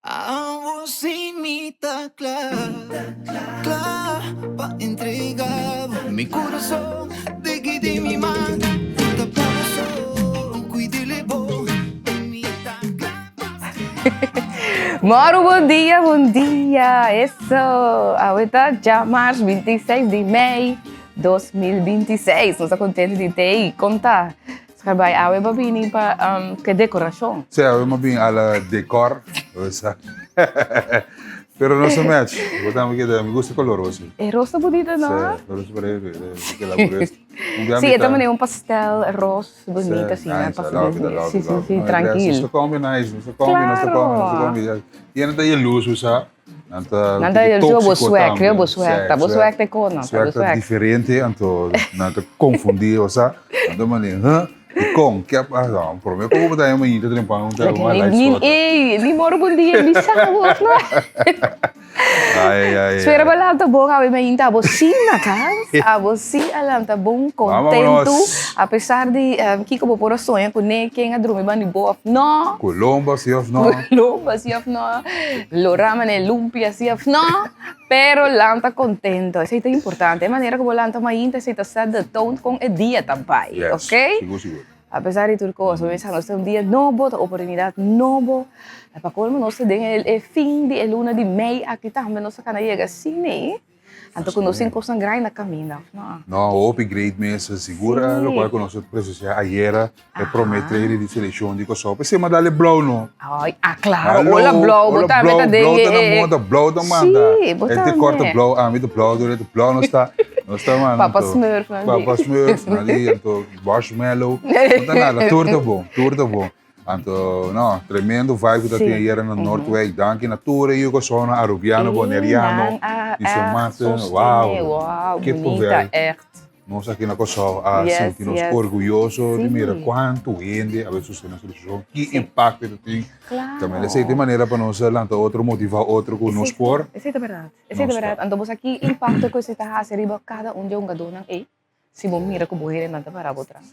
Abo si mi ta kla, kla pa entrega bo mi kurason Diki di mi man ta pa bo so Kuid'e bo Mi ta kla pa Moro bon dia, bon dia. Eso, awe ta djamars 26 di mei 2026. Nos ta contento di te i konta. Scarbay, awe ba bini pa um, ke decoracion? Sí, awe ma bin ala decor. Osa. Pero no se match. Botamos que me gusta color rosa. E rosa bonita, no? Sí, rosa por ahí, que la por esto. Sí, e también un pastel ros bonito, así, nice, pasa love it, I love Sí, it, sí, love it. sí, No, tranquil. Nos ta combi nice, nos ta combi, nos ta combi, nos ta combi. Y no ta jaloers, usa. Nan ta Nan ta tóxico bo swag, tambe. bo swag, ta bo swag te kono, ta bo Swag ta swag. diferente, anto nan ta confundí, osea, nan ta mane, huh? Dikon? Ke a pasa? Prome ku bo ta haya mainta trempan un ta un light Ni, sota. ey, ni moro bon dia bisa bo, no? Ai, ai, ai. Spera bo lanta bon awe mainta, abo sí na kas, abo sí a lanta bon, kontentu, Vámonos. a pesar di kiko bo por a soña kuné, ken a drumi banda di bo òf no. Ku lomba sí òf no. Ku lomba sí òf no, lorá manera lumpia sí òf no, pero lanta kontento, esei ta importante, e manera ku bo lanta mainta esei ta set the tone kon e dia ta bai, Yes, ok? sigur sigur. A pesar di tur kos, bo mester sa nos ta un dia nobo, ta oportunidat nobo, pa kolmo nos ta den e fin di e luna di mei aki tambe nos ta kana yega asina. Anto ku nos tin kosnan grandi na kaminda, òf no? No, hopi great mes. Sigur lokual ku nos a presensiá ayera, e promé training di selekshon di Kòrsou. P'esei m'a dal e blou no. Ai, ah klaro, hola blou, bo tambe ta den Blou e. ta na moda, blou ta manda. Sí, bo E tambe. te kòrta blou, ami ta blou, tur e blou nos ta, nos ta manda. Papa Smurf nan di. Papa Smurf nan di, anto marshmallow. No ta nada, tur ta bon, tur ta bon. Anto, no, tremendo vibe ku ta tin ayera na Noordwijk. Danki na tur e yu kòrsounan, arubiano, boneriano, di Sint Maarten. Wow, Ke povel. Nos aki na Kòrsou a sinti nos orguyoso di mira kuantu hende a bai sostené nos selekshon, ki impakto e ta tin. Tambe esei ta e manera pa nos lanta otro, motivá otro ku nos por. Esei ta bèrdat, esei ta bèrdat. Anto bo sa ki impakto ku esei ta hasi riba kada un di e hungadónan ei? Si bo mira ku bo hendenan ta para bo tras.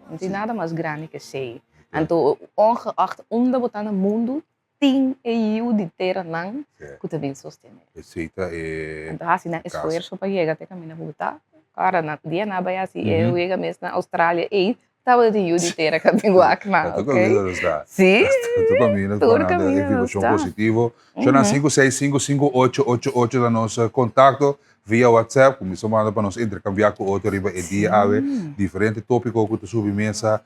No tin nada mas grandi ke esei. Anto ongeacht unda bo ta na mundu, tin e yiu di teranan ku ta bin sostené. Esei ta e Anto hasi nan esfuerso pa yega te kaminda ku bo ta. Ora nan dia nan a bai hasi e wega mes na Australia ei, tabata tin yu di tera ku a bin wak nan, Tur ok? kaminda nos ta. Si, Tur kaminda tur kaminda e nos vibrashon ta. positivo. Shona 5655888 ta nos kontakto. Via WhatsApp, kuminsá manda pa nos interkambiá ku otro riba e dia awe. Diferente tópiko ku ta subi mesa,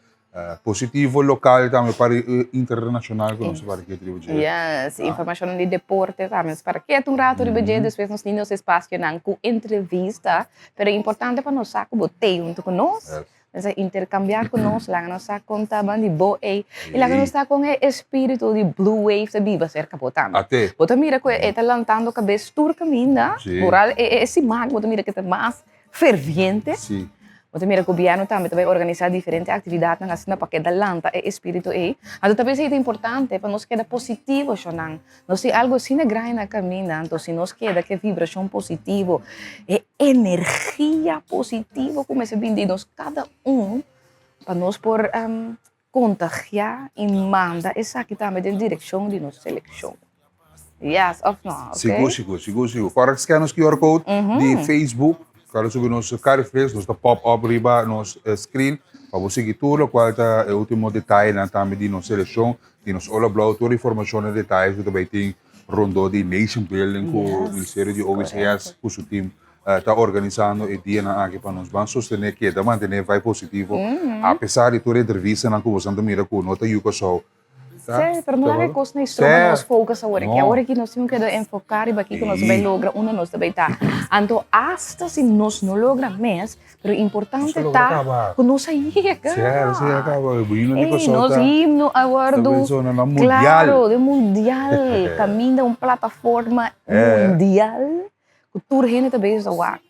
positivo, lokal tambe para internashonal ku nos ta para kiet riba dje. Yes, informashonnan di deporte tambe nos para kiet un rato riba dje, despues nos tin nos espasionan ku entrevista, pero e importante pa nos sa ku bo t'ei huntu ku nos. Nos a intercambiá ku nos, laga nos sa kon ta ban di bo ei, i laga nos sa kon e espíritu di Blue Wave ta biba serka bo tambe. Ate. Bo ta mira ku e ta lantando kabes tur kaminda, Sí. Moral e e siman bo ta mira ku e ta mas ferviente. Sí. Bo ta mira gobièrnu tambe ta bai organisá diferente aktividatnan asina pa keda lanta e espíritu ei. Anto ta p'esei ta importante pa nos keda positivo, shonnan. Nos tin algu asina grandi na kaminda, anto si nos keda ku e vibrashon positivo, e energia positivo ku mester bin di nos kada un, pa nos por kontagiá i manda esaki tambe den direkshon di nos selekshon. Yes òf no? Oké? Sigur, sigur, sigur, sigur. Kòrda scan nos QR code di Facebook, kòrda subi nos Cariflex, nos ta pop up riba nos screen pa bo sigui tur lokual ta e último detayenan tambe di nos selekshon. Di nos Ola Blauw tur informacion en detaye cu ta bay tin rondó di Nation Building cu Ministerio di OWCS cu su team ta organisando e dianan aki pa nos ban sostene keda mantene vibe positivo a pesar di tur entrevistanan cu bosan ta mira cu no ta yu Curaçao. Sí, pero no laga e kos na estroba nos focus awor aki. Awor aki nos tin ku keda enfoká riba kiko nos ta bai logra, unda nos ta bai ta. Anto asta si nos no logra mes, pero importante ta ku nos a yega. Sí, nos a yega kaba. E himno di Kòrsou ta. Nos himno a wòrdu. Klaro, den mundial. Kaminda un plataforma mundial ku tur hende ta bezig ta wak.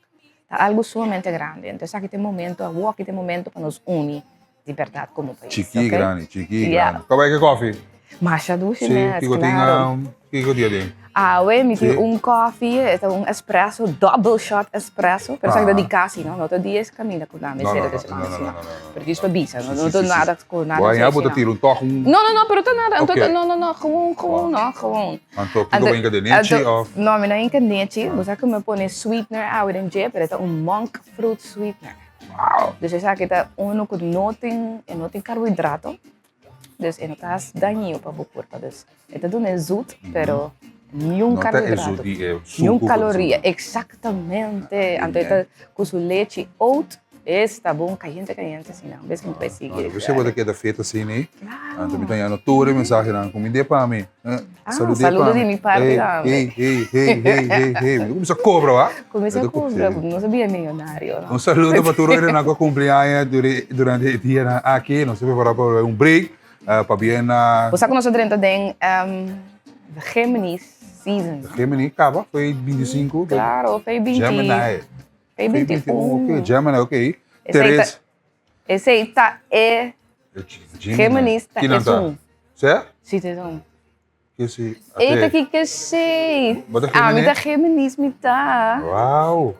Ta algu sumamente grandi. Anto esaki ta e momento, awor aki ta e momento pa nos uni. Di berdad como país. Chiki y grandi, chiki y grandi. Kaba e ke koffie? Masha dushi mes, claro. Kiko tin aden? Awe mi tin un koffie, e ta un espresso, double shot espresso, pero esaki ta di kasi, no? No ta di es caminda cu nan mester ta semana asina. Pero djis pa bisa, no ta nada cu nada. Bo aña bo ta tira un tog un. No, no, no, pero ta nada, no, no, no, gewoon, gewoon, no, gewoon. Anto kiko bo hinka den nechi of? No, mi no hinka nechi, bo sa cu mi pone sweetener awe den dje, pero e ta un monk fruit sweetener. Wow. Dus esaki ta uno ku no tin, e no tin karbohidrato. Dus e no ta has dañino pa bo kurpa. Dus e ta duna e zoet, pero niun No ta e karbohidrato. zoet di e suku Niun ku ta kaloria, zoet. eksaktamente. Anto e ta ku su lechi oat, esta bon kayente kayente asina. Bes mi por sigui. No, bo ta keda fet asina ei. Claro. Anto mi ta yama tur e mensahenan ku mi de pa mi. Ah, saludo di mi parti tambe. Hey, hey, hey, hey, hey, hey. Mi kuminsá kobra, wa? Kuminsá kobra, no sabia millonario, no? Un saludo pa tur oirenan ku a kumpli aña durante e dianan aki. Nos ta prepará pa un break, pabia na. Bo sa ku nos a drenta den Gemini season. Gemini kaba, foi 25. Klaro, foi 20. Gemini. Foi 21. Ok, Gemini, ok. Teres. Esei ta e Géminis ta esun. Sè? Si ta esun. Ke si? Ei ta ki ke si. Bo ta Géminis? Ami ta Géminis mi ta. Wow.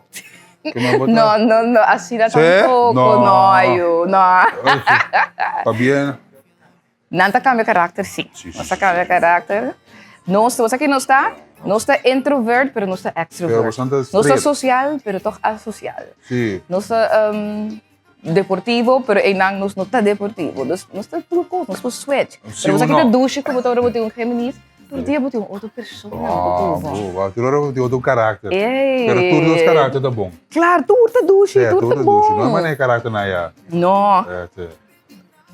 No, no, no, asina tampoco. No, ayo, no. Pabien. Nan ta cambia karakter, sí. Nos ta cambia karakter. Nos, bo sa ki nos ta? Nos ta introvert, pero nos ta extrovert. Nos ta social, pero toch asocial. Sí. Nos ta deportivo, pero einan nos no ta deportivo. Dus nos ta tur cos, nos por switch. Pero bo sa ki ta dushi ku bo ta ora bo tin un Géminis? Tur dia bo tin un otro persona. Ah, bo, bo. Tur ora bo tin otro karakter. Pero tur dos karakter ta bon. Klaar, tur ta dushi, tur ta bon. No e manera karakter nan ya. No.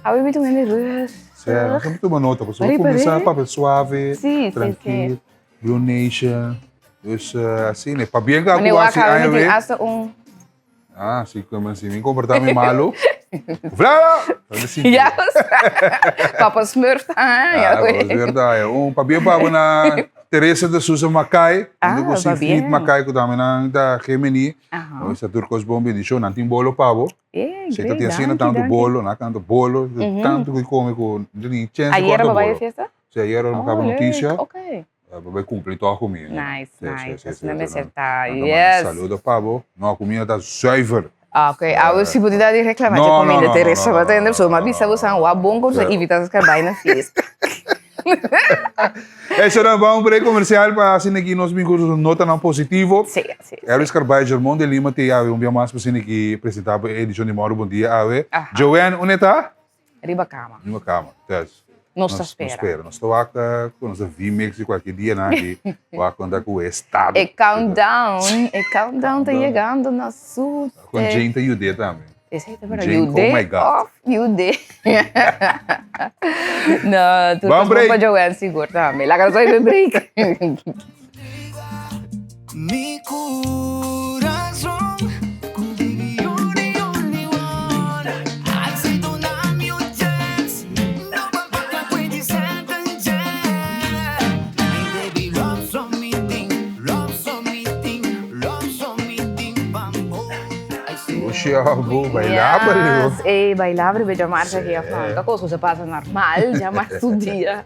Awe mi ta un hende rustig. Sí, nos a tuma nota, pasobra bo kuminsá papia suave, trankil, Blue Nation, dus asina, pabien ku Mane a hasi wak awe aña mi tin we. hasta un. Ah, si ku si mi komportá mi malu, Vlada! Ya, Papa Smurf ta haña Ah, Papa Smurf ta haña. Un pabien pa bo na Teresa de Sousa Mackay, Ah, huntu ku Siegfried pabien. Mackay ku tambe nan ta Gemini. Aha. Nos ta tur kos bon bendishon, nan tin bolo pa bo. Eh, Si great, ta tin asina danki, tantu danki. bolo, na tantu bolo, tantu ku come ku no tin chance Ayera korta bo bai bolo. e fiesta? Si ayera no Oh, kaba leuk, noticia, ok. bo bai cumpli toch ku mi. Nice, Si, si, nice. si, si, Asina si, mester nan- ta, nan ta manda yes. Saludo pa bo. No, comida ta zuiver. Ah, ok. Awe si bo tin di reclama No, dje no, comida, no, no, Teresa, no, bo no, ta hende no, so, ma no, bisa no, bo san wak bon con Si. invita nos bai na fiesta. Eso nan va un break comercial pa asina ki nos bin ku notanan positivo. Sí, sí, sí. Elvis Carballo, Germón de Lima te awe un bia mas pa asina ki presenta pa e edicion di Moro Bon Dia awe. Aha. Joanne, unda e ta? Riba cama. Riba cama, thuis. Nos ta spera. Nos spera. Nos ta wak ku nos ta V-mix di cualkier dia nan aki wak konta ku e estado. E countdown, e countdown ta yegando na su. Con Jane ta yud'é tambe. Esei ta berdad. Jane, oh my God. Of yud'é. No, tur Ban kos bon break. pa Joanne sigur tambe. Laga nos bai break. Mi corazón, baby you're the only one. I say don't I'm your chance. No pa pwede second chance. My baby love so me thing, love so me thing, love so me thing, bambo. I say Oxi, abo, bailaba, Leo. Yes, ey, bailaba riba djamarsa aki afan. Ta kos ku sa pasa normal, djamarsa un dia.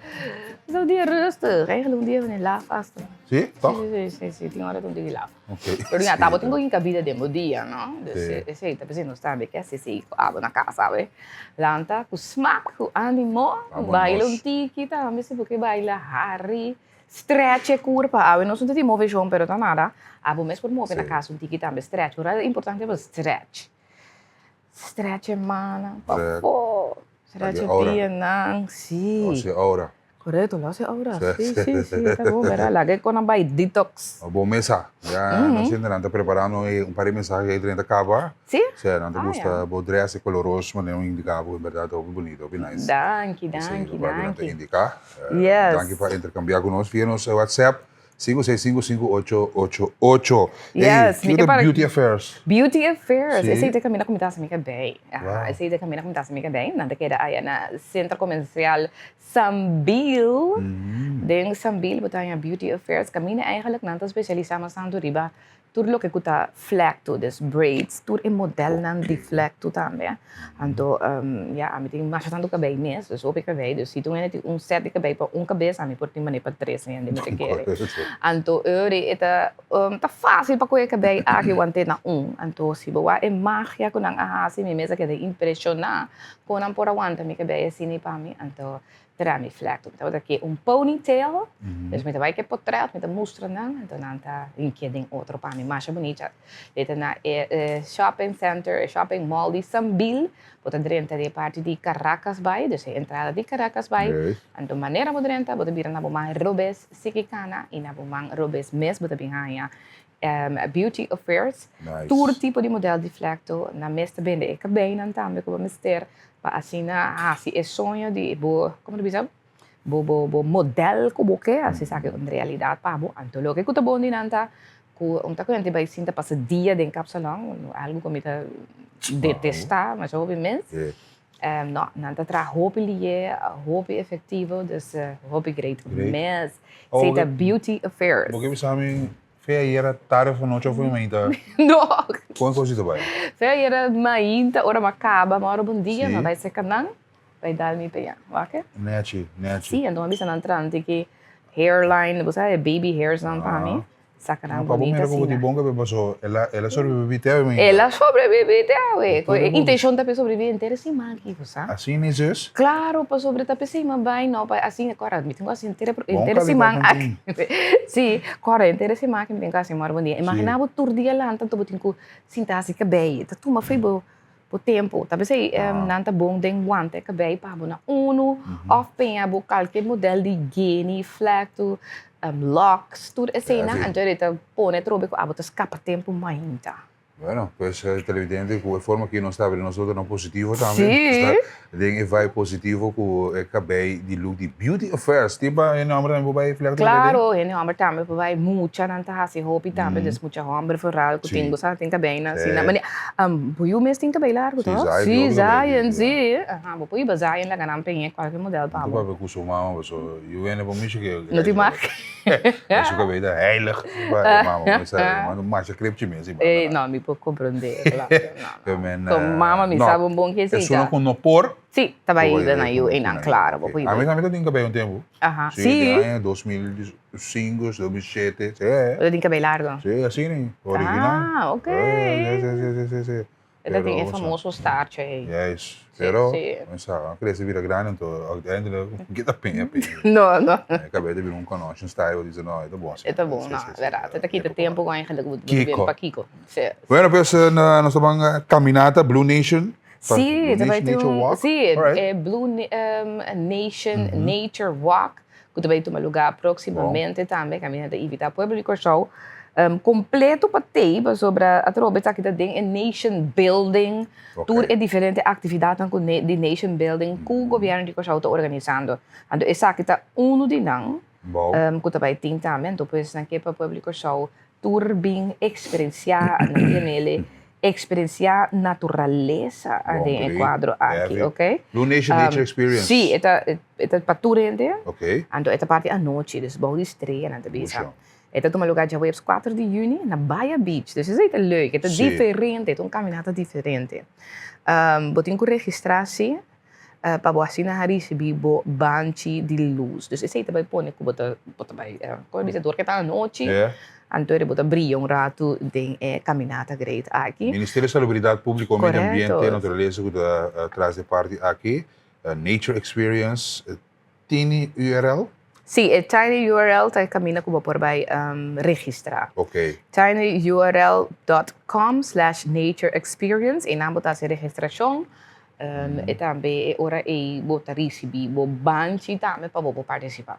Ta un dia rustig, eigenlijk un dia wanneer laf hasta. Si, toch? Si, si, si, si, tin ora ta un tiki laf. Ok. Pero ya, tabo tin ku hinka bida den bo dia, no? Dus Si. esei ta p'esei nos tambe ke hasi esei ku abo na kas, sabe? Lanta ku smak, ku animo, Abo baila nos. un tiki tambe si bo ke baila, hari, stretch e kurpa. Awe nos no ta tin moveshon, pero ta nada. Abo mes por move na Si. kas un tiki tambe, stretch. Ora importante pa stretch. Stretch e mannan Stretch. pafó, stretch e Ora. pianan, si. Ose ora. Korekto, los e aura. Si, si, si, ta bon, bèrdat. Laga e konan bai detox. Bon mesa. Ya nos hendenan ta preparando un par di mensahe ku ei ta kaba. Si? Sea, nan ta gusta bo dress, e color roos manera un indica bo, en berdad hopi bonito, hopi nice. Danki, danki, danki. Nan ta indica. Yes. Danki pa intercambia cu nos via nos WhatsApp 5655888. Yes, mi ke para Beauty Affairs. Beauty Affairs, esey ta caminda cu mi ta haci mi cabey. Aha, esey ta caminda cu mi ta haci mi cabey. Nan ta keda aya na Centro Comercial Sambil. Den Sambil bo ta haña Beauty Affairs. Caminda eigenlijk nan ta specialisa mas tanto riba Tur loke ku ta flèktu, dus braids, tur e modelnan di flèktu tambe. Anto, ya, ami tin masha tantu kabei mes, dus hopi kabei. Dus si tur hende tin un sèt di kabei pa un kabes, ami por tin manera pa tres hende, mi ta kere. Anto, ori e ta, ta fásil pa kohe kabei aki want'é na un. Anto, si bo wak e magia ku nan a hasi, mi mes a keda impreshoná kon nan por a wanta mi kabei asina pa mi. Anto, Tra mi flèktu. Mi tabata ke un ponytail, dus mi ta bai ke potret, mi ta mustra nan, anto nan ta hinkia den otro pa mi. Masha bunita. E ta na e shopping center, e shopping mall di Sambil. Bo ta drenta di e parti di Caracas bai, dus e entrada di Caracas bai. Anto manera bo drenta, bo ta bira na bo man robes siki kana i na bo man robes mes bo ta bin haña Beauty Affairs. Tur tipo di model di flèktu. Nan mes ta bende e kabeinan tambe ku bo mester pa asina hasi e soño di bo, komo ta bisa, bo bo bo model ku bo ke hasi esaki un realidat pa bo. Anto loke ku ta bon di nan ta ku un ta kuenta bai sinta pasa dia den kapsalon, algu ku mi ta detestá masha hopi mes. No, nan ta traha hopi lié, hopi efectivo, dus hopi great mes. Esei ta Beauty Affairs. Bo ke bisa mi fe ayera tarde of anochi of mainta? No. Kon e kos ta bai? Fe ayera mainta ora mi a kaba, mi a ora bon dia, mi a bai serka nan, bai dal mi peña. Wak e? Nechi, nechi. Si, anto mi a bisa nan tranti ki hairline, bo sa e baby hairs nan pa mi. Saca nan bonita asina. Pa bo mira como di bon cabey paso el a sobrevivi te awe mainta. El a sobrevivi te awe. Cu e intencion ta pa e sobrevivi henter e siman aki bo sa. Asina e zus? Claro, pasobra ta p'esey mi a bay no pa asina cora mi tin cu haci henter e siman aki. Si, cora henter e siman aki mi tin cu haci mor bon dia. Imagina bo tur dia lanta anto bo tin cu sinta haci cabey. Ta tuma fey bo Bo tempu. Ta p'esei nan ta bon den wanta e kabei pa bo na unu òf peña bo kalke modèl di guinea, flèktu, lòks, tur eseinan. Anto e ta pone atrobe ku abo ta skapa tempu mainta. Bueno, pues televidente ku e forma ki nos ta abri nos otronan positivo tambe. Nos ta den e vibe positivo ku e kabei di look di Beauty Affairs. Tin pa hende hòmber tambe por bai flèktu kabei den? Klaro, hende hòmber tambe por bai. Muchanan ta hasi hopi tambe, dus mucha hòmber vooral ku tin bo sa tin kabeinan asina. Bo yu mes tin kabei largu toch? Si, Zion, si. Si, Aha, bo por hiba Zion laga nan peña kualke model pa bo. No ta papia ku su mama paso yu wende por mishi ke. No tin mag. Su kabei ta heilig pa e mama. Mi sa e mama masha krepchi mes i banda. No, mi por komprende, klaro. No, no. Ku mama mi sa bon bon ke si ta. Esun ku no por. Si, ta bai hiba nan yu einan, klaro, bo por hiba. Ami tambe ta tin kabei un tempu. Aha, si. Si, den aña 2005, 2007, si. Bo ta tin kabei largo? Si, asina, original. Ah, ok. Si, si, si, si, si. E ta tin e famoso staartje ei. Juist, pero, mi sa, a crece bira grandi, anto uiteindelijk, ke ta peña peña. No, no. E kabei ta bira un connotion style, bo bisa, no, e ta bon asina. E ta bon, no, berdad. E ta kita tempo ku eigenlijk bo ta bin pa kiko. Si. Bueno, pues, nos ta ban caminata Blue Nation. Sí, ta bai tin un, sí, e Blue Nation Nature Walk ku ta bai tuma lugá próksimamente tambe, kaminda ta invitá pueblo di Kòrsou kompleto pa tei pasobra atrobe esaki ta den e nation building, tur e diferente aktividatnan ku di nation building ku gobièrnu di Kòrsou ta organisando. Anto esaki ta unu di nan ku ta bai tin tambe, anto pues nan ke pa pueblo di Kòrsou tur bin eksperensiá, nan tiene Experiencia naturalesa den e cuadro aki, ok? Blue Nation Nature Experience. Si, e ta e ta pa tur hende. Ok. Anto e ta parti anochi, dus bou di strea nan ta bisa. E ta tuma lugar djaweps kuater di juni na Baya Beach. Dus esei ta leuk, e ta diferente, e ta un caminata diferente. Bo tin cu registra si pa bo asina a ricibi bo banchi di luz. Dus esey ta bay pone cu bo ta bo ta bay como bisa dor cu ta anochi anto bo ta bria un rato den e caminata great aki. Ministerio di Salubridad Publico, Medio Ambiente, Naturalesa cu ta tras di e parti aki, Nature Experience, Tiny URL? Sí, e Tiny URL ta e kaminda ku bo por bai registrá. Ok. tinyurl dot com slash nature experience, einan bo ta hasi registrashon. E tambe e ora ei bo ta risibí bo banchi tambe pa bo por partisipá.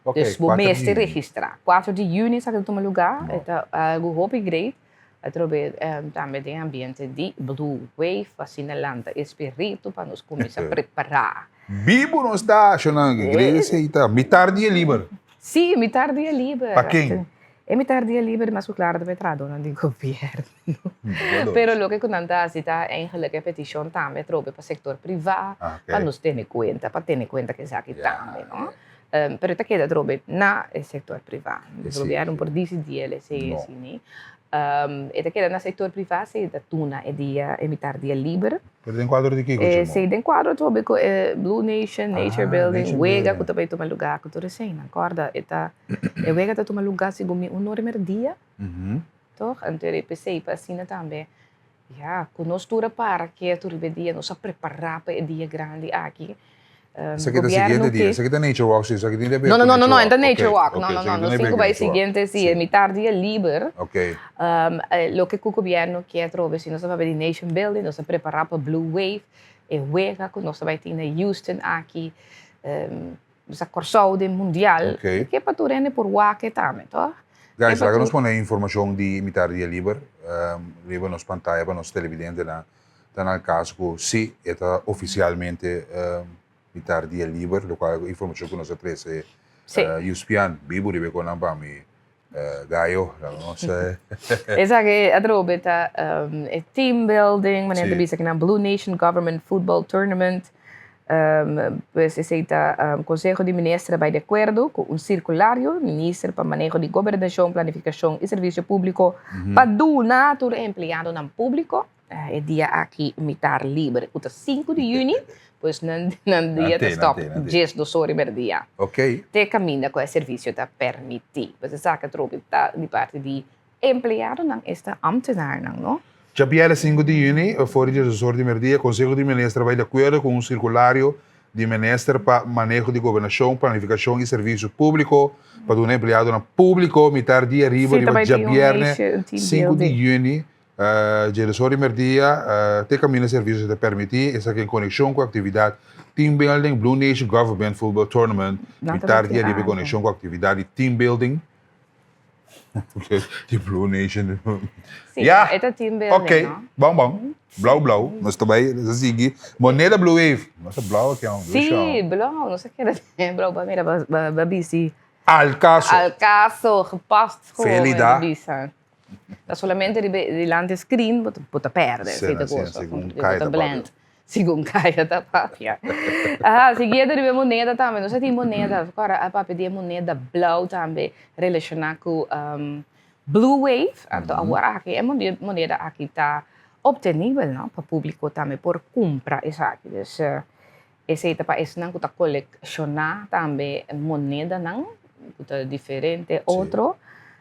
Ok, Dus bo 4 di mester juni. registrá. 4 di juni esaki ta tuma lugá. E ta algu hopi great. Atrobe tambe den ambiente di Blue Wave pa asina lanta e spiritu pa nos kuminsá prepará. Bibu nos ta, shonnan. Iglesia i ta mitar dia liber. Sí, mitar dia liber. Pa ken? E mitar dia liber mas ku klaro ta pa e trahadónan di gobièrnu. Pero loke ku nan ta hasi ta eigenlijk e petishon tambe atrobe pa sektor privá pa nos tene kuenta, pa tene kuenta ku esaki tambe, no? Pero e ta keda atrobe na e sektor privá. Gobièrnu por disidí el esei asini. E ta keda na sektor privá si e ta tuna e dia, e mitar dia liber. Pero den kuadro di kiko, Chimo? Si, den kuadro atrobe ku e Blue Nation, Nature Building, wega ku ta bai tuma lugá ku tur eseinan. Kòrda e ta, e wega ta tuma lugá segun mi un ora i merdia, tòg? Anto e p'esei pa asina tambe, ya, ku nos tur a para ketu riba e dia, nos a prepará pa e dia grandi aki. Esaki ta siguiente dia, esaki ta Nature Walk, si, esaki tin di haber No, ku no, no, no, Nature no, ta Walk. Nature Walk, no, Ok, no, esaki no, tin nos di tin haber ku ku bai Nature Walk. siguiente, si, e mitar dia liber. Ok. Loke ku gobièrnu kier trobe, si nos ta papia di nation building, nos ta prepará pa Blue Wave, e wega ku nos ta bai tin na Houston aki, nos a Kòrsou den mundial, Ok. ke pa tur hende por wak e tambe, tòg? Guys, Ke pa laga nos tur. pone e informashon di mitar dia liber riba nos pantaya pa nos televidentenan Ta na caso cu si e ta oficialmente mitar dia liber, locual e informacion cu nos a trece Yuspian bibu riba e conan pa mi gayo, laga nos. Esaki atrobe ta e team building, manera ta bisa kinan Blue Nation Government Football Tournament. Pues esei ta Conseho di Minister a bai di acuerdo cu un circulario Minister pa Maneho di Gobernacion, Planificacion y Servicio Publico pa duna tur e empleadonan publico e dia aki mitar liber cu ta sinku di juni, pues nan nan dia ta stop djes dos ora y merdia. Te caminda cu e servicio ta permiti. Pues esaki atrobe ta di parti di Empleadonan esta ambtenaarnan, no? Djabièrnè sinku di yüni, for di diesdos or di merdia, Konseho di Minister a bai di akuerdo ku un sirkulario di Minister pa Maneho di Gobernashon, Planifikashon i Servisio Públiko pa duna empleadonan públiko mitar dia riba riba djabièrnè sinku di yüni, diesdos or di merdia, te kaminda servisio ta permití, esaki en konekshon ku aktividat Team Building Blue Nation Government Football Tournament, mitar dia riba e konekshon ku aktividat di Team Building. Di Blue Nation. Sí, Ya. e ta team building, Ok, no? bon bon. Blauw blauw. Nos ta bai, nos ta sigui. Moneda Blue Wave. Nos ta blauw aki, hon. Sí, blauw. Nos a keda den blauw. Ba mira, ba, ba, ba bisti. Al caso. Al caso, gepast gewoon. Felida. Bisa. Ta solamente riba dilanti screen bo ta, bo ta perde. Sí, Sí, ta sí, gozo. segun Bo kai ta ta blend. papia. Segun kaya ta papia. Aha, siguiendo riba e moneda tambe. Nos a tin moneda, kòrda a papia di e moneda blou tambe relashoná ku Blue Wave. Anto awor aki e moneda aki ta optenibel, no, pa públiko tambe por kumpra esaki. Dus esei ta pa esnan ku ta kolekshoná tambe monedanan ku ta diferente otro.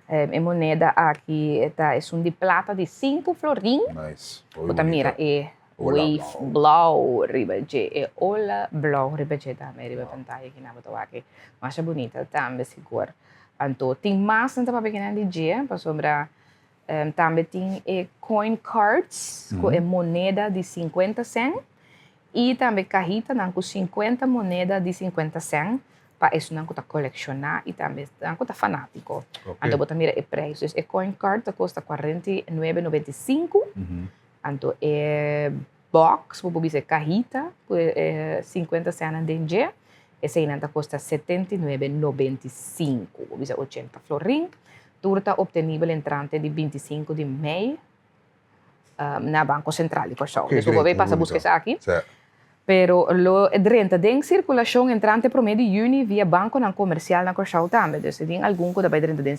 E moneda aki ta esun di plata di sinku florin. Nice. Bo ta mira e Wave blauw riba dje, e ola blauw riba dje tambe riba pantaya ki nan bo ta wak e masha bunita tambe sigur. Anto tin mas nan ta papia kinan di dje pasobra tambe tin e coin cards ku e moneda di sinkuenta sèn i tambe kahitanan ku sinkuenta moneda di sinkuenta sèn pa esunnan ku ta kolekshoná i tambe esnan ku ta fanátiko. Anto bo ta mira e preis. Dus e coin card ta kosta 49,95. Anto e box, bo por bisa e kahita ku e sinkuenta sènnan den dje, eseinan ta kosta 79,95, bo bisa ochenta florin. Tur ta optenibel entrante di 25 di mei na Banko Sentral di Kòrsou. Dus bo por bay pasa buska esaki. Pero lo drenta den sirkulashon entrante promé di yüni via bankonan komersial na Kòrsou tambe. Dus e tin algun ku ta bai drenta den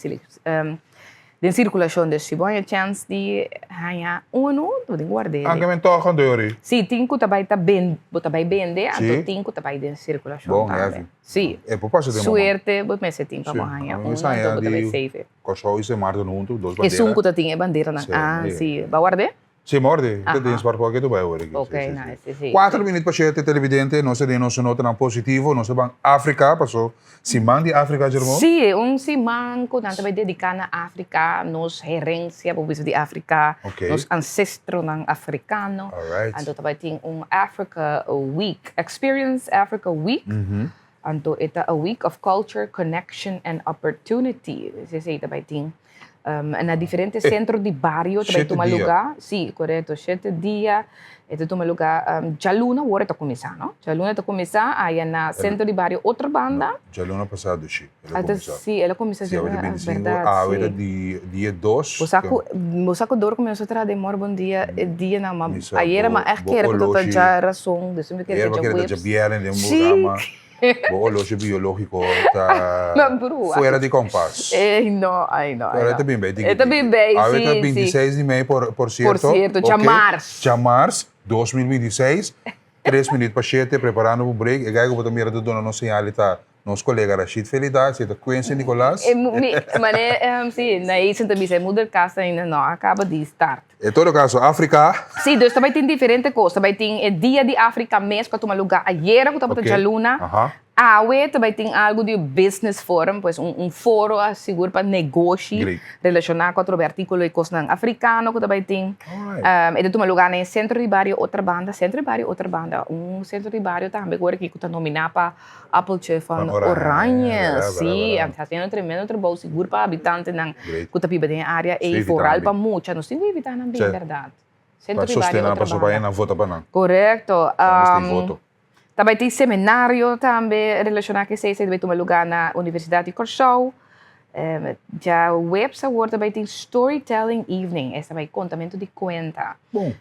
den sirkulashon. Dus si bo haña chèns di haña unu, bo tin ku ward'é. Anke men tòg anto yori? Sí, tin ku ta bai ta ben, bo ta bai bende, anto tin ku ta bai den sirkulashon Bon, tambe. heavy. Sí. E por pasa den moman. Suerte bo mester tin pa bo haña unu, anto bo ta bai safe. Kòrsou i Sint Maarten huntu, dos bandera. Esun ku ta tin e banderanan. Ah, sí. Bo a ward'é? Si, morde. Ta den sparkpot ke tu bai awor aki. Ok, nice. Si, si. Kuater minuut pa shete, televidente, nos ta den nos notanan positivo. Nos ta ban Afrika, paso siman di Afrika, Jermon. Si, un siman ku nan ta bai dediká na Afrika, nos herensia por bisa di Afrika, nos ansestronan afrikano. Alright. Anto ta bai tin un Africa Week, Experience Africa Week. Anto e ta a week of culture, connection and opportunity. Esei ta bai tin na diferente centro di bario ta bai tuma luga. Si, corecto, shete dia e ta tuma luga. Djaluna awor e ta cuminsa, no? Djaluna e ta cuminsa aya na centro di bario Otrobanda. Djaluna pasado shi el a cuminsa. Si, el a cuminsa djaluna, berdad, si. Awe ta dia dos. Bo sa cu, bo sa cu dor cu mi a traha den Mor Bon Dia e dianan, ma ayera mi a echt kere cu ta djarason, dus mi kere ta djaweps. Si. Bo oloshi biológiko ta fuera di kompas. Ey no, ay no, ay no. Pero e ta bin bei tiki E ta bin bei, si, si. Awe ta bintiseis di mei, por sierto. Por sierto, djamars. Djamars, 2026, tres minuut pa shete, preparando pa break. E guy ku bo ta mira ta duna nos señal ta nos kolega Rashid Felida, esei ta Quincy Nicolaas. E mi, mane, si, na Eisen ta bisa e moederkast ainda no a kaba di start. En todo caso, Africa. Sí, dus ta bai tin diferente cos. Ta bai tin e Dia di Africa mes cu a tuma lugar ayera cu tabata djaluna. Awe ta bai tin algo di business forum, pues un un foro a sigur pa negoshi relaciona cu atrobe articulo y cosnan africano cu ta bai tin. E ta tuma lugar na e centro di bario Otrabanda, centro di bario Otrabanda, un centro di bario tambe cu ora aki cu ta nomina pa Appeltje van Oranje, sí, a haciendo un tremendo trabou sigur pa habitantenan cu ta biba den e area ey, vooral pa mucha, nos tin cu evita nan bin, berdad. Centro di bario otro banda. Corecto. Ta bay tin seminario tambe relaciona cu esey, esey ta bay tuma lugar na Universidad di Corsou. Djaweps awor ta bay tin storytelling evening, esta bay contamento di cuenta. Bon.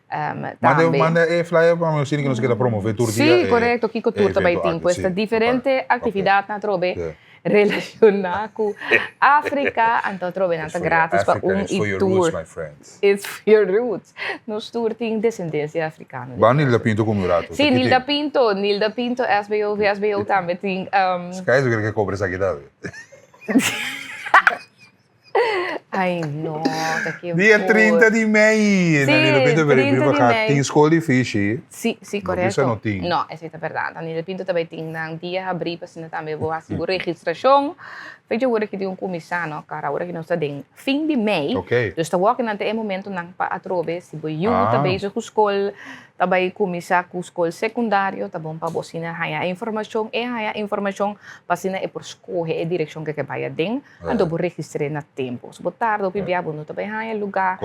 Manda, manda e flyer pa mi asina cu nos keda promove tur dia. Sí, corecto, kico tur ta bay tin. Pues ta diferente actividadnan atrobe relaciona cu Africa, anto atrobe nan ta gratis pa un y tur. It's for your roots. Nos tur tin descendencia africano. Ban Nilda Pinto cu mi un rato. Sí, Nilda Pinto, Nilda Pinto, SBO, VSBO tambe tin. Sky su kere ke cobra esaki tambe. Ay no, ta ke Dia 30 di mei, Sí, na Nilda Pinto 30 di mei. Tin skol di fishi. Sí, sí, No bisa korekto. no tin. No, esei ta bèrdat. Nilda Pinto ta bai tin nan dia habrí pa asina tambe bo hasi bo registrashon. Fecha ora ki tin un kuminsá no, kara ora ki nos ta den fin di mei. Ok. Dus ta wòrdu nan ta e momentonan pa atrobe si bo yu ta bezig ku skol, ta bai kuminsá ku skol sekundario, ta bon pa bo asina haña e informashon, e haña informashon pa asina e por skohe e direkshon ke ke bai aden, anto bo registr'é na tempu. Si bo tarda hopi bia bo no ta bai haña lugá,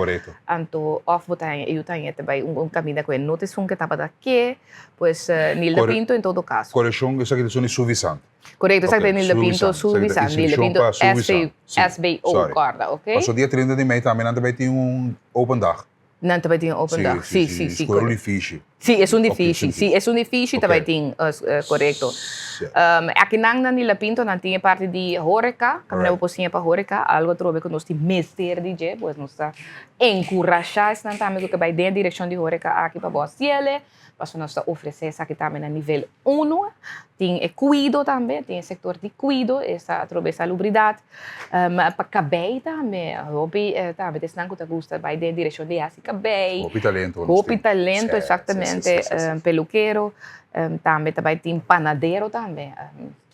anto òf bo ta haña e yu ta haña ta bai un kaminda ku e no ta esun ke tabata ke, pues Nilda Pinto en todo kaso. Korekshon, esaki ta esun di Suffisant. Korekto, esaki ta Nilda Pinto Suffisant, Nilda Pinto SBO, kòrda, oke. Paso dia 30 di mei tambe nan ta bai tin un open dag. Nan ta bai tin open dag. Sí, sí, sí. Escuela un difishi. Sí, es un difishi. Sí, es un difishi ta bai tin, korekto. Aki nan na Nila Pinto nan tin e parti di horeca, kaminda bo por siña pa horeca, algo atrobe ku nos tin mester di dje, pues nos ta enkurashá esnan tambe ku ke bai den e direkshon di horeca aki pa bo hasiele. Pasobra nos ta ofresé esaki tambe na nivel unu. Tin e kuido tambe, tin e sektor di kuido, esta atrobe salubridat. Pa kabei tambe, hopi tambe ta esnan ku ta gusta bai den direkshon di hasi kabei. Hopi talento nos tin. Hopi talento, eksaktamente. Pelukero, tambe ta bai tin panadero tambe.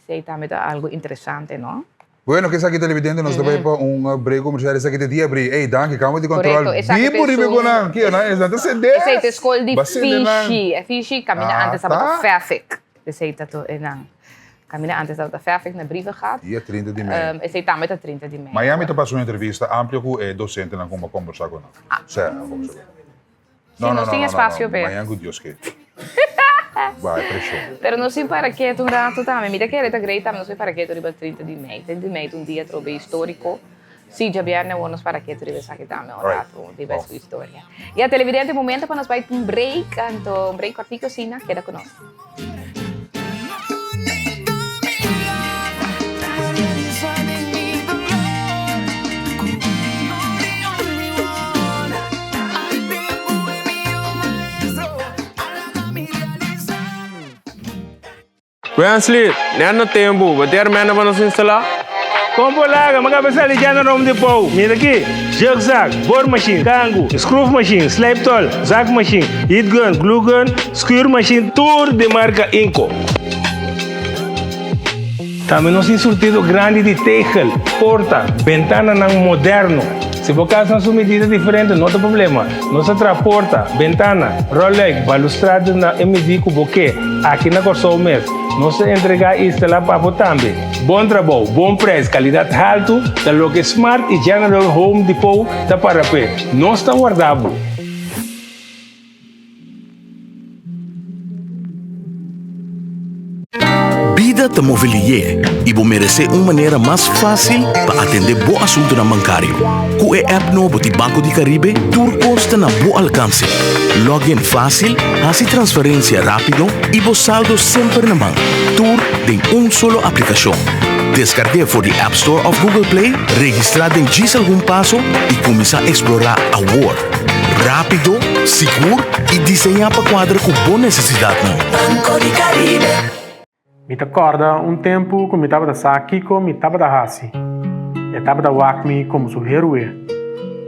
Esei tambe ta algu interesante, no? Bueno, ke esaki televidente, nos ta bai pa un break comercial. Esaki ta dia abri. Ey, danki, cambio di control. Correcto, esaki ta Bibo riba esun- cu nan. Kia nan, esnan ta sende. Esei ta e skol di Ba sende nan. Fishi. E Fishi caminda Ah, antes tabata ta. Fefik. Esei ta to e nan. Caminda antes tabata Fefik na Brievengat. Dia 30 di mei. Esei tambe ta 30 di mei. Miami ta pasa un entrevista amplio cu e docentenan cu bo combersa cu nan. Sea, a combersa cu nan. Sí, nos tin espacio p'e. Mañan cu Dios ke. Bai preshon. Pero nos tin para ketu un rato tambe. Mi ta kere ta great tambe nos tin para ketu riba 30 di mei. 30 di mei ta un dia trobe historico. Sí, djabièrnè awor nos para ketu riba esaki tambe un rato riba su historia. Ya televidente momento pa nos bai un break, anto un break kortiko asina, keda ku nos. Wensley, net na tempu, bo termina pa nos instalá? Kon bo laga, mi kaba sali dja na rom di pou. Mira aki, jugzak, boormachine, kangu, skroefmachine, slijptol, zakmachine, heatgun, gluegun, schuurmachine, tur di marka Inco. Tambe nos tin surtido grandi di tegel, porta, bentananan moderno. Si bo kas na su medida diferente no ta problema. Nos ta traha porta, bentana, rolluik, balustrade na e midi ku bo ke, aki na Kòrsou mes. Nos ta entregá i instalá pa bo tambe. Bon trabou, bon prijs, kalidat haltu ta loke Smart i General Home Depot ta para p'e. Nos ta warda bo! Bida ta move lié i bo meresé un manera mas fásil pa atendé bo asuntunan bankario. Ku e app nobo di Banco di Caribe, tur kos ta na bo alkanse. Log in fásil, hasi transferensia rápido i bo saldo semper na man. Tur den un solo aplikashon. Deskarg'é for di App Store òf Google Play, registrá den djis algun paso i kuminsá eksplorá awor! Rápido, sigur i diseñá pa kuadra ku bo nesesidatnan. Banco di Caribe. Mi ta kòrda un tempu ku mi tabata sa kiko mi tabata hasi. E tabata wak mi komo su héroe.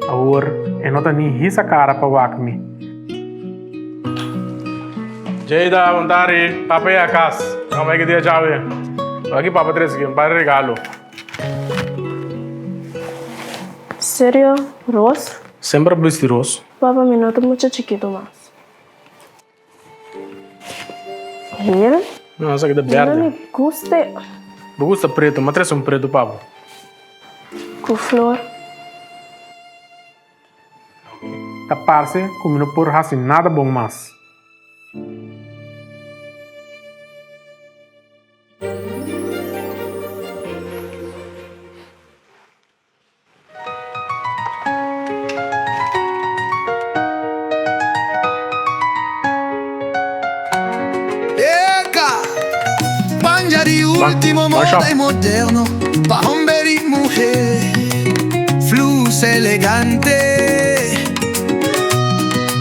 Awor e no ta ni hisa kara pa wak mi. Jada, bon tardi. Papa yega kas. Nan bai ki dia djawe. Aki papa trese ki un par di regalo. Serio, ros? Semper a bisti ros. Papa, mi no ta mucha chikitu mas. Hel? No, esaki ta berde. No mi gusta e. Bo gusta pretu, mi a trese un pretu pa bo. Ku flor. Ta parse ku mi no por hasi nada bon mas. Eka! Panja di ultimo moda y moderno pa homber y muher. Flus elegante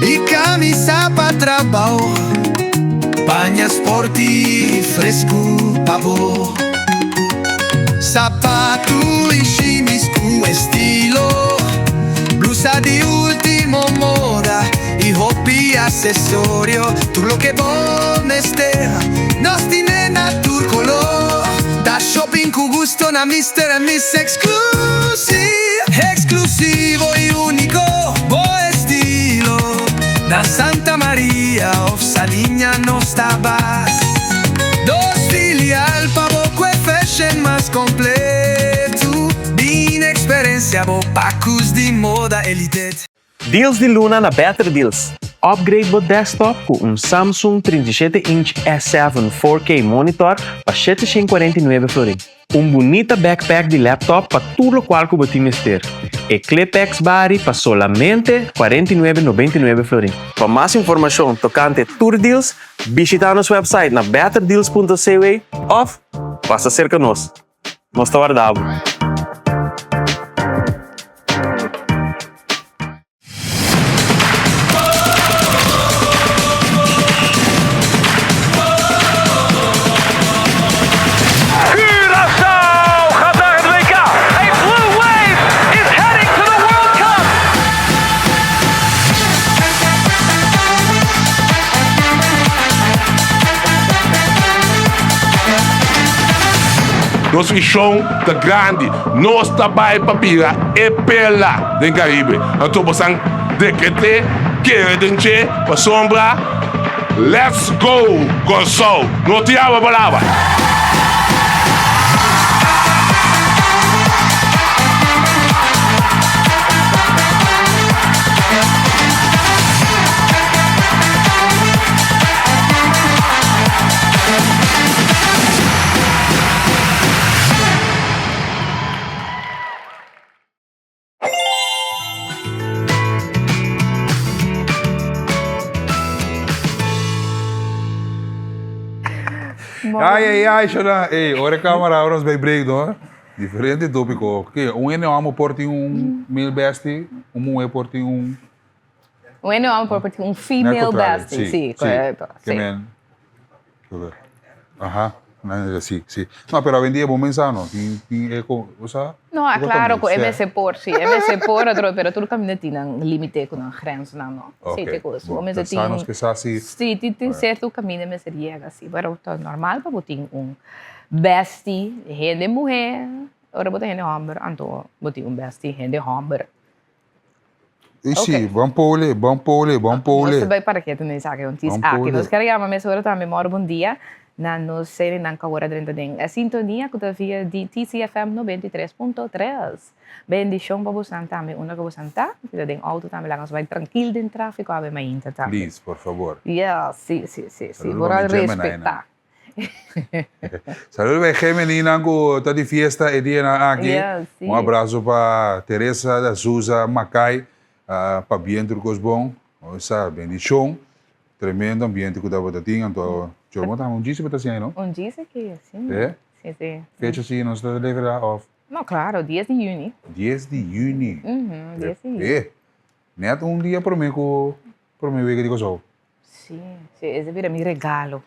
y camisa pa trabao. Paña sporty y frescu pa bo. Sapatu y shimis cu estilo, blusa di ultimo moda y hopi accesorio. Tur loke bo mester, nos tine na tur color. Ta shopping cu gusto na Mister and Miss Exclusive. Exclusivo y unico, bo estilo. Na Santa Maria of Saliña nos ta bas. Dos filial pa bo cu e fashion mas completo. Bin experencia bo pacus di moda elite. Deals di luna na Better Deals. Upgrade bo desktop ku un Samsung 37 inch S7 4K monitor pa 749 florin. Un bunita backpack di laptop pa tur lokual ku bo tin mester. E Clipex bari pa solamente 49,99 florin. Pa mas informashon tokante tur deals, bishita nos website na betterdeals.cw òf pasa serka nos. Nos ta warda bo. Curaçao gaat naar het WK. A blue wave is heading to the World Cup. Nos vision ta grandi, nos ta bai pa bira e perla den Caribe. Anto bosan dekreté, kere den dje, pasobra Let's go Kòrsou! No tin awa pa laba! Ai, ai, ai, Shona. Ey, ora e camera ora nos bay break, no? Diferente tópico. Ke, un hende homo por tin un male bestie, un muhe por tin un... Un hende homo por tin un female bestie, sí, correcto. Ke men. Aha. Na, si, si. No, pero awendia bo mensa no. Tin, tin e ko, o sa? No, a claro ku e mester por, si. E mester por otro, pero tur kaminda tin nan limite ku nan grensnan, no. Ok. Si, te kos. Bo Bo mester ta sa nos tin, ke sa si. si, tin, tin sierto kaminda mester yega, si. Pero ta normal pa bo tin un bestie, hende muhé, ora bo ta hende hòmber, anto bo tin un bestie hende hòmber. I si, bon pole, bon pole, bon pole. Nos ta bai para ketu na esaki un tis aki. Nos ker yama mesora tambe mòru bon dia na nos serenan ku awor a drenta den e sintonia ku ta via di TCFM 93.3. Bendishon pa bosan tambe unda ku bosan ta. Si ta den outo tambe laga nos bai trankil den trafiko awe mainta tambe. Please, por favor. Yes, si, si, si, si. Por a respetá. Saludo pa e Gemininan ku ta di fiesta e dianan aki. Yes, sí. Un abraso pa Teresa da Souza Macay, pabien tur kos bon. Sa bendishon. Tremendo ambiente ku tabata tin. Anto Chormo ta un djis bo ta hasi no? Un djis aki, sí. E? Sí, sí. Fecha si nos ta celebra of? No, claro, dies di juni. Dies di juni. Mhm, dies di juni. E, net un dia prome ku prome wega di Kòrsou. Sí, sí, ese bira mi regalo.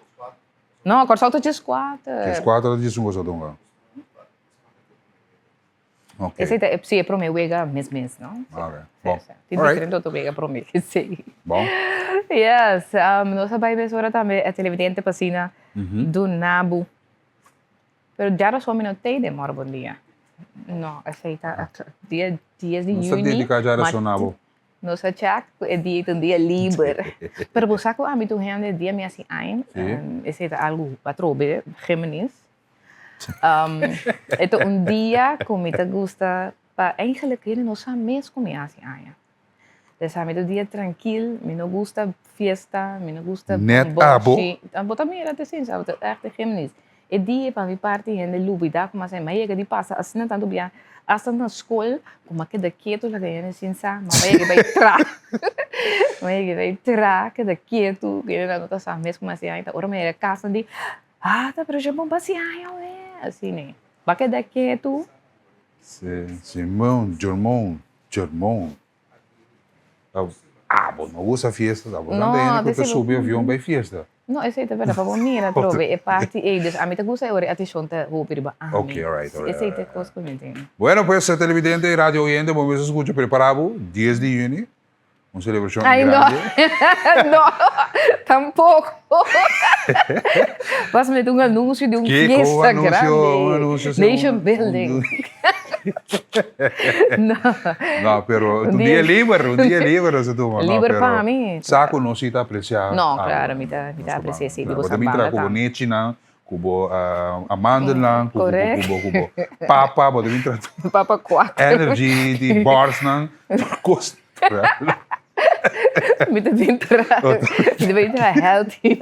No, Kòrsou ta djeskuater. Djeskuater òf djesun Kòrsou ta hunga? Ok. Esei ta, sí, e promé wega mes mes, no? Ok, bon. Sí, sí. Tin diferente otro wega promé ke esei. Bon. Yes, nos a bai mesora tambe e televidente pa asina duna bo. Pero djarason mi no tei den mòrgo bon dia. No, esei ta dia dies di Nos ta yüni. dediká djarason na bo. Nos a check ku e dia ta un dia liber. Pero bo sa ku ami ta un hende dia mi hasi ain, esei ta algu atrobe, Géminis. E ta un dia ku mi ta gusta pa eigenlijk hende no sa mes ku mi hasi aña. Des ami ta un dia trankil, mi no gusta fiesta, mi no gusta Net abo. Bo ta mira te sin sa, bo ta ègt e Géminis. E dia pa mi parti hende lubida kuma asina, mi a yega di pasa asina tantu bia hasta na skol ku mi a keda ketu laga hende sin sa, mi a yega bai tra, mi a yega bai tra keda ketu ku hende no ta sa mes kuma hasi aña ta ora mi a yega kas nan di ah ta pero bo hasi aña awe asina bo a keda ketu. Simon, Jermon, Jermon. Abo no gusta fiesta, abo No, tanta hende ku ta desi- subi avion bai fiesta. No, esei ta berdad, pa bo mira atrobe e parti ei, dus ami ta gusta e ora e atencion ta hopi riba ami. Ok, alright, alright, Esei ta e alright. kos ku mi tin. Bueno pues, televidente y radio oyente, bo mester skucha prepara bo, dies di juni, un selebrashon Ay, no. grandi. No, tampoco. Bas met un anuncio di un Kiko, fiesta un anuncio, grande. un anuncio, sí, Nation un- building. un- No. No, pero Un un dia dia liber, un dia liber nos ta tuma. No, Liber pero pa mi. Sa ku nos si ta aprecia. No, algo claro, mi ta, mi nos ta aprecia banda. si di Claro, bo bo ta bin banda traha ku bo tambe. nechinan, ku bo amandelnan, ku bo, Correct. ku bo, ku bo papa, bo ta bin traha Papa kuater. energy di barsnan, tur kos. Mi ta bin traha, mi ta bin traha healthy,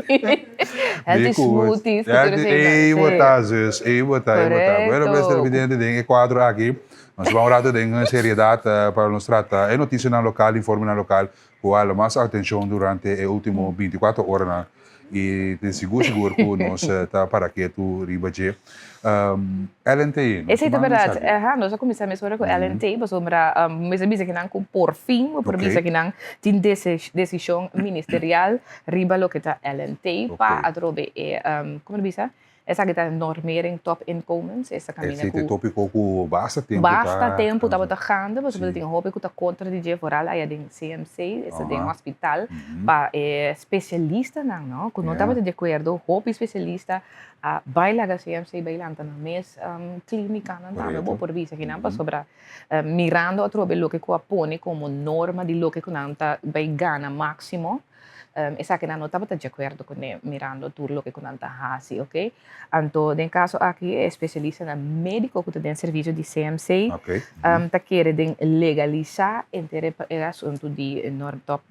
healthy smoothies ku tur esei. Ei bo ta zus, ei bo ta, ei bo ta. Bueno pues televidente den e kuadro aki nos ban un rato den seriedad pa nos trata e noticianan lokal, informenan lokal ku a hala mas atencion durante e ultimo binticuatro oranan i tin sigur sigur ku nos ta para ketu riba dje. LNT, nos Esei ta ban berdad. esaki. Aha, nos a kuminsá mesora ku LNT pasobra mester bisa kinan ku por fin bo por bisa kinan tin desishon ministerial riba loke ta LNT pa atrobe e, komo ta bisa? Esaki ta normering topinkomens, esta kaminda Esei ta e ku topiko ku basta tempu ta. Basta tempu tabata gande pasobra tin hopi ku ta kontra di dje vooral aya den CMC, esta den hospital, pa e spesialistanan no ku no tabata di akuerdo, hopi spesialista a bai laga CMC bai lanta nan mes klinikanan tambe bo por bisa kinan pasobra mirando atrobe loke ku a pone komo norma di loke ku nan ta bai gana máksimo. Esakinan no tabata di akuerdo kuné mirando tur loke ku nan ta hasi, oke. Anto den kaso aki e espesialistanan médiko ku ta den servisio di CMC ta kere den legalisá henter e asuntu di Normtop,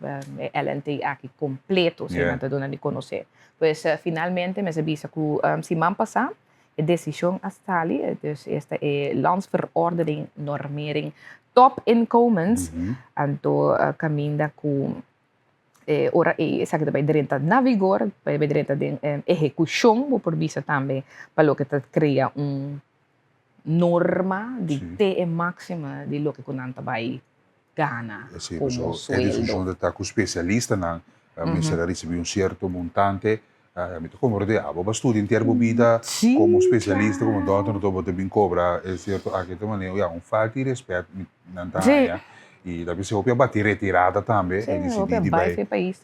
e LNT aki kompleto, si nan ta duna di konosé. Pues finalmente mester bisa ku siman pasá e desishon a sali, dus esta e Landsverordening Normering Topinkomens, anto kaminda ku E ora ei esaki ta bai drenta na vigor, bai bai drenta den ehekushon, bo por bisa tambe pa loke ta krea un norma di te e máksima di loke ku nan ta bai gana komo E sueldo. diskushon ta ta ku spesialistanan mester a risibí un sierto montante. Mi ta komprondé abo bo a studia henter bo bida komo spesialista, komo dòkter, anto bo ta bin kobra e sierto aki ta manera, ya, un falta di rèspèt nan ta haña. I ta bisa hopi a bati retirada tambe, e disidí di bai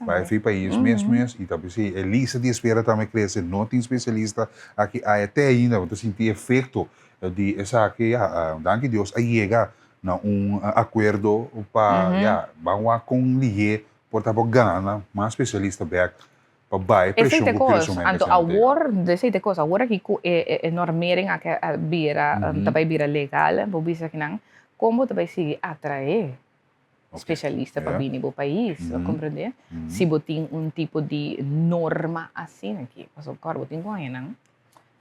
bai fi pais mes mes i ta bisa e lista di espera tambe krese, no tin spesialista aki aya te ainda, bo ta sinti efekto di esaki, ya, danki Dios a yega na un akuerdo pa, ya, ban wak kon lihé por ta por gana mas spesialista bèk pa bai Esei preshon ta ku kos. Curaçao Anto Medical Center. awor, esei ta kos. Awor aki ku e e normering aki a bira, ta bai bira legal, bo bisa kinan, kon bo ta bai sigui atraé spesialista pa bini bo pais, bo komprendé? Si bo tin un tipo di norma asina aki. Pasobra kòrda bo tin ku haña nan,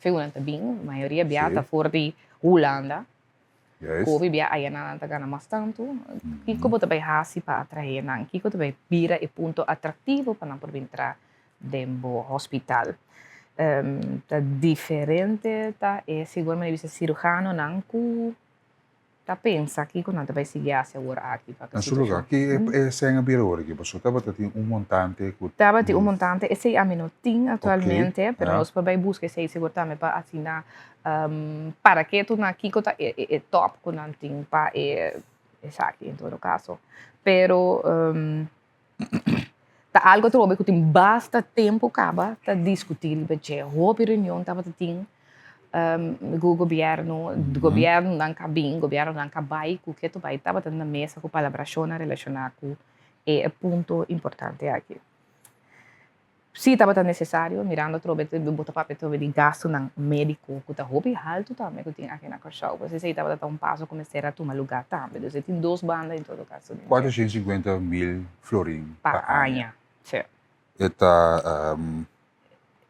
figunan ta bin, mayoria bia ta for di Hulanda. Kobe bia aya nan ta gana mas tantu. Kiko bo ta bai hasi pa atraé nan? Kiko ta bai bira e punto atraktivo pa nan por bin tra den bo hospital? Ta diferente ta e sigur mi bisa siruhanonan ku ta pensa kiko nan ta bai sigui hasi awor aki pa Na su lugar, ki e sèn a bira awor aki? Pasobra tabata tin un montante ku. Tabatin un montante, esei ami no tin aktualmente, pero nos por bai buska esei sigur tambe pa asina Para ke tur nan kiko ta e top ku nan tin pa e esaki en todo kaso. Pero ta algo atrobe ku tin basta tempu kaba ta diskutí riba dje. Hopi reunion tabata tin ku gobièrnu, gobièrnunan ka bin, gobièrnunan ka bai ku ke tur bai tabata na mesa ku palabrashonnan relashoná ku e punto importante aki. Sí tabata nesesario, mirando atrobe bo ta papia atrobe di gastunan médiko ku ta hopi haltu tambe ku tin aki na Kòrsou. Pues esei tabata ta un paso ku mester a tuma lugá tambe. Dus e tin dos banda en todo kaso. Kuatrocientos sinkuenta mil florin pa aña. Sí. E ta.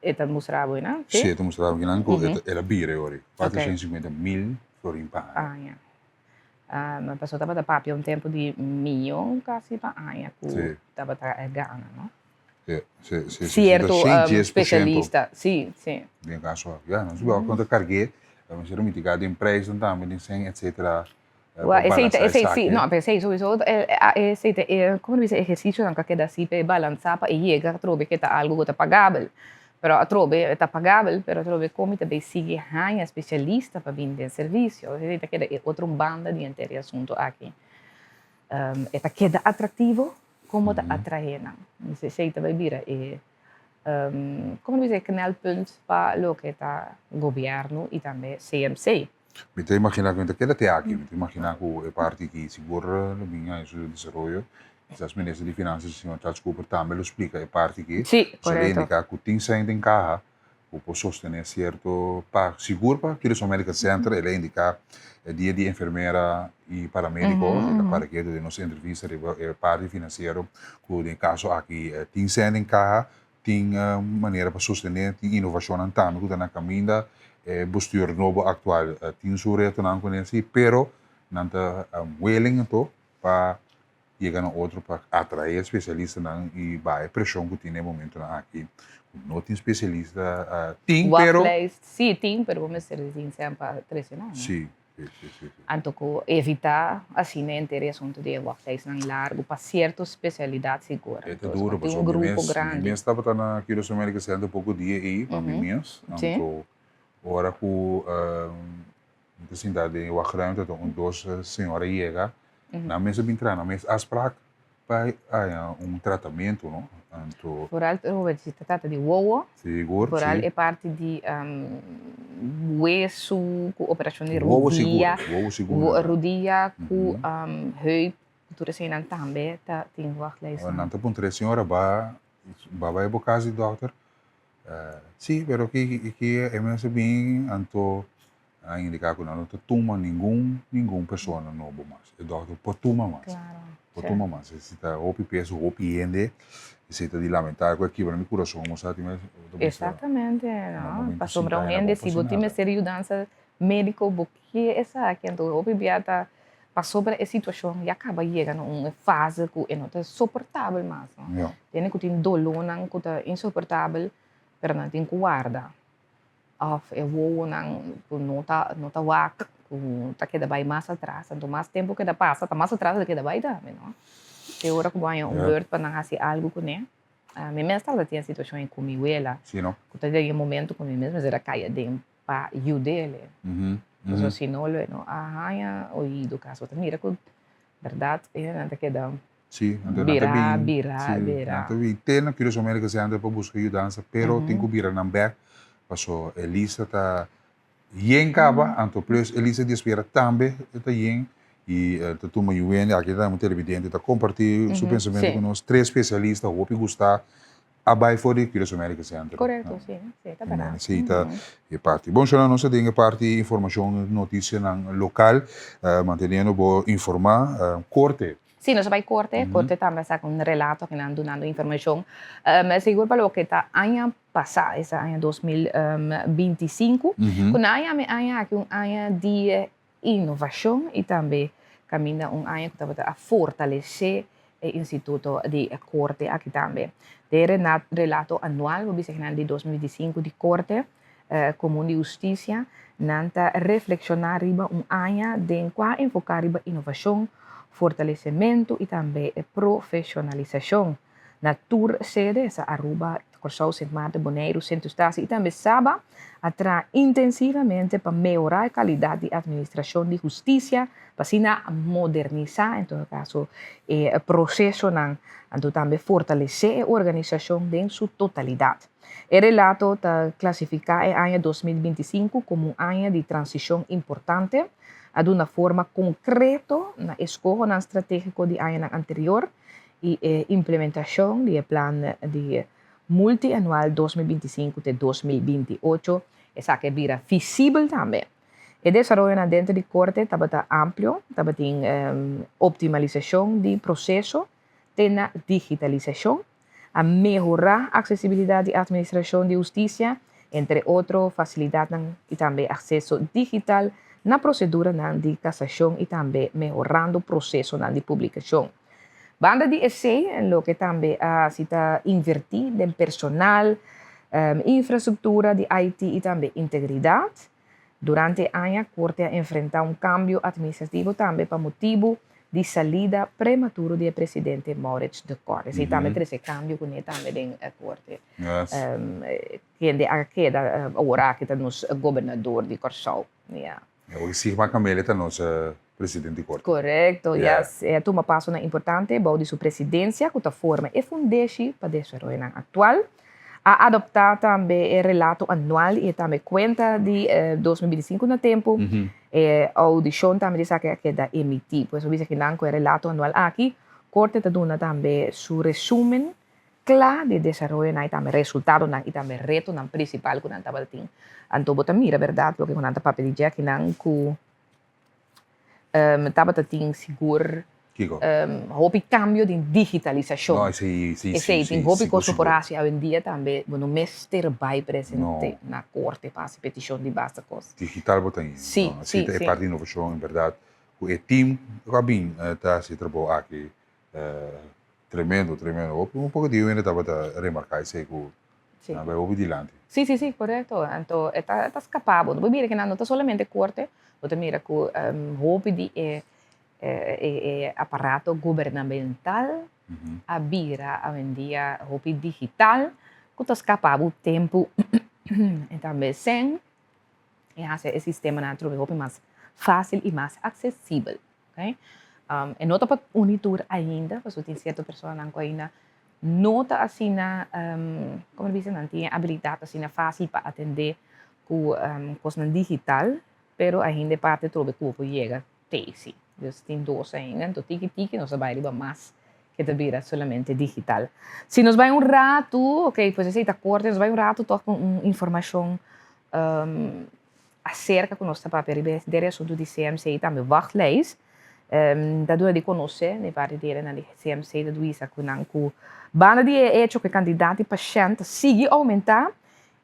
E ta mustra bo einan? Sí, e ta mustra bo einan ku el a bira e ora ei. Kuatrocientos sinkuenta mil florin pa aña. Aña. Pasobra tabata papia un tempu di miyon kasi pa aña ku tabata gana, no? Sí, sí, sí. Cierto specialista, sí, sí. Den caso aki, ya, nos wou konta cargué, nos a mitiga den prijsnan tambe, den sèn, etcetera. Wa, esei ta, esei sí, no, pero esei souiso, esei ta e, como ta bisa, ehercicionan ku a keda así pa e balansá, pa e yega atrobe ke ta algu ku ta pagabel. Pero atrobe e ta pagabel, pero atrobe kon mi ta bay sigui haña specialista pa bini den servisio? Esei ta keda e otro banda di henter e asunto aki. E ta keda atractivo? Kon bo ta atraé nan? Esei ta bai bira e, komo ta bisa, e knelpunt pa loke ta gobièrnu i tambe CMC. Mi ta imaginá ku mi ta keda te aki. Mi ta imaginá ku e parti aki sigur lo bin haña su desaroyo. Kisas Minister di Finansias, señor Charles Cooper, tambe lo splika e parti aki. Sí, korekto. Pasobra e indiká ku tin sèn den kaha ku por sostené sierto pa sigur pa Curaçao Medical Center el a indiká e dia di enfermera i paramediko el a para ketu den nos entrevista riba e parti finansiero ku den e kaso aki tin sèn den kaha tin manera pa sostené tin inovashonnan tambe ku ta na kaminda e bestuur nobo aktual tin su retonan kuné si pero nan ta willing anto pa yega na otro pa atrae spesialistanan i baha e preshon ku tin na e momentonan aki. Ku no tin spesialista, tin pero. Wachtlijst, sí tin, pero bo mester di tin sèn pa trese nan, no? Sí, sí, sí, sí. Anto ku evitá asina henter e asuntu di e wachtlijstnan largu pa sierto spesialidat sigur. E ta duro, pasobra mi mes, mi mes tabata na Curaçao Medical Center poko dia ei, pa mi mes. Anto ora ku Mi ta sinta den e wachtruimte ta un dos señora yega, nan mes a bin traha nan mes afspraak pa haña un tratamentu, no? Anto. Vooral Robert, si ta trata di wowo. Sigur, si. Vooral e parti di wesu ku operashon di Wowo rudia. sigur, wowo sigur. Rudia ku heup, tur eseinan tambe ta tin wachtlijstnan. Nan ta puntra e señora ba ba bai bo kas di dòkter? Si, pero ki ki e mester bin anto a indica cu nan no ta tuma ningun ningun persona nobo mas. E dokter por tuma mas. Por tuma mas. Esey ta hopi peso, hopi hende. Esey ta di lamenta cu a kibra mi curason bo sa tin bes. Exactamente, no. Pasobra un hende si bo tin mester yudansa medico bo ke esaki anto hopi bia ta pasobra e situacion ya caba yega na un fase cu e no ta soportabel mas, no. Tene cu tin dolornan cu ta insoportabel pero nan tin cu warda. Of e wowonan ku no ta no ta wak, ku ta keda bai mas atras. Anto mas tempu keda pasa, ta mas atras e ta keda bai tambe, no? Te ora ku bo haña un beurt pa nan hasi algu kuné. Mi mes tabata tin e situacion ei cu mi wela. Sí, no? Cu ta den e momento cu mi mes mester a caya den pa yud'ele. Pasobra si no lo e no a haña oido caso. Ta mira cu berdad e nan ta keda Sí, anto nan ta bira, bin, bira, sí, bira. nan ta bin te na Curaçao Medical Center pa busca yudansa, pero tin cu bira nan bek, paso e lista ta yen caba, anto plus e lista di espera tambe ta yen, y ta tuma yu hende, aki ta un televidente ta comparti su pensamento cu nos, tres specialista hopi gusta a bai for di Curaçao Medical Center. Correcto, sí, sí, ta berdad. Sí, ta e parti. Bon, shona, nos ta den e parti informacion, noticianan local, manteniendo bo informa, Corte. Sí, nos a bai Corte, Corte tambe a saca un relato akinan dunando informacion, sigur pa loke ta aña pasa, esta aña 2025, cu nan a yama e aña aki un aña di Innovacion y tambe caminda un aña cu tabata a fortalece e instituto di Corte aki tambe. Den e relato anual bo bisa kinan di 2025 di Corte Comun di Husticia nan ta reflexiona riba un aña den cua enfoca riba innovacion, fortalecemento y tambe profesionalisacion. Na tur sede, esta Aruba, Kòrsou, Sint Maarten, Boneiru, Sint Eustatius i tambe Saba, a traha intensivamente pa mehorá e kalidat di atministrashon di hustisia, pa asina modernisá en todo kaso e prosesonan, anto tambe fortalesé e organisashon den su totalidat. E relato ta klasifiká e aña 2025 komo un aña di transishon importante, a duna forma konkreto na e skohonan stratégiko di añanan anterior, i e implementashon di e plan di multianual 2025 te 2028, esaki a bira visibel tambe. E desaroyonan denter di Korte tabata amplio, tabatin optimalisashon di proseso te na digitalisashon, a mehorá aksesibilidat di atministrashon di hustisia, entre otro fasilidatnan i tambe akseso digital na proseduranan di kasashon i tambe mehorando prosesonan di publikashon. Banda di esei, loke tambe a hasi ta invertí den personal, infrastruktura di IT i tambe integridat. Durante e aña, Korte a enfrentá un kambio atministrativo tambe pa motibu di salida prematuro di e presidente Maurits de Kort. Esei tambe trese kambio kuné tambe den Korte. Kende a keda awor aki ta nos gobernador di Kòrsou. Ya. Oki Sigma Camelia ta nos presidente di Korte. Korekto, yes. E a tuma pasonan importante bou di su presidensia ku ta forma e fundeshi pa desaroyonan aktual. A adoptá tambe e relato anual i tambe kuenta di 2025 na tempu. E oudishon tambe di esaki a keda emití. Pues bo bisa kinan ku e relato anual aki Korte ta duna tambe su resumen Kla di desaroyonan i tambe resultadonan i tambe retonan prinsipal ku nan tabatin. Anto bo ta mira bèrdat loke ku nan ta papia di djekinan ku tabata tin sigur hopi kambio den digitalisashon. No, esei si, si, Esei tin hopi kos ku por hasi awendia tambe bo no mester bai presente na korte pa hasi petishon di basta kos. Digital bo ta yin. Si, si, si. Esei ta e parti di inovashon en bèrdat ku e tim ku a bin ta hasi e trabou aki. Tremendo, tremendo. Hopi un poco di hende tabata remarca esey cu nan bay hopi dilanti. Sí, sí, sí, correcto. Anto e ta, e ta scapa bo. No por mira cu nan no ta solamente corte, bo ta mira cu hopi di e e aparato gubernamental a bira awendia hopi digital cu ta scapa bo tempo y tambe cen y haci e sistemanan atrobe hopi mas facil y mas accesibel. Okay? Um, e no ta pa uni tur ainda, pasobra tin cierto personanan cu ainda no ta asina, um, como ta bisa, nan tin e habilidad asina facil pa atende cu um, cosnan digital, pero ainda e parte trobe cu bo por yega te si. Dus tin dos ainda, enton tiki tiki nos ta bay riba mas ke ta bira solamente digital. Si nos bay un ratu, ok, pues esey ta corte, nos bay un ratu toch cu un informacion um, Aserka ku nos ta papia riba e dere asuntu di CMC i tambe wachtlijst, ta duna di konosé na e parti derenan di CMC ta duisa ku nan ku banda di e echo ku e kantidat di pashènt ta sigui oumentá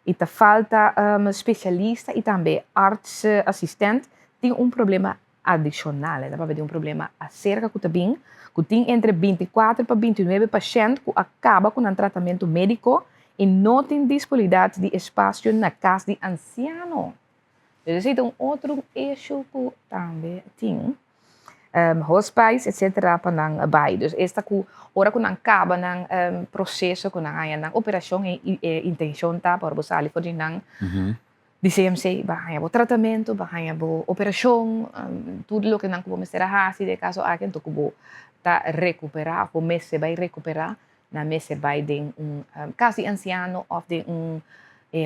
i ta falta spesialista i tambe arts asistent tin un problema adishonal. E ta papia di un problema aserka ku ta bin ku tin entre 24 pa 29 pashènt ku a kaba ku nan tratamentu médiko i no tin disponibilidat di espasio na kas di ansiano. Dus esei ta un otro issue ku tambe tin. Hospice etc pa nan bai. Dus esta ku ora ku nan kaba nan proseso ku nan haña nan operashon e e intenshon ta pa ora bo sali for di nan di CMC bo a haña bo tratamentu, bo a haña bo operashon, tur loke nan ku bo mester a hasi den e kaso aki anto ku bo ta rekuperá òf bo mester bai rekuperá Nan mester bai den un kas di ansiano òf den un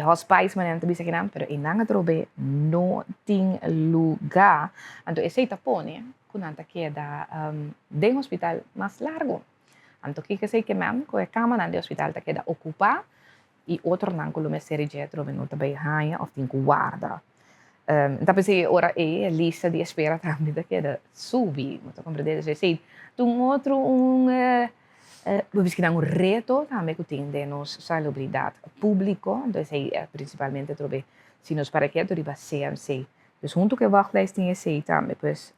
hospice manera nan ta bisa kinan, pero einan atrobe no tin lugá. Anto esei ta pone ku nan ta keda den hospital mas largu. Anto kiko esei ke men? Ku e kamanan di hospital ta keda okupá i otronan ku lo mester di dje atrobe no ta bai haña òf tin ku warda. N ta pensa e ora ei e lista di espera tambe ta keda subi. Bo ta komprendé? Dus esei ta un otro un Bo bisti nan un reto tambe ku tin den nos salubridat públiko, entonces esei prinsipalmente atrobe si nos para ketu riba CMC. Dus huntu ku e wachtlijst tin esei tambe. Pues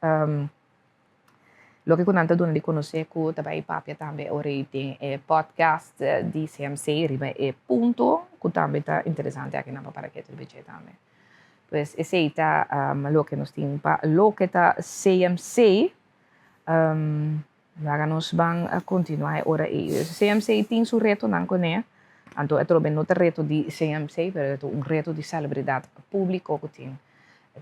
loke ku nan ta duna di konosé ku ta bai papia tambe ora ei den e podcast di CMC riba e punto ku tambe ta interesante aki nan pa para ketu riba dje tambe. Pues esei ta loke nos tin pa loke ta CMC. Laga nos ban a kontinuá e ora ei. CMC tin su retonan kuné, anto atrobe no ta reto di CMC, pero e ta un reto di salubridat públiko ku tin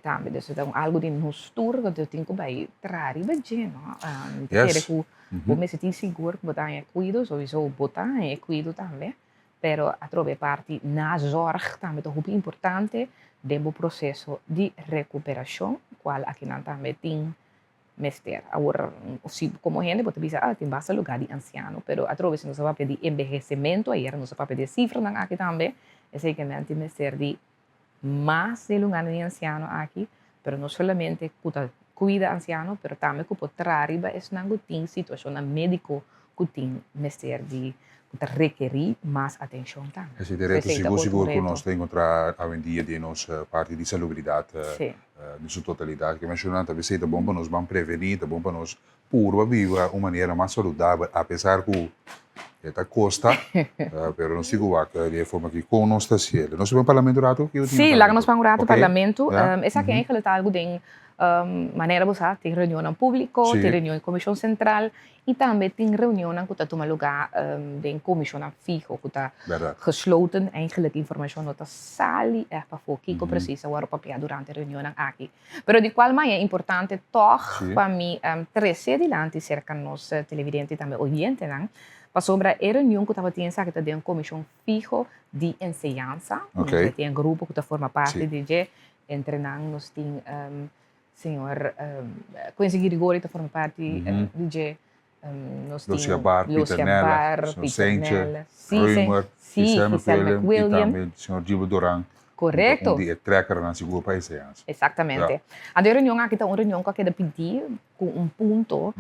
tambe. Dus e ta un algu di nos tur ku tin ku bai traha riba dje, no? Mi ta kere ku bo mester tin sigur ku bo ta haña kuido, souiso bo ta haña e kuido tambe, pero atrobe e parti nazorg tambe ta hopi importante den bo proseso di rekuperashon, kual akinan tambe tin mester. Awor, si komo hende bo ta bisa, ah, tin basta lugá di ansiano, pero atrobe si nos a papia di enbehesementu, ayera nos a papia di e sifranan aki tambe, esei ke men tin mester di mas di e lugánan di ansiano aki, pero no solamente ku ta kuida ansiano, pero tambe ku por traha riba esnan ku tin situashonnan médiko ku tin mester di, ku ta rekerí mas atenshon tambe. Esei ta e reto sigur sigur ku nos ta enkontrá awendia den nos parti di salubridat. Den su totalidat ke menshoná ta bisei ta bon pa nos ban prevení, ta bon pa nos purba biba un manera mas saludabel apesar ku e ta kosta, pero nos tin ku wak di e forma aki kon nos ta hasiel. Nos ta ban parlamento un ratu? Sí, laga nos ban un ratu parlamento. Esaki eigenlijk ta algu den manera bo sa tin reunionnan públiko, tin reunion di komishon sentral I tambe tin reunionnan ku ta tuma lugá den komishonnan fiho ku ta gesloten. Eigenlijk informashon no ta sali ègt pafó kiko presis a wòrdu papiá durante e reunionnan aki. Pero di kual manera importante tòg pa mi trese dilanti serka nos televidente i tambe oyentenan, pasobra e reunion ku tabatin esaki ta den un komishon fiho di enseñansa. Nos tin e grupo ku ta forma parti di dje, entre nan nos tin Señor Quincy Girigori ta forma parti di dje. Nos tin Lucia Barr, Lucia Peter Nella, Barr, señor Peter Sentje, Nella, sí, Römer, sí, Giselle Giselle McWilliam y McWilliam. tambe señor Gilbert Doran. Correcto. Un di e trekkernan sigur pa enseñansa. Exactamente. Anto e reunion aki ta un reunion ku a keda pidi ku un punto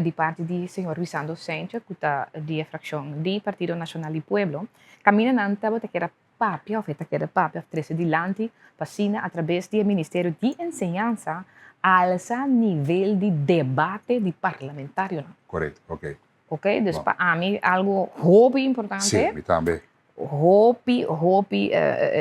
di parti di señor Luisando Sentje ku ta di e frakshon di Partido Nacional di Pueblo. Kaminda nan tabata keda papia of e ta keda papia of trese dilanti pa asina atrabes di e Ministerio di Enseñansa alsa nivel di debate di parlamentarionan. Correcto, ok. Ok, dus Bon. pa ami algo hopi importante. Sí, mi tambe. Hopi, hopi,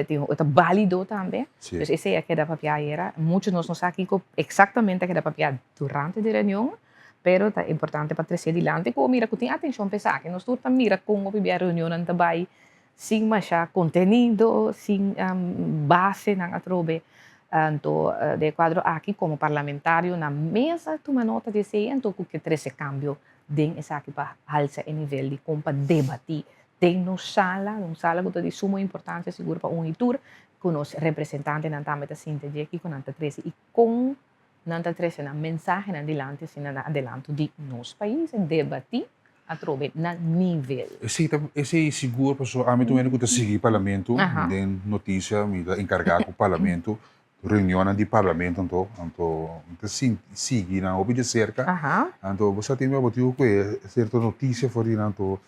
tin, e ta balido tambe. Sí. Dus esei a keda papia ayera. Mucho nos no sa kiko exactamente a keda papia durante di reunion, pero ta importante pa trese dilanti ku mira ku tin atencion pa esaki. Nos tur ta mira kon hopi bia reunionnan ta bai Sin masha kontenido, sin basenan atrobe. Anto den e kuadro aki komo parlamentario nan mes a tuma nota di esei anto ku ke trese kambio den esaki pa halsa e nivel di kon pa debatí den nos sala, un sala ku ta di sumo importansia sigur pa un i tur, ku nos representantenan tambe ta sinta dje kiko nan ta trese i kon nan ta trese nan mensahenan dilanti asina na adelanto di nos pais e debatí atrobe na nivel. Esei ta esei sigur pasobra ami ta un hende ku ta sigui parlamento den notisia mi ta enkargá ku parlamento reunionnan di parlamento anto anto mi ta sinti sigui nan hopi di serka anto bo sa tin bo tin ku e sierto notisia for di nan anto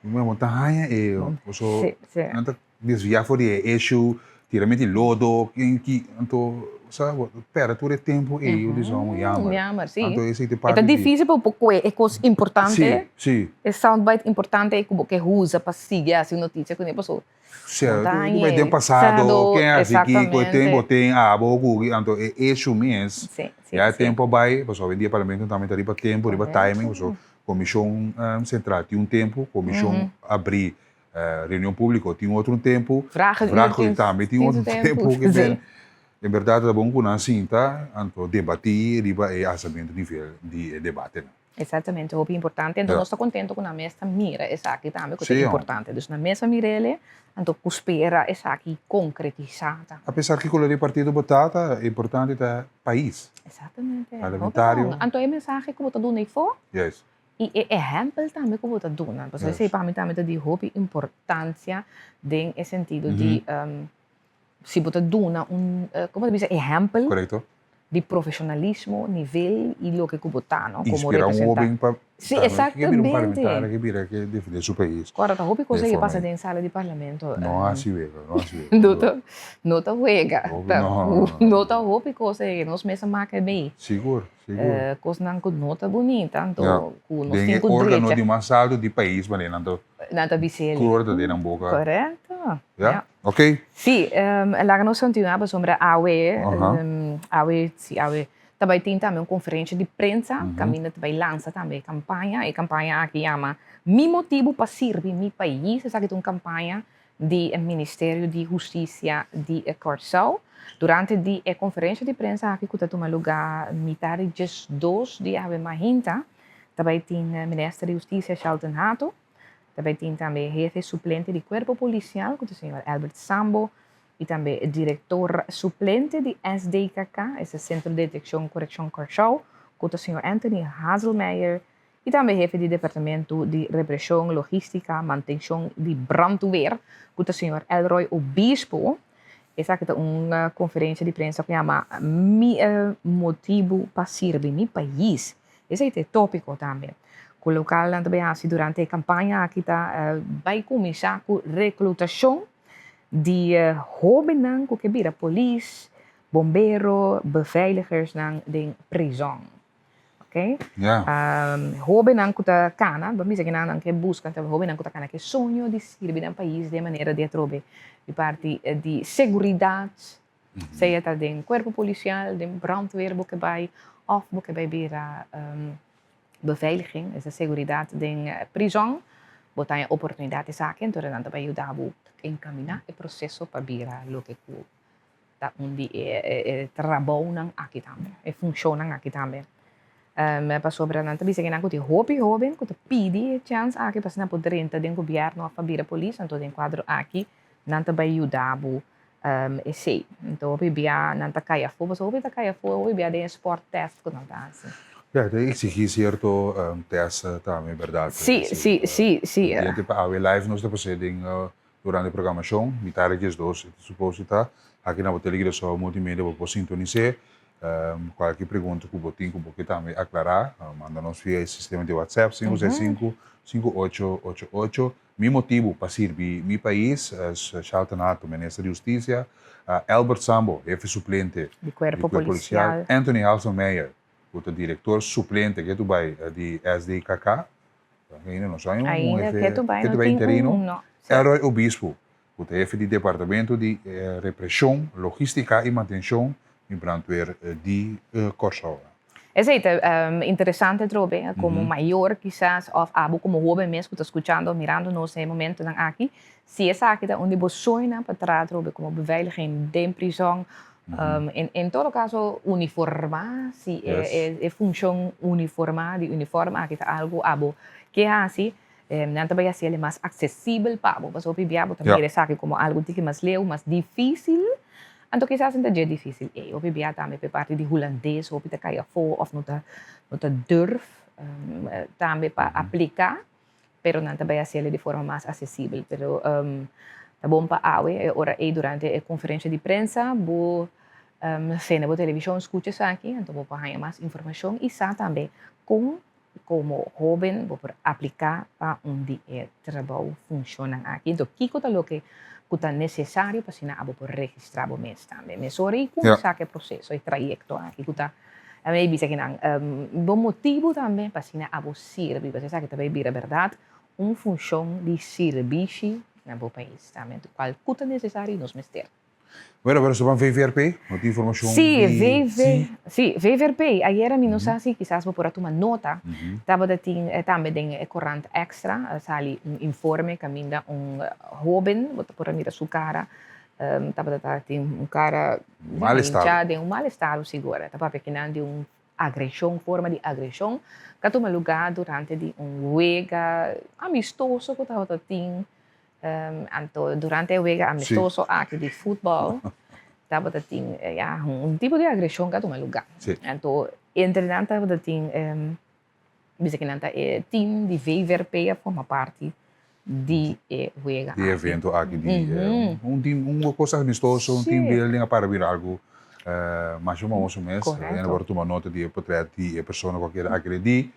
mi bo ta haña e pasobra nan ta desviá for di e issue tira miti lodo ken ki anto. Sa bo perde tur e tempo ei, bo bisa un jammer. Jammer, si. Anto esei ta E parti ta di. difícil pa bo por kohe e kos importante. Si, si. E soundbite importante ei ku bo ke usa pa sigui hasi un notisia kuné pasobra. Si, tu bai den pasado, ken a hasi kiko, e ten bo ten abo ku anto e issue mes. Si, si. Ya e tempo a bai, pasobra awendia parlamento tambe ta riba tempo, riba timing, pasobra komishon sentral tin un tempo, komishon abrí Reunion públiko tin otro un tempu. Vragenuur tambe tin otro tempu. En bèrdat ta bon ku nan sinta anto debatí riba e alsamentu nivel di e debatenan. Exactamente, hopi importante. Anto nos ta contento cu nan mes ta mira esaki tambe cu ta importante. Dus nan mes a mir'ele, anto cu spera esaki concretisa tambe. A pesar ki color di partido bo ta, ta importante ta pais. Exactamente. Parlamentario. Anto e mensahe cu bo ta duna eyfo. Juist. I e ehèmpel tambe ku bo ta duna. Pasobra esei pa mi tambe ta di hopi importansia den e sentido di si bo ta duna un, komo ta bisa, ehèmpel di profeshonalismo, nivel i loke ku bo ta, no? Komo Inspirá un representante. hóben pa Sí, tambe ke bira un exactamente. parlamentario, ke bira ke defendé su pais. Kòrda, ta hopi kos Den ei forma pasa ei. den sala di parlamento. No hasi wega, no hasi wega. No ta, no ta wega. Hopi, Ta, no, no, no. no ta hopi kos ei, nos mes a maka e bei. Sigur. Sigur. Kosnan ku no ta bunita, anto Ja. ku nos Den tin e ku órgano drecha. di mas alto di pais manera nan ta Nan ta bis'el. klor ta den nan boka. Korekto. Ja? Ja. Ok. Sí, laga nos kontinuá pasobra awe, Aha. awe, sí, awe ta bai tin tambe un konferensha di prensa kaminda ta bai lansa tambe e kampaña. E kampaña aki yama Mi motibu pa sirbi mi pais. Esaki ta un kampaña di e Ministerio di Hustisia di Kòrsou. Durante di e konferensha di prensa aki ku ta tuma lugá mitar di diesdos di awe mahinta, ta bai tin Minister di Hustisia Shelton Hato, ta bai tin tambe hefe suplente di Kuerpo Polisial ku ta señor Albert Sambo i tambe direktor suplente di SDKK, esta Sentro Detekshon Korekshon Kòrsou, ku ta señor Anthony Hazelmeijer. I tambe hefe di Departamento di Represhon, Logistica, Mantenshon di Brandweer, ku ta señor Elroy Obispo. Esaki ta un konferensia di prensa ku yama Mi motibu pa sirbi mi pais. Esei ta e topiko tambe ku lokalnan ta bay hasi durante e kampaña aki ta bay kuminsá ku reklutashon di hóbennan ku ke bira polis, bombero, beveiligers-nan den prizòn. Ok? Ja. Hóbennan ku ta kana, bo bisa kinan nan ke buska, ta hóbennan ku ta kana ke soño di sirbi nan pais den manera di atrobe di parti di seguridat, sea ta den kuerpo polisial, den brandweer bo ke bai, òf bo ke bai bira beveiliging, esta seguridat den prizòn, bo ta haña oportunidat esaki, entonces nan ta bai yuda bo enkaminá e proseso pa bira loke ku Ta un di e trabounan aki tambe, e funshonnan aki tambe. Pasobra nan ta bisa ke nan ku tin hopi hoben ku ta pidi e chèns aki pa asina por drenta den gobièrnu òf pa bira polis, anto den kuadro aki nan ta bai yuda bo esei. Anto hopi bia nan ta kai afó, pasobra hopi ta kai afó, hopi bia den e sport tèst ku nan ta hasi. Ya, ta eksigí sierto tèst tambe, bèrdat? Sí, sí, sí, sí. Diente pa awe live nos ta pas'é den Durante programashon, mitar di diesdos e ta suposo ta aki na bo Telegreso Multimedia bo por sintonis'é. Kualke pregunta ku bo tin ku bo ke tambe aklará, manda nos via e sistema di WhatsApp 565 5888. Mi motibu pa sirbi mi pais, Shelton Hato, Minister di Hustisia, Albert Sambo, Hefe Suplente di Kuerpo Polisial, Anthony Halsenmeyer, ku ta Direktor Suplente ke tu bai di SDKK, Ainda no sa un Ainda hefe, ke tu bai ke no tu bai tin interino. un, no. Sí. Elroy Obispo, ku ta hefe di Departamento di Represhon, Logístika i Mantenshon di Brandweer di Kòrsou. Esei ta interesante atrobe, komo mayor kisas òf abo komo hoben mes ku ta skuchando òf mirando nos na e momentonan aki, si esaki ta un di bo soñonan pa traha atrobe komo beveiliging den prizòn, En todo caso uniforma, si e funcion uniforma di uniform aki ta algo abo ke haci, nan ta bay haci el mas accesibel pa bo, pasobra hopi bia bo ta mira esaki como algo tiki mas leu, mas dificil, anto kisas no ta dje dificil ey, hopi bia tambe pa e parti di hulandes hopi ta cay afo of no ta no ta durf tambe pa aplica. pero nan ta bai hasiel di forma mas asesibel. Pero ta bon pa awe, e ora ei durante e konferensha di prensa bo sende bo televishon skucha esaki, anto bo por haña mas informashon i sa tambe kon komo hóben bo por apliká pa un di e trabou funshonnan aki. Anto kiko ta loke. ku ta nesesario pa asina abo por registrá bo mes tambe. Mesora i kuminsá ku e proseso, e trayekto aki ku ta mi bisa kinan bo motibu tambe pa asina abo sirbi, pasobra esaki ta bai bira bèrdat un funshon di sirbishi na bo pais tambe, kual ku ta nesesario nos mester. Bueno, pero soban VVRP, no tin informacion Sí, di... VV, Sí. sí, VVRP, ayera mi no sa si kisas bo por a tuma nota, tabata tin tambe den e corant Extra a sali un informe caminda un hoben, bo ta por a mira su cara, tabata ta tin un cara Mal estado. hincha, den un mal estado sigur. Ta papia kinan di un agresion, forma di agresion, cu a tuma lugar durante di un wega amistoso cu tabata tin. Anto durante e wega amistoso aki di futbòl tabata tin ya un tipo di agreshon ku a tuma lugá. Anto entre nan tabata tin bisa ku nan ta e team di VVRP a forma parti di e wega aki. Di e evento aki di un team un kos amistoso un team building a para bira algu masha famoso mes. Hende por tuma nota di e potrèt di e persona ku a keda agredí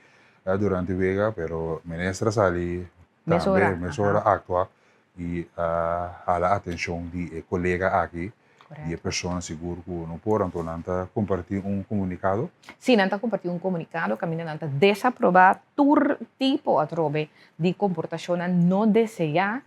durante e wega pero minister a sali Mesora. Tambe mesora actua y a hala atencion di e colega aki, di e persona sigur cu no por, anto nan ta comparti un comunicado. Si, nan ta comparti un comunicado caminda nan ta desaproba tur tipo atrobe di comportacionnan no desea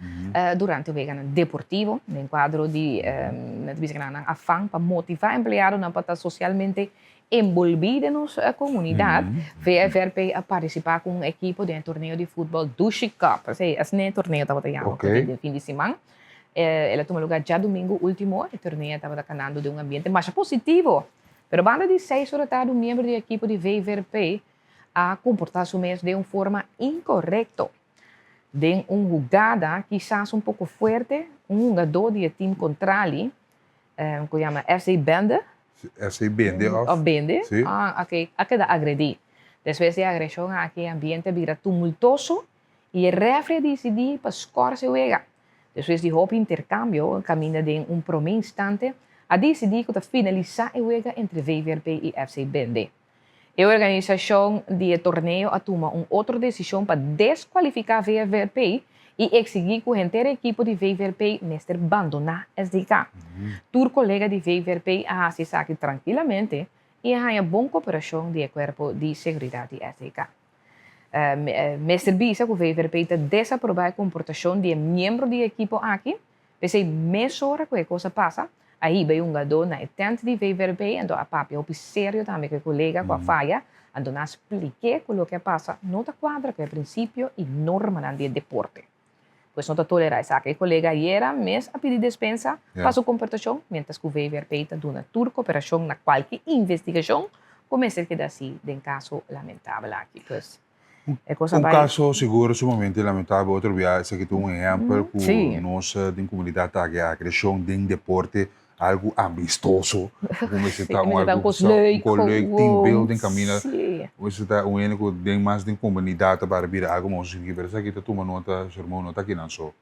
durante weganan deportivo, den cuadro di nan ta bisa cu nan afan pa motiva empleadonan pa ta socialmente Enbolbí den nos komunidat, VFRP a partisipá ku un ekipo den e torneo di futbòl Dushi Cup. Esei, asina e torneo tabata yama ku den fin di siman. El a tuma lugá djadumingu último. E torneo tabata kanando den un ambiente masha positivo. Pero banda di seis ora tardi un miembro di e ekipo di VFRP a komportá su mes den un forma inkorekto. Den un hugada kisas un poko fuerte, un hungadó di e tim kontrali, ku yama FC Bende, FC Bende of? Of Bende, Sí. ah ok, a keda agredí. Despues di e agreshon aki e ambiente a bira tumultoso i e refri a disidí pa skòrs e wega. Despues di hopi interkambio, kaminda den un promé instante a disidí ku ta finalisá e wega entre VVRP i FC Bende. E organisashon di e torneo a tuma un otro desishon pa deskualifiká VFRP i eksigí ku henter e ekipo di VVRP mester bandoná SDK. Tur kolega di VVRP a hasi esaki trankilamente i a haña bon koperashon di e kuerpo di seguridat di SDK. Mester bisa ku VVRP ta desaprobá e komportashon di e miembro di e ekipo aki. P'esei mesora ku e kos a pasa, a hiba e hungadó na e tènt di VVRB, anto a papia hopi serio tambe ku e kolega ku a faya, anto nan a splik'é ku loke a pasa no ta kuadra ku e prinsipio i normanan di e deporte. Pues no ta tolerá esaki. E kolega ayera mes a pidi despensa pa su komportashon, miéntras ku VVRP ta duna tur koperashon na kualke investigashon ku mester keda hasi den kaso lamentabel aki. Pues. E cosa Un bai. caso sigur sumamente lamentabel otro bia esaki ta un ehempel cu Sí. nos den comunidad ta aki agresión den deporte algo amistoso cu mester Sí, ta un mester ta un algo cos sa un leuk cos leuk team gewoon. building camina Sí. mester ta un hende cu den mas den comunidad ta para bira algo mas sinti pero esaki ta tuma nota su hermano no ta kinan so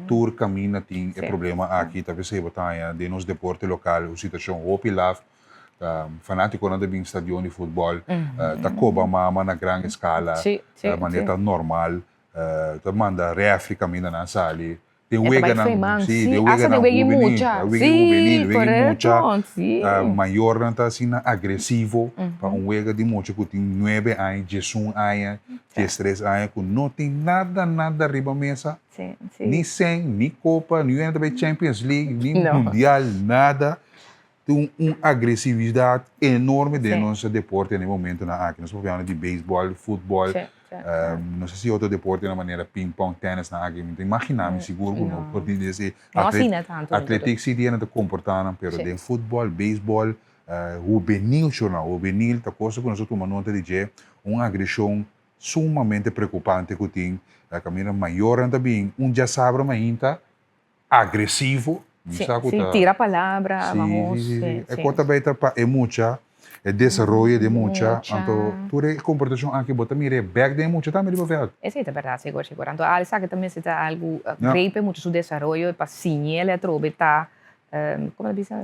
tur camina tin e Sí. problema aki ta pesey bo ta haña den nos deporte local un situacion hopi laf Fanátikonan ta bin stadion di futbòl, ta koba mama na gran eskala, manera ta normal, ta manda rèfri kaminda nan sali. Den weganan, sí, den weganan hubenil, wega hubenil, wega mucha, mayornan ta asina agresivo pa un wega di mucha ku tin nuebe aña, diesun aña, diestres aña ku no tin nada, nada riba mesa, ni sèn, ni kopa, ni ta bai Champions League, ni mundial, nada. Tin un agresividad enorme den nos deporte na e momentonan aki. Nos papiando di beisbòl, futbòl, no sa si otro deportenan manera ping-pong, tènisnan aki. Mi ta imaginá mi sigur ku no por tin esei. Atletik si tin ta komportá nan, pero den futbòl, beisbòl, hubenil shornan, hubenil ta cosa ku nos a tuma nota di dje, un agreshon sumamente preokupante ku tin. Kaminda mayornan ta bin un djasabra mainta agresivo, mi sa ku ta. Sí, tira palabra, Sí, vamos, sí, sí, sí, sí. E sí. kos ta bay ta pa e mucha, e desaroyo di e mucha, Mucha. anto tur e komportashon aki bo ta mira e bèk den e mucha tambe riba vèlt. Esei ta bèrdat, sigur, sigur. Anto al esaki ta mester ta algu Ja. great pa e mucha su desaroyo, pa siñ'el atrobe ta, komo ta bisa?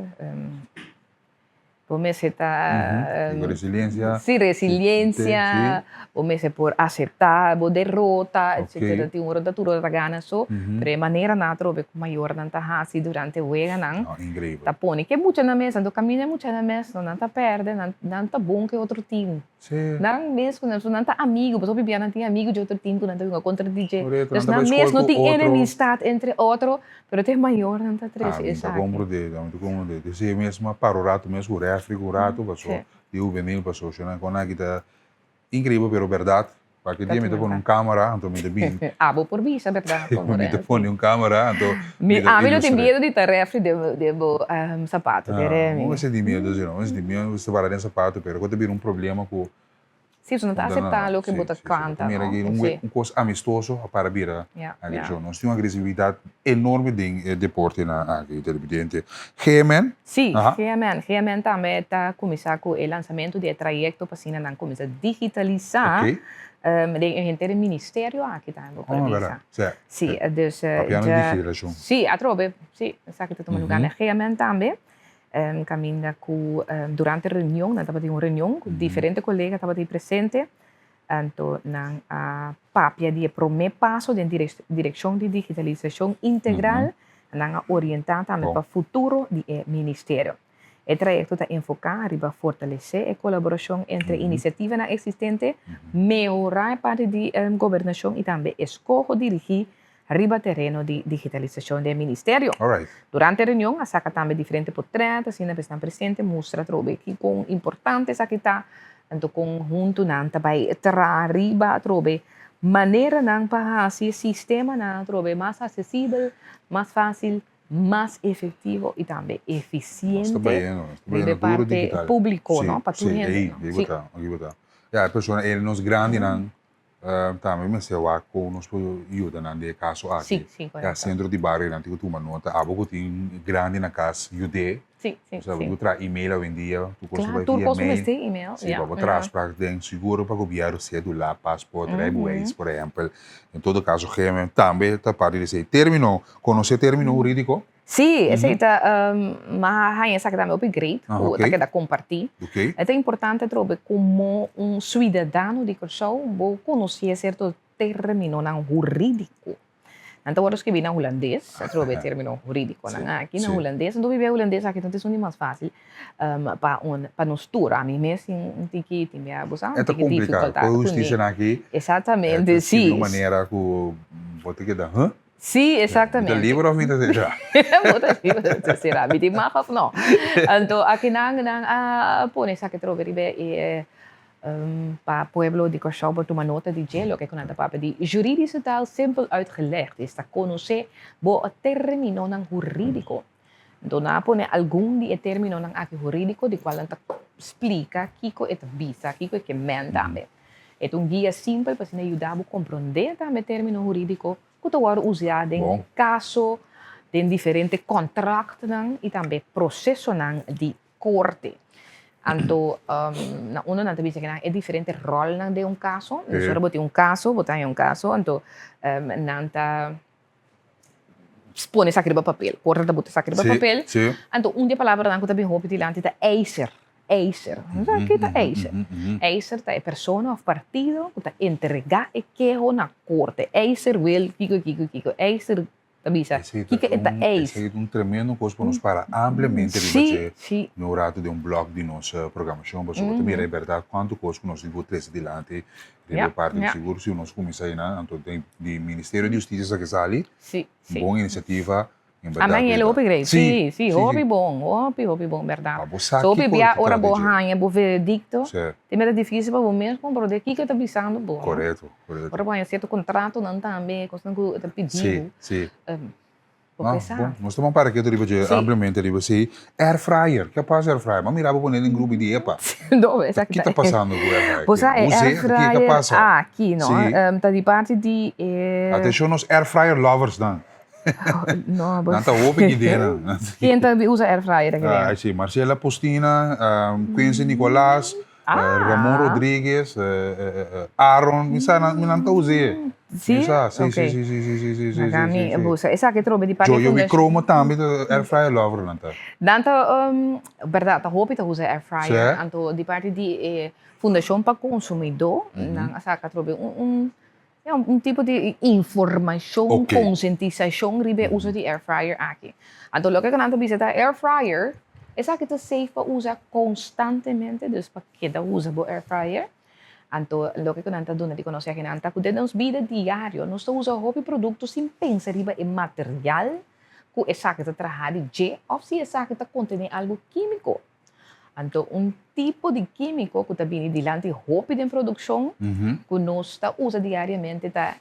Bo mester ta. Riba resiliencia. Si, resiliencia. Bo mester por acepta bo derota, etcetera. Tin ora ta tur ora ta gana so, pero e maneranan atrobe cu mayornan ta haci durante weganan. No, increibel. Ta pone ke muchanan mes, anto caminda e muchanan mes, no nan ta perde, nan ta bon ke otro team. Si. Nan mes cu nan, so nan ta amigo, pasobra hopi bia nan tin amigo di otro team cu nan ta hunga contra di dje. Correcto, Dus nan ta nan bay mes school no cu tin otro. enemistad entre otro, pero te mayornan ta trece Ah, mi ta esaki. comprende, mi ta comprende. Deci mes ma para un rato mes cu refri cu un rato, paso di juvenil, paso nan con aki ta increibel pero berdad. Cualkier dia mi ta pone un camera, anto mi ta bin. Abo por bisa berdad como Mi ta pone un camera, anto mi ta Ami lo tin ilustra. miedo di ta refri den bo sapato, kere mi. No mester tin miedo si no, no mester tin miedo di para den sapato, pero ku ta bira un problema ku. Si, bo no ta acepta loke bo ta canta, Mira no? aki un kos amistoso a para bira agresión. Nos tin un agresividad enorme den e deportenan aki, televidente. GMN? Sí, GMN. GMN tambe ta kuminsá ku e lansamentu di e trayekto pa asina nan kuminsá digitalisá den e henter e ministerio aki tambe bo por bisa. Sí, dus Papiando di digitalisashon. Sí, atrobe, sí, esaki ta tuma lugá na GMN tambe, kaminda ku durante reunion, nan tabatin un reunion ku diferente kolega tabatin presente, anto nan a papia di e promé paso den direkshon di digitalisashon integral. Nan a orientá tambe pa futuro di e ministerio. E trayekto ta enfoká riba fortalesé e kolaborashon entre inisiativanan eksistente, mehorá e parti di gobernashon i tambe eskoho dirigí riba tereno di digitalisashon den e ministerio. Durante e reunion a saka tambe diferente potrèt asina pa esnan presente mustra atrobe ki kon importante esaki ta anto kon huntu nan ta bai traha riba atrobe Maneranan pa hasi e sistemanan atrobe mas asesibel, mas fásil, mas efektivo i tambe efisiente riba e parte públiko, no? Pa tur hende, no? Sí, aki bo ta. Ya, e persona, e nos grandinan tambe mester wak kon nos por yuda nan den e kaso aki. Sí, sí, korekto. Ya, sentro di barionan tin ku tuma nota. Abo ku tin grandi na kas, yud'é. Sí, sí, Osea, sí. bo traha email awendia, tur kos ta Claro, bai tur via kos bo mail. mester email, Sí, ya. pa bo traha afspraak den seguro pa gobièrnu, cédula, paspoort, rijbewijs, por ehèmpel. En todo kaso, GMM tambe ta parti di esei. Término, konosé término hurídiko? Sí, esei ta, m'a haña esaki tambe hopi great, Ah, ku ok. ta keda kompartí. Ok. E ta importante atrobe komo un suidadano di Kòrsou bo konosé sierto términonan hurídiko. Nan ta wòrdu skibí na hulandes, atrobe e término hurídikonan aki na hulandes. Anto bibia hulandes aki ta esun di mas fásil pa un pa nos tur. Ami mes tin un tiki tin bia bo sa un E ta tiki kompliká. difikultat Ku e kuné. hustisianan aki Exactamente, e ta skibí sí. un manera ku bo ta keda, huh? Sí, Mi ta exactamente. liber òf mi ta será? Bo ta liber òf ta será? Mi tin mag òf no? Anto akinan nan a pone esaki atrobe riba e Pa pueblo di Kòrsou por tuma nota di dje loke ku nan ta papia di juridische taal simpel uitgelegd, esta konosé bo términonan hurídiko. Anto nan a pone algun di e términonan aki hurídiko di kual nan ta splika kiko e ta bisa, kiko e ke men tambe. E ta un guia simpel pa asina yuda bo komprondé tambe término hurídiko ku ta wòrdu usá den kaso, den diferente kòntraktnan i tambe prosesonan di korte. Anto na unda nan ta bisa kinan e diferente rolnan den un kaso. Dus ora bo tin un kaso, bo ta haña un kaso, anto nan ta pone esaki riba papel. Korte ta buta esaki riba papel. Anto un di e palabranan ku ta bin hopi dilanti ta eiser, eiser. Ke ta eiser? Eiser ta e persona òf partido ku ta entregá e keho na korte. Eiser wil kiko, kiko, kiko. Eiser ta bisa kiko e ta eis. Esei ta un tremendo kos pa nos para ampliamente riba dje na un rato den un blòk di nos programashon pasobra bo ta mira e bèrdat kuantu kos ku nos tin ku trese dilanti riba e parti di sigur si nos kuminsá einan anto den di Ministerio di Hustisia sa ke sali un bon inisiativa en bèrdat Amen el hopi great si si hopi bon hopi hopi bon bèrdat so hopi bia ora bo haña bo veredikto tin mester difisil pa bo mes komprondé kiko e ta bisando bo. Correcto. Ora bo haña cierto contratonan tambe, cosnan cu ta pidi Sí, bo. sí. Bo No, pesa. bon, nos ta ban para ketu riba dje, Sí. ampliamente riba esei. Air fryer, ke a pasa air fryer? M'a mira bo pone den grupo di epa. No, esaki Ki ta pasando ku air fryer? Bo sa e Bo air sê, ki ke fryer pasa? aki, no? Sí. Ta di parti di e. Atencion nos air fryer lovers nan. No, bo Nan ta hopi kidenan. Ken ta usa air fryer aki den? Ah, sí, Marcela Postina, Quincy Nicolas, Ah. Ramon Rodriguez, Aaron, mi sa nan, mi nan ta us'é. Sí? Sa, sí, Ok. sí, sí, sí, sí, sí, sí, sí, Laga sí, mi sí. busa. Esaki trobe di parti Joyo fundashon. Wikromo tambe ta air fryer lover nan ta. Nan ta, um, berdad, ta hopi ta usa air fryer. Sí. Anto di parti di e Fundashon pa Konsumidó, nan a saka trobe un, un, ja, un tipo di informashon, konsientisashon riba e uso di air fryer aki. Anto loke ku nan ta bisa ta air fryer, esaki ta safe pa usa konstantemente, dus pa keda usa bo air fryer. Anto loke ku nan ta duna di konosé aki nan ta ku den nos bida diario nos ta usa hopi produkto sin pensa riba e material ku esaki ta traha di dje òf si esaki ta kontené algu kímiko. Anto un tipo di kímiko ku ta bini dilanti hopi den produkshon ku nos ta usa diariamente ta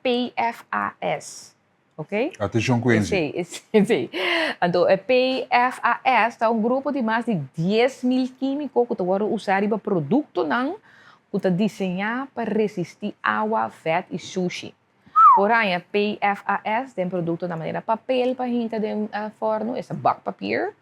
PFAS. Ok? Atenshon ku ensi. Esei, esei. Anto e PFAS ta un grupo di mas di 10,000 kímiko ku ta wòrdu usá riba produktonan ku ta diseñá pa resistí awa, vèt i sushi. Por haña PFAS den produktonan manera papel pa hinka den fòrnu, esta bakpapier,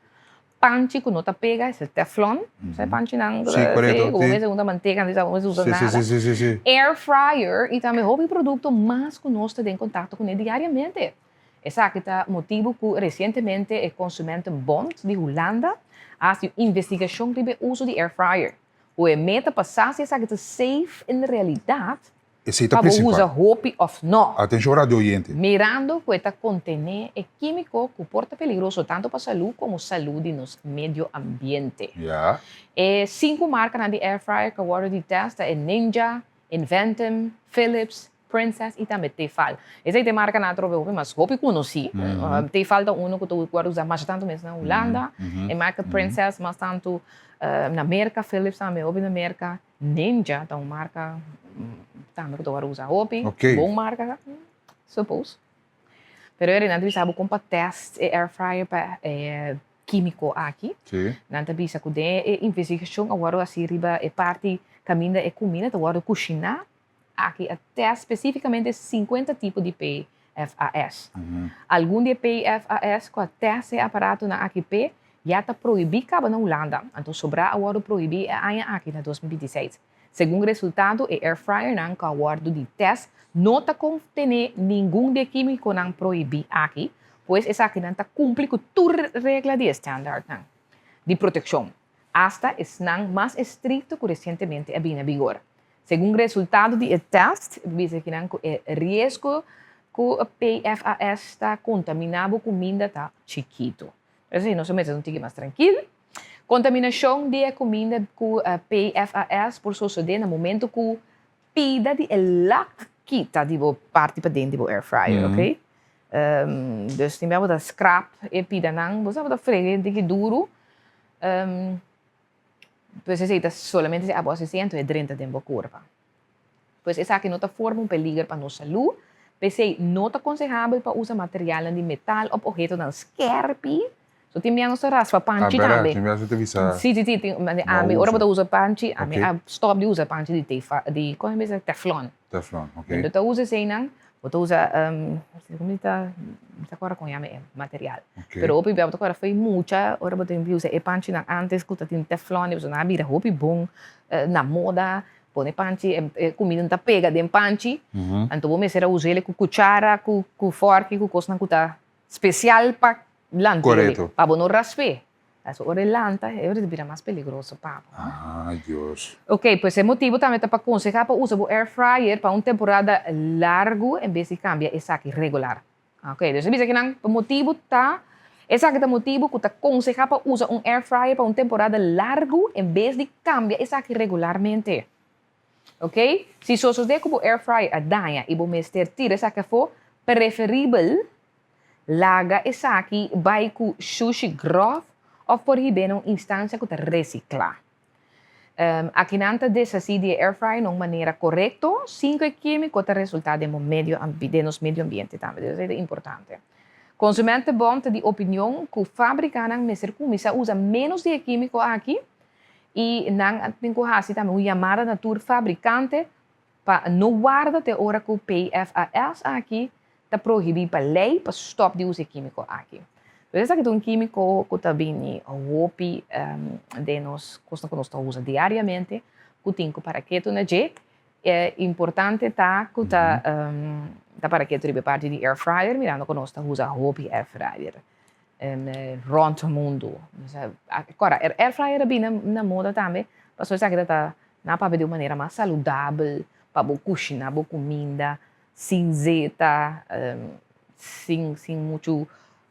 Panchi ku no ta pega, es el teflon. Sa e panchinan ku Sí, korekto, ku bo sí. mester hunta manteka, antes bo mester usa Sí, sí, nada. sí, sí, sí, sí. Air fryer i tambe hopi produkto mas ku nos ta den kontakto kuné diariamente. Esaki ta motibu ku resientemente e Consumentenbond di Hulanda a hasi un investigashon riba e uso di air fryer. Ku e meta pa sa si esaki ta safe en realidat Esei ta Pa bo usa principal. hopi of no. Atencion radio oyente. Mirando cu e ta contene e quimico cu por ta peligroso tanto pa salud como salud di nos medio ambiente. Ya. E cinco marcanan di air fryer cu a wordo di test ta e Ninja, Inventum, Philips, Princess y tambe Tefal. Esey ta e marcanan atrobe hopi mas hopi conoci. Tefal ta uno cu ta wordo usa masha tanto mes na Hulanda. E marca Princess mas tanto na Merca, Philips tambe hopi na Merca. Ninja ta un marka tambe ku ta wòrdu usa hopi. Ok. Bon marka, suppose. Pero eri nan ta bisa bo kon pa test e air fryer pa e kímiko aki. Sí. Nan ta bisa ku den e investigashon a wòrdu hasi riba e parti kaminda e kumida ta wòrdu kushiná. Aki a test spesífikamente sinkuenta tipo di PFAS. Algun di e PFAS ku a test e aparatonan aki p'e ya ta prohibí kaba na Hulanda, anto sobrá a wòrdu prohibí e aña aki na 2026. Segun resultado e air fryernan ku a wòrdu di test no ta kontené ningun di e kímikonan prohibí aki, pues esakinan ta kumpli ku tur regla di e standaardnan di protekshon, asta esnan mas estrikto ku resientemente a bini na bigor. Segun resultado di e test, bisa kinan ku e riesgo ku PFAS ta kontaminá bo kuminda ta chikitu. Esei nos a mester un tiki mas trankil. Kontaminashon di e kuminda ku PFAS por sosodé na momento ku pida di e lak kita di bo parti paden di bo air fryer, ok? Dus tin bia bo ta skrap e pidanan, bo sa bo ta frega un tiki duru. Pues esei ta solamente si abo hasi anto e drenta den bo kurpa. Pues esaki no ta forma un peliger pa nos salú, p'esei no ta konsehabel pa usa materialnan di metal òf ohetonan skèrpi. So tin bia nos ta raspa panchi Ah, bèrè, tambe. tin bia ta bisa Sí, sí, sí, tin, no ami ora bo usa. ta usa panchi, ami Ok. a stòp di usa panchi di tefa, di, kon e bisa, teflon. Teflon, ok. Bo ta usa eseinan, bo ta usa, mi ta, mi ta kòrda kon yama e material. Ok. Pero hopi bia bo ta kòrda fo'i mucha, ora bo tin usa e panchinan antes ku ta tin teflon, pasobra nan a bira hopi bon na moda. Pone panchi, e kumida no ta pega den panchi, anto bo mester a usa el ku kuchara, ku ku fòrki, ku kosnan ku ta spesial pa lanta Korekto. pa bo no rasp'é. Pasobra ora e lanta, e ora ta bira mas peligroso pa bo. Ay Dios. Ok, pues e motibu tambe ta pa konsehá pa usa bo air fryer pa un temporada largu en bes di kambia esaki regular. Ok, dus e bisa kinan pa motibu ta, esaki ta motibu ku ta konsehá pa usa un air fryer pa un temporada largu en bes di kambia esaki regularmente. Ok, si sosodé ku bo air fryer a daña i bo mester tira esaki afó, preferibel laga esaki bai ku shushi gròf òf por hib'é na un instansia ku ta resiklá. Akinan ta deshasí di e air fryer na un manera korekto sin ku e kímiko ta resultá den bo medio den nos medio ambiente tambe. Dus esei ta importante. Konsumentenbond ta di opinion ku fábrikanan mester kuminsá usa ménos di e kímiko aki i nan tin ku hasi tambe un yamada na tur fabrikante pa no warda te ora ku PFAS aki ta prohibí pa lei pa stòp di usa e kímiko aki. Pues esaki ta un kímiko ku ta bini hopi den nos kosnan ku nos ta usa diariamente ku tin ku para ketu na dje. E importante ta ku ta ta para ketu riba e parti di air fryer mirando ku nos ta usa hopi air fryer rònt mundu. Kòrda air fryer a bini na moda tambe pasobra esaki ta ta nan a papia di un manera mas saludabel pa bo kushina bo kuminda sin zeta sin sin muchu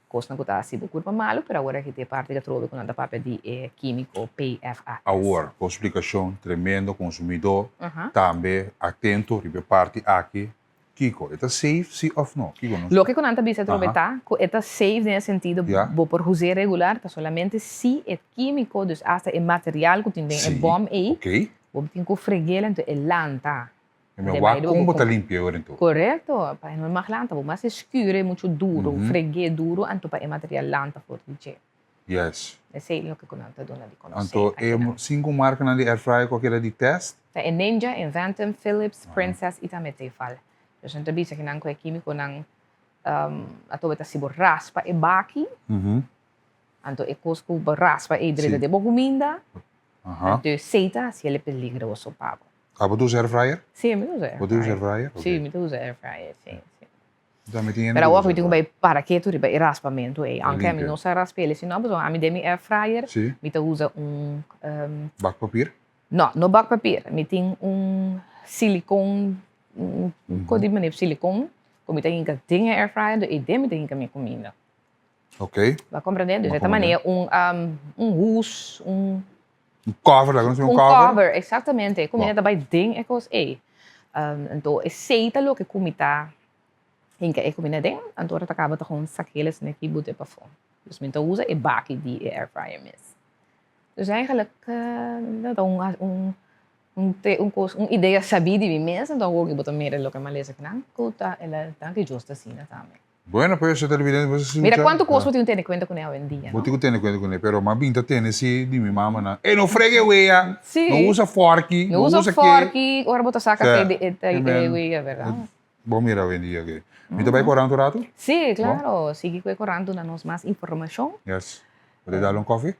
Kosnan ku ta hasi bo kurpa malu, pero awor aki ta e parti ku atrobe ku nan ta papia di e kímiko PFAS. Awor, ku splikashon tremendo, konsumidó tambe atento riba e parti aki, kiko? E ta safe si òf no? Kiko nos. Loke ku nan ta bisa atrobe ta ku e ta safe den e sentido bo por us'é regular, ta solamente si e kímiko, dus asta e material ku tin den e bòm ei, bo tin ku freg'el anto e lanta. Mi wak kon bo ta limpia ora enton. Korekto, pa e no mag lanta. Bo mas e skure muchu duru, freg'é duru anto pa e material lanta for di dje. Yes. Esei loke ku nan ta duna di konosé. Anto e sinku markanan di airfryer ku a keda di test? Ta e Ninja, Inventum, Philips, Princess i tambe Tefal. Dus nan ta bisa ki nan ku e kímikonan a tobe ta si bo raspa e baki, anto e kos ku bo raspa ei drenta den bo kuminda, anto esei ta hasi el e peligroso pa bo. Ah, bo ta usa airfryer? Sí, mi ta usa airfryer. Bo ta usa airfryer? Sí, mi ta usa airfryer, sí, sí. Enton mi tin hende Pero ku awor usa mi tin ku airfryer. bai para ketu riba e raspamentu ei. Aunke ami limpia. no sa rasp'el esei no, pasobra ami den mi airfryer Sí. mi ta usa un Bakpapier? No, no bakpapier. Mi tin un silikon, un kos di manera silikon ku mi ta hinka den e airfryer, enton ei den mi ta hinka mi kuminda. Ok. Bo a komprendé? Dus Bo a e ta komprendé. manera un un hus, un. Un cover, laga nos un Un cover. cover, exactamente. E comida ta bai den e cos ei. Anto esei ta loke cu mi ta hinca e comida den, anto ora ta caba ta gewoon sakel esaki y bute pafó. Dus mi ta usa e baki di e air fryer mes. Dus eigenlijk ta ta un un un un cos un idea sabí di mi mes, anto awor bo ta mira loke mi a lesa akinan cu ta el a danki Dios ta asina tambe. Bueno, pues e televidente bo sa Mira escucha. cuanto cos bo tin cu tene cuenta cune awendia, Bo no? tin cu tene cuenta cune, pero m'a bin ta tene si di mi mamanan. Ey, no frega e wea, Sí. no usa forki, No no usa usa ke. forki ora bo ta saca Sa, fe di e e men, wea, verdad? Bo mira awendia ke. Mi ta bay corant un rato? Sí, claro. Sigui cu e corant duna nos mas informacion. Yes. Bo ta dal un koffie?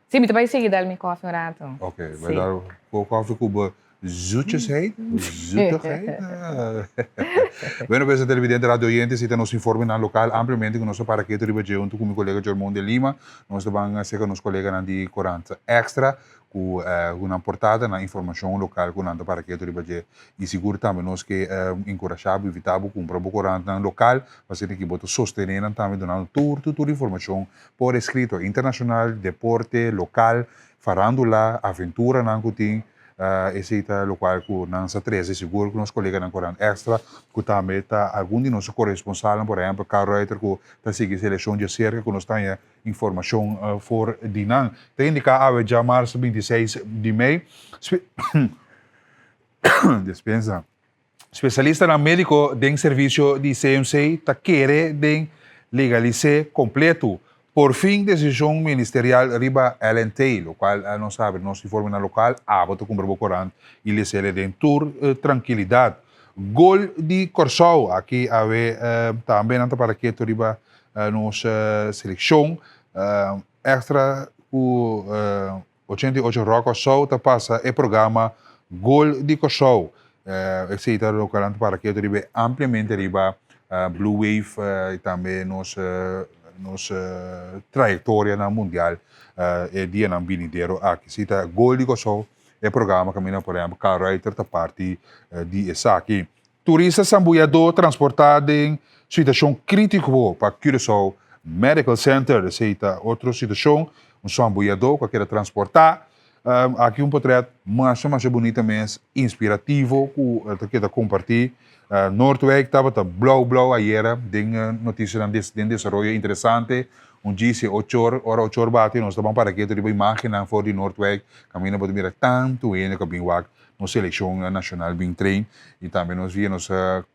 Sí, mi ta bai sigui dal mi koffie un rato. Ok, bai dal bo koffie ku bo zoetjesheid, zoetigheid. Bueno, beste televidente, radio oyente, si ta nos informenan lokal ampliamente ku nos ta para ketu riba dje huntu ku mi kolega Jormon de Lima. Nos ta ban aserka nos koleganan di Korant Extra ku ku nan portada nan informashon lokal ku nan ta para ketu riba dje. I sigur tambe nos ke enkurashá bo, invitá bo kumpra bo korantnan lokal pa asina ki bo ta sostené nan tambe dunando tur tur tur informashon Por escrito internacional, deporte, local, farandula, aventuranan cu tin, esey ta locual cu nan sa trece sigur cu nos coleganan Corant Extra, cu tambe ta algun di nos corresponsalnan, por ehempel Carl Ruiter cu ta sigui seleccion djacerca cu nos ta haña informacion for di nan. Ta indica awe djamars 26 di mei, dispensa. Spesialistanan médiko den servisio di CMC ta kere den legalis'é kompletu. Porfin desishon ministerial riba LNT, lokual nos a habri nos informenan lokal, abo ta kumpra bo korant i les'el den tur trankilidat. Gol di Kòrsou, aki awe tambe nan ta para ketu riba nos selekshon èkstra ku 88 Rock Kòrsou ta pasa e programa Gol di Kòrsou. Esei ta loke nan ta para ketu riba ampliamente riba Blue Wave i tambe nos nos trayektoria na mundial e dianan binidero aki. Esei ta Gol di Kòrsou, e programa kaminda por ehèmpel Carl Ruiter ta parti di esaki. Turista sambuyadó transportá den situashon krítiko pa Curaçao Medical Center. Esei ta otro situashon, un sambuyadó ku a keda transportá. Aki un potrèt masha masha bunita mes, inspirativo ku ta keda kompartí. Noordwijk tabata blou blou ayera den notisianan den desaroyo interesante. Un djis e ochor, ora ochor bati nos ta ban para ketu riba imágennan for di Noordwijk kaminda bo ta mira tantu hende ku a bin wak nos seleccion nacional bin train y tambe nos via nos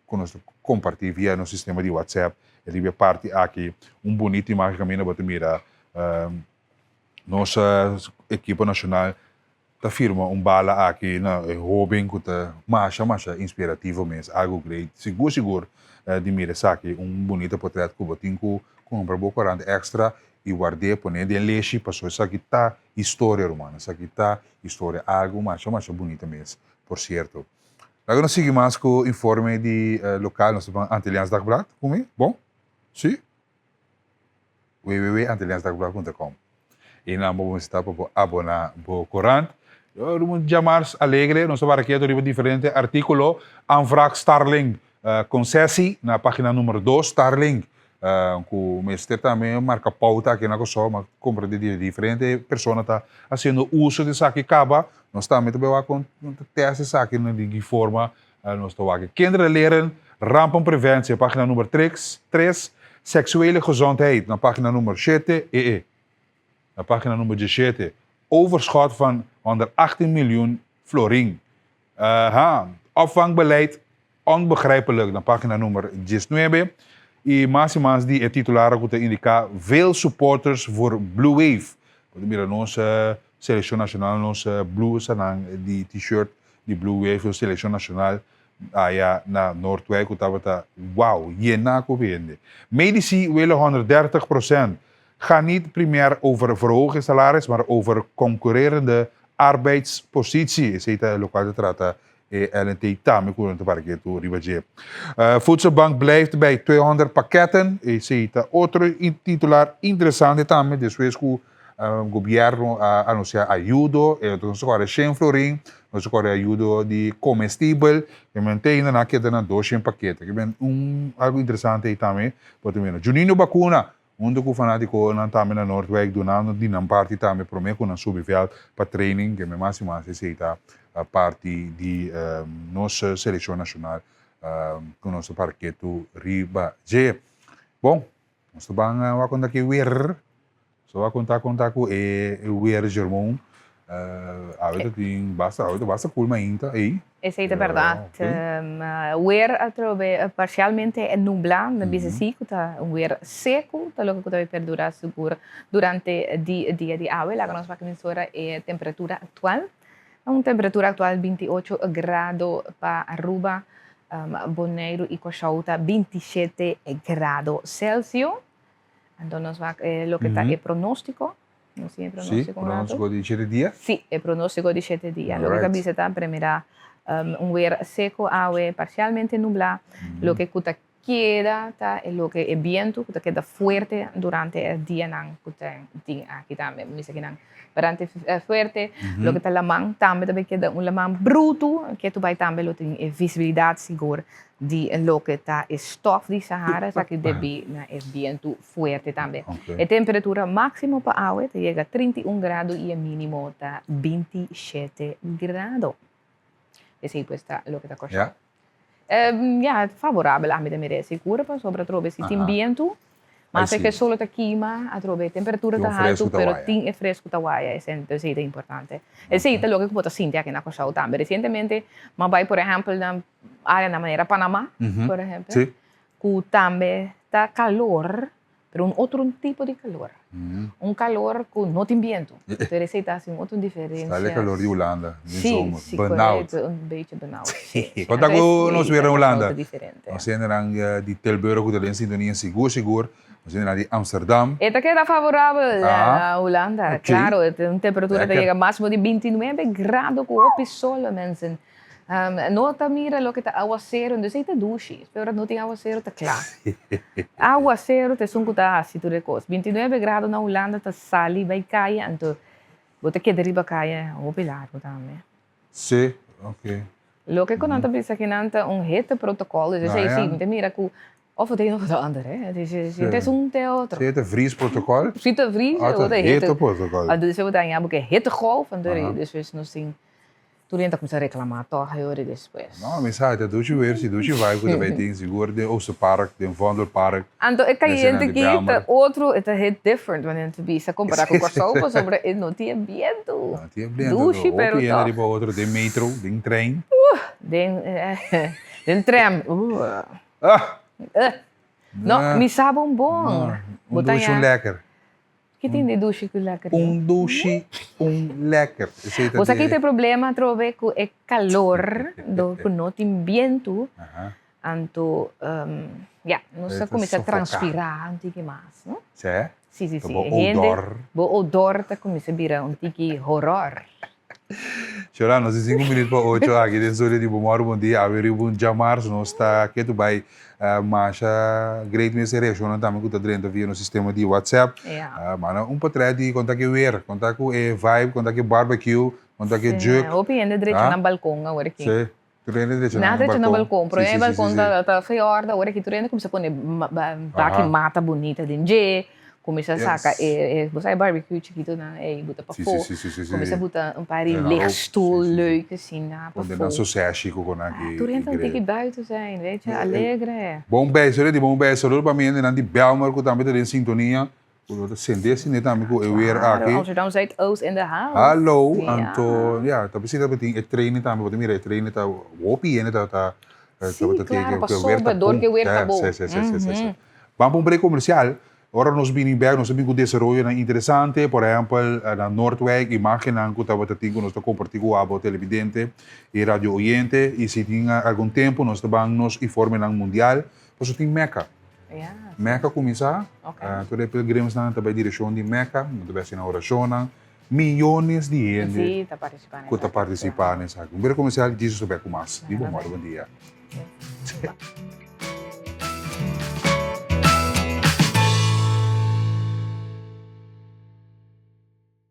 cu nos ta comparti via nos sistema di WhatsApp riba e parti aki un bunita imagen caminda bo ta mira nos ekipo nacional ta firma un bala aki na e hoben cu ta masha masha inspirativo mes algo great sigur sigur di mira esaki un bunita potret cu bo tin cu cumpra bo corant extra y ward'e pone den leshi pasobra esaki ta historia ruman esaki ta Historia algo masha masha bunita mes por cierto. Laga nos sigui mas ku informe di lokal. Nos ta ban Antilliaans Dagblad ku mi. Bon? Si? www.antilliaansdagblad.com I nan bo mester ta pa bo aboná bo korant. Riba un djamars alegre nos ta bara ketu riba diferente artíkulo. Aanvraag Starlink Concessie na página numero dos Starlink ku mester tambe marka pouta aki na Kòrsou ma komprendé di diferente persona ta hasiendo uso di esaki kaba. Nos tambe ta bai wak kon ta tèst esaki na di ki forma nos ta wak. Kinderen leren rampenpreventie página numero tres, tres, Seksuele gezondheid na página numero shete, ee. Na página numero diesshete, Overschot van 118 miljoen florin. Aha, Opvangbeleid onbegrijpelijk na pagina nummer diesnuebe. Y mas y mas di e titularnan cu ta indica veel supporters voor Blue Wave. Bo ta mira nos seleccion nacional, nos blusanan di t-shirt di Blue Wave, nos seleccion nacional aya na Noordwijk cu tabata wow, yena cu hende. Medici willen 130 procent. Ga niet primair over verhoging salaris, maar over concurrerende arbeidspositie. Esey ta locual ta trata e LNT tambe cu nan ta para ketu riba dje. Voedselbank blijft bij 200 pakketten. Esey ta otro titular interesante tambe despues cu gobierno a anuncia ayudo. Nos a core shen florin, nos a core ayudo di comestibel. Realmente ainda nan a keda na doshen pakete. Un algo interesante ey tambe por ta mira. Juninho Bacuna Hunto ku fanatikonan tambe na Noordwijk dunando di nan parti tambe prome ku nan subi vèlt pa training ke me mas i mas esei ta parti di nos selekshon nashonal ku nos ta para ketu riba dje. Bon, nos ta ban wak konta ki wer, nos ta wak konta konta ku e wer Jermon awe ta tin basta awe ta basta kul mainta ei. Esei ta bèrdat. Wer atrobe parsialmente nublá, na bisa si ku ta un wer seku, ta loke ku ta bai perdurá sigur durante di dia di awe. Laga nos wak mensora e temperatura aktual. Un temperatura aktual 28 grado pa Aruba, Boneiru i Kòrsou ta 27 grado Selsio. Anto nos wak loke ta e pronóstiko. Nos tin e pronóstiko un rato. Sí, pronóstiko di shete dia. Sí, e pronóstiko di shete dia. Loke ta bisa ta primera un wer seko awe parsialmente nublá. Loke ku ta keda ta e loke e bientu ku ta keda fuerte durante e dianan ku ta tin aki tambe. Mi bisa kinan durante fuerte. Loke ta laman tambe ta bai keda un laman brutu. Ketu bai tambe lo tin e visibilidat sigur di loke ta e stof di Sahara, esaki debí na e bientu fuerte tambe. E temperatura máksimo pa awe ta yega 31 grado i e mínimo ta 27 grado. Esei pues ta loke ta Kòrsou. Ya. Ya, favorabel ami ta mira esei kura pasobra atrobe si tin bientu, mas e ke solo ta kima, atrobe e temperatura ta haltu, pero tin e fresku ta waya, esei ta importante. Esei ta loke ku bo ta sinti aki na Kòrsou tambe. Resientemente mi a bai por ehèmpel na áreanan manera Panamá, por ehèmpel, Sí. ku tambe ta kalor, pero un otro tipo di kalor. Un kalor ku no tin bientu. Pero esei ta hasi un otro diferensia. Sali e kalor di Hulanda den Sí, zomer. sí, Benauwd. korekto, un bechi benauwd. Sí, sí. Konta ku nos wera Hulanda. Diferente. Nos hendenan di Tilburg ku ta den sintonia sigur sigur. Nos hendenan di Amsterdam. E ta keda favorabel na Hulanda. Ok. Klaro, un temperatura ta Lekker. yega máksimo di 29 grado ku hopi sol, mensen. No ta mira loke ta awaseru, dus ei ta dushi. Pero no tin awaseru ta kla. Awaseru ta esun ku ta hasi tur e kos. 29 grado na Hulanda ta sali bai kaya, anto bo ta keda riba kaya hopi largu tambe. Sí, oké. Loke ku nan ta bisa kinan ta un hitteprotocol, dus esei si, mi ta mira ku of het een of het ander, hè. Dus si ta esun ta e otro. Si ta vriesprotocol? Si ta vries, of ta hitteprotocol. Dus bo ta haña bo ke hittegolf, anto despues nos tin Tur hende ta kuminsá reklamá tòg e ora despues. No, mi sa, ta dushi weer, si dushi vibe ku ta bai tin, sigur den Oosterpark, den Vondelpark. Anto e kayente aki ta otro, e ta hit different wanneer ta bisa kompará ku Kòrsou pasobra e no tin e bientu. No tin e bientu, Dushi pero hopi hende tòg. riba otro den metro, den trein. Den den tram. Ah! No, mi sa bon bon. Un dushi un lèker. Ki tin di dushi ku lekker? Un dushi, un lekker. Esei ta Bo sa di. ki ta e problema atrobe ku e kalor dor ku no tin bientu, anto ya, nos ta kuminsá transpirá un tiki mas, no? Sè? Si, si, si. Bo odor. Bo odor ta kuminsá bira un tiki horor. Shora, nos tin sinku minuut pa ocho aki den studio di Bo Mòru Bon Dia. Awe riba un djamarsu nos ta ketu bai masha great mes e reakshonnan tambe ku ta drenta via nos sistema di WhatsApp. Manda un potrèt di kon ta ke weer, kon ta ku e vibe, kon ta ke barbecue, kon ta ke juk. Hopi hende drecha nan balkon awor aki. Sí, tur hende drecha nan nan drecha nan balkon. Pero e balkon ta fe òrde awor aki tur hende kuminsá pone baki mata bunita den dje. Kuminsá saka e, bo sa e barbecue chikitonan ei buta pafó. Kuminsá buta un par di lichtstoel leuk asina pafó. Pone nan soseshi ku kon aki. Tur hende ta un tiki buiten zijn, weet je, alegre. Bon bij, sorry di bon bij. Saludo pa mi hendenan di Belmer ku tambe ta den sintonia. Ku lo ta sende asina tambe ku e weer aki. Amsterdam Zuidoost in the house. Hallo, anto ya, ta bisa tabatin e training tambe, bo ta mira e training ta hopi hende ta ta Sí, claro, pasobra dor ku e weer ta bon. Sí, sí, sí, sí, sí. Ban pa un break comercial. Ora nos bini bek, nos a bin ku desaroyonan interesante, por ehempel na Noordwijk, imagennan ku tabata tin ku nos ta kompartí ku abo televidente i radio oyente, i si tin algun tempu nos ta ban nos informenan mundial, pasobra tin Mecca. Mecca kuminsá, tur e pilgrimsnan ta bai direkshon di Mecca, nan ta bai hasi nan orashonnan, miyones di hende ku ta partisipá na esaki. Un break comercial, Jesus ta bek ku mas. Di bo mòrdu, bon dia.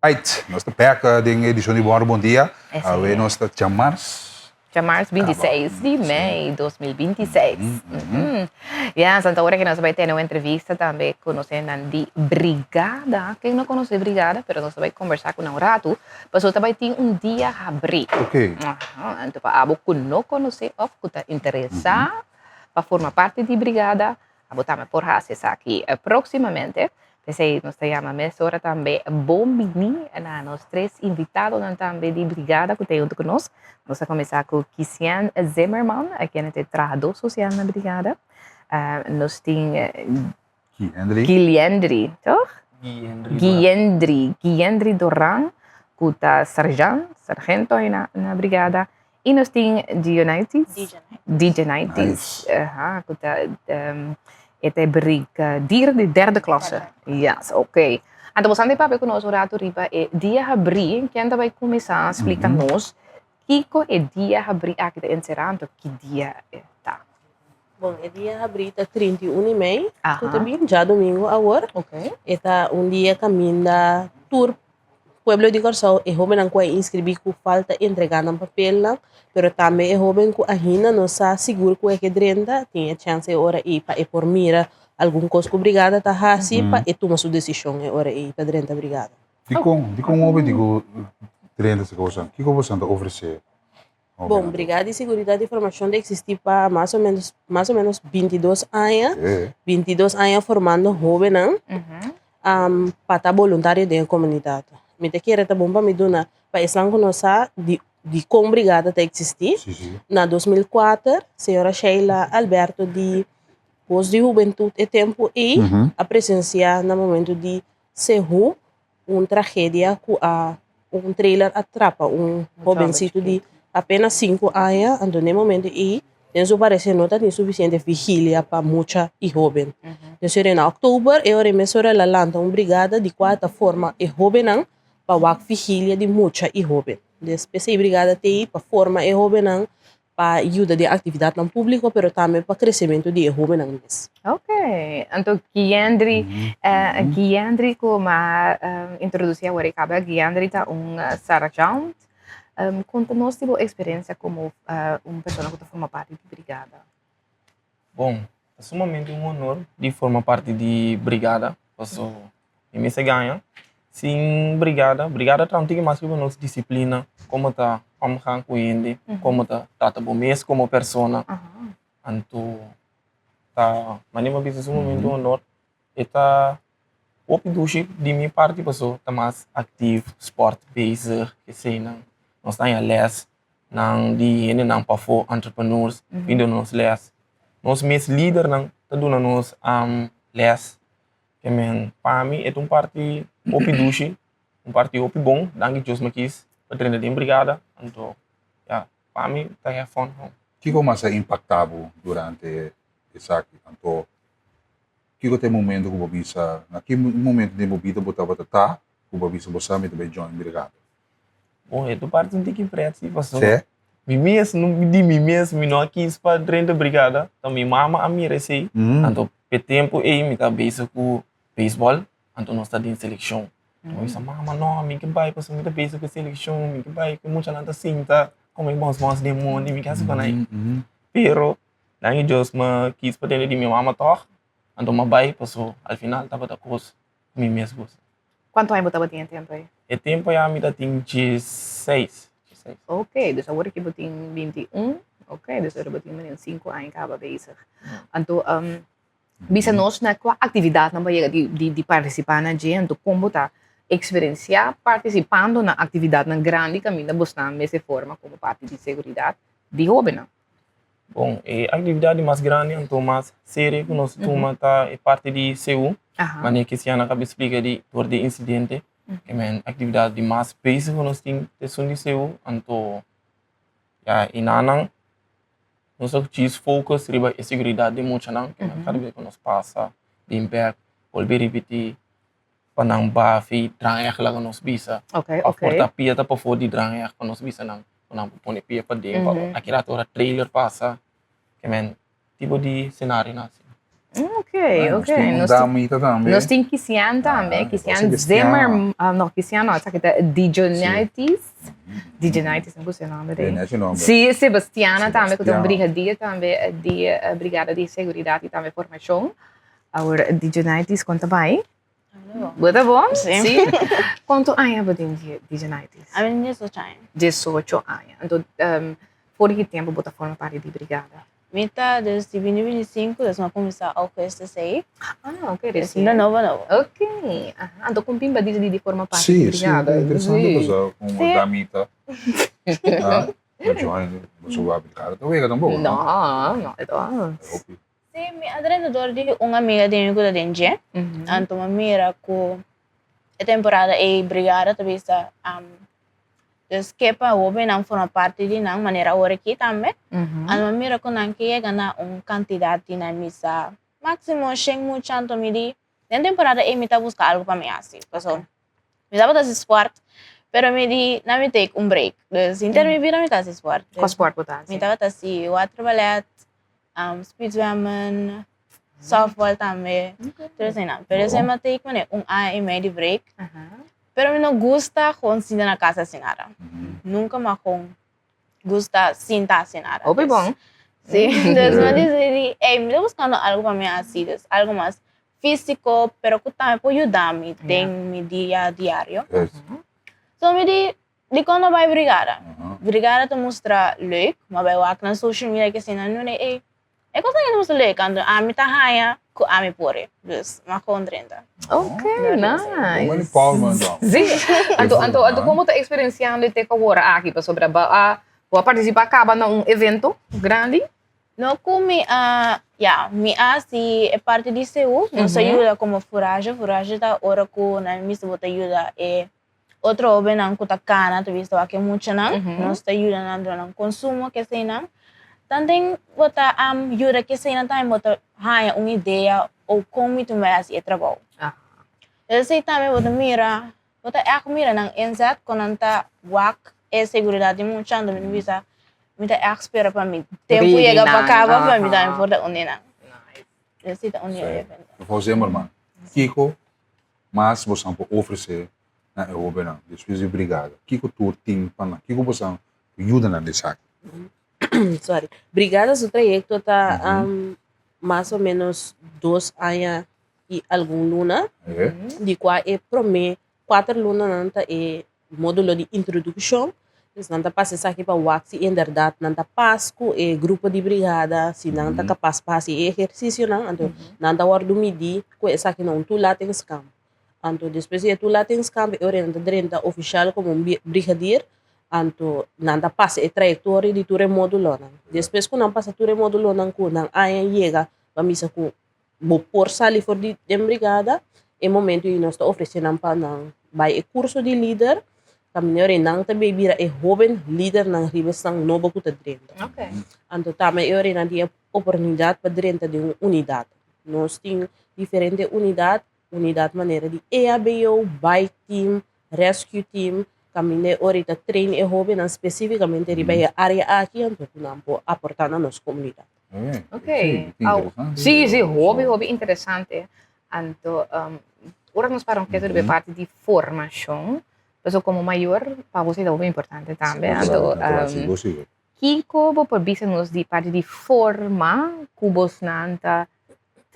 Right, nos ta bek den edishon di Bon Bon Dia. Awe nos ta djamars. Djamars 26 di mei 2026. Ya, Santa ora ke nos bai tene un entrevista tambe ku nos hendenan di Brigada. Ken no konosé Brigada, pero nos ta bai kombersá ku nan un ratu. Pasobra ta bai tin un dia habrí. Oké. Anto pa abo ku no konosé òf ku ta interesá pa forma parti di Brigada, Abo tambe por hasi esaki próksimamente. P'esei nos ta yama mesora tambe bon bini na nos tres invitadonan tambe di brigada ku ta huntu ku nos. Nos a kuminsá ku Kisian Zimmerman, kende ta e trahadó sosial na brigada. Nos tin Guiliendry, toch? Guiendry, Guiendry Doran, ku ta sergeant, sargento na brigada. I nos tin Dionitis, Dionitis, aha, ku ta e ta e brigadier di derde klasse. Yes, ok. Anto boso a papia ku nos un ratu riba e dia habrí, ken ta bai kuminsá splika nos kiko e dia habrí aki ta enserá, anto ki dia e ta? Bon, e dia habrí ta 31 di mei, ku ta bin djadumingu awor. E ta un dia kaminda tur Pueblo di Kòrsou, e hóbennan ku a inskribí ku falta entregá nan papelnan, pero tambe e hóben ku ainda no sa sigur ku e ke drenta, tin e chèns e ora ei pa e por mira algun kos ku brigada ta hasi pa e tuma su desishon e ora ei pa drenta brigada. Dikon? Dikon hóben di ku drenta esaki bosan? Kiko bosan ta ofresé hóbennan? Bon, Brigada di Siguridat i Formashon ta eksistí pa mas o ménos mas o ménos bintidos aña, bintidos aña formando hóbennan. pa ta boluntario den e komunidat. Mi ta kere ta bon pa mi duna pa esnan ku no sa di dikon brigada ta eksistí. Na 2004 señora Sheila Alberto di Bos di Hubentut e tempu ei a presensiá na momentu di Sehu un tragedia ku a un trailer a trapa un hobensitu di apenas sinku aña anto na e momento ei den su parecer no ta tin suficiente vigilia pa mucha y hoben. Entonces na october e ora mesora el a lanta un brigada di cual ta forma e hobennan pa wak vigilia di mucha y hoben. Despues e brigada ta ei pa forma e hobennan pa yuda den actividadnan publico pero tambe pa crecemento di e hobennan mes. Ok, anto Guiendry, Guiendry cu mi a introduci awor e caba, Guiendry ta un sergeant. Conta nos di bo experiencia como un persona cu ta forma parti di brigada. Bon, ta sumamente un honor di forma parti di brigada, paso mi mester gaña. Sin brigada, brigada ta un tiki mas riba nos disiplina, como ta omgaan cu hende, como ta trata bo mes como persona. Anto ta manera mi a bisa sumamente un honor. E ta hopi dushi di mi parti paso ta mas actief, sport bezig, eseinan. Nos ta haña les nan di hendenan pafó, entrepreneurs, bin duna nos les. Nos mes lidernan ta duna nos les. Ke men pa mi e ta un parti hopi dushi, un parti hopi bon. Danki Dios mi a kis pa drenta den brigada. Anto ya, pa mi ta have fun. Kiko mas a impacta bo durante esaki? Anto kiko ta e momento ku bo bisa, na ki momento den bo bida bo tabata ta ku bo a bisa bo sa mi ta bai join brigada? Bon, e tur parti un tiki pret si, pasobra mi mes, di mi mes mi no a kis pa drenta brigada, ta mi mama a mira esei, anto p'e tempu ei mi ta bezig ku beisbòl, anto nos ta den selekshon. Mi bisa, mama no, mi ke bai pasobra mi ta bezig ku selekshon, mi ke bai ku muchanan ta sinta kome bòsbòs den mondi, mi ke hasi kos ei. Pero nan i Dios mi kis pa tende di mi mama tòg, anto mi a bai pasobra al final tabata kos ku mi mes gusta. Kuantu aña bo tabatin e tempu ei? E tempu ei ami ta tin diesseis. Ok, dus awor aki bo tin 21. Ok, dus ora bo tin menos sinku aña kaba bezig. Anto, bisa nos na kua aktividatnan bo a yega di di partisipá na dje, anto kon bo ta eksperensiá partisipando na aktividatnan grandi kaminda bo sta mester forma komo parti di seguridat di hóbennan? Bon, e aktividat di mas grandi anto mas serio ku nos tuma ta e parti di CU. Manera Kesiana kaba splika di dor di insidente. E men aktividat di mas basic ku nos tin ta esun di CU. Anto ya e nanan nos ta djis focus riba e seguridat di muchanan. Kada bes ku nos pasa bin bek bolbe ripiti pa nan bafi dranheg laga nos bisa. Of por ta pia ta pafó di dranheg pa nos bisa nan ku nan por pone pia paden pa aki rato ora trailer pasa ke men tipo di senarionan asina. Ok, ok. Nos tin un damita tambe. Nos tin Kisian tambe, Kisian Zimmer, no Kisian no, esaki ta Dijonaitis, Dijonaitis no puse e nomber ei. Si, Sebastiana tambe ku ta un brigadier tambe di brigada di seguridat i tambe formashon. Awor Dijonaitis kon ta bai? Bo ta bon? Sí. Sí? Kuantu aña bo tin Dijonaitis? Ami tin diesocho aña. Diesocho aña. Anto for di ki tempu bo ta forma parti di brigada? Mi ta desde binti binti sinku, des mi a kuminsá augustus ei. Ah, ok, resien. Esei ta nobo nobo. Ok. Aha. Anto kon bin bo a disidí di forma parti di brigada? Sí, sí, ta interesante pasobra un damita a join pasobra brigada ta wega tampoco, no? No, no at all. Hopi. Sí, mi a drenta dor di un amiga di mi ku ta den dje. Anto mi a mira ku e temporada ei brigada ta bisa dus ke pa hóbennan forma parti di nan manera awor aki tambe. Anto mi a mira ku nan ke yega na un kantidat di nan bisa máksimo shen mucha. Anto mi di den temporada ei mi ta buska algu pa mi hasi pasobra mi tabata hasi sport pero mi di na mi take un break. Dus henter mi bida mi ta hasi sport. Kua sport bo ta hasi? Mi tabata hasi waterballet. Speedzwemmen, softball tambe, tur eseinan. Pero esei mi a take manera un aña i mei di break. Pero mi no gusta gewoon sinta na kas hasi nada. Nunka mi a gewoon gusta sinta hasi nada. Hopi bon. Si, dus mi a disidi, ey, mi ta buskando algu pa mi hasi, dus algu mas físiko, pero ku tambe por yuda mi den mi dia diario. So mi di, Dikon no bai brigada? Brigada ta mustra leuk, ma bai wak nan social media ke asina nan e e kosnan ke ta mustra leuk, anto ami ta haña ku ami por e, dus m'a kon drenta. Ok, nice. Bon empowerment dan. Sí, anto anto anto kon bo ta eksperensiando e te ku awor aki? Pasobra bo a bo a partisipá kaba na un evento grandi? No ku mi a, ya, mi a hasi e parti di CU, nos a yuda komo furaje, furaje ta ora ku nan mester bo ta yuda e Otro hobennan ku ta kana ta bisa wak e muchanan, nos ta yuda nan duna nan konsumo keseinan. Tanten bo ta yuda keseinan tambe bo ta haña un idea o kon mi tin bai hasi e trabou. Esei tambe bo ta mira, bo ta ègt mira nan inzet kon nan ta wak e seguridat di mucha, anto mi ta bisa mi ta ègt spera pa mi tempu yega pa kaba pa mi tambe por ta un di nan. Esei ta un di e evento. Mevrouw Zimmerman, kiko Mas bosan por ofresé na e hóbennan despues di brigada? Kiko tur tin pa nan? Kiko bosan por yuda nan den esaki? Sorry. Brigada su trayekto ta mas o menos dos aña i algun luna, di kua e promé kuater lunanan ta e módulo di introdukshon. Pues nan ta pasa esaki pa wak si inderdat nan ta pas ku e grupo di brigada, si nan ta kapas pa hasi e ehersisionan, anto nan ta wòrdu midí ku esaki na un toelatingskamp. Anto despues di e toelatingskamp e ora nan ta drenta ofishal komo un brigadier, anto nan ta pasa e trayektoria di tur e módulonan. Despues ku nan pasa tur e módulonan ku nan aña yega pa misa ku bo por sali for di den brigada, e momento ei nos ta ofresé nan pa nan bai e kurso di lider, kaminda ora nan ta bay bira e hóben lidernan riba esnan nobo ku ta drenta. Anto tambe e ora nan tin e oportunidat pa drenta den un unidat. Nos tin diferente unidat, unidat manera di EHBO, bike team, rescue team. Kaminda e ora i ta train e hóbennan spesífikamente riba e área aki anto ku nan por aportá na nos komunidat. Ok. Sí, sí, hopi, hopi interesante. Anto, ora nos para un ketu riba e parti di formashon, pasobra komo mayor pa bo ta hopi importante tambe. Anto, kiko bo por bisa nos di parti di forma ku bosnan ta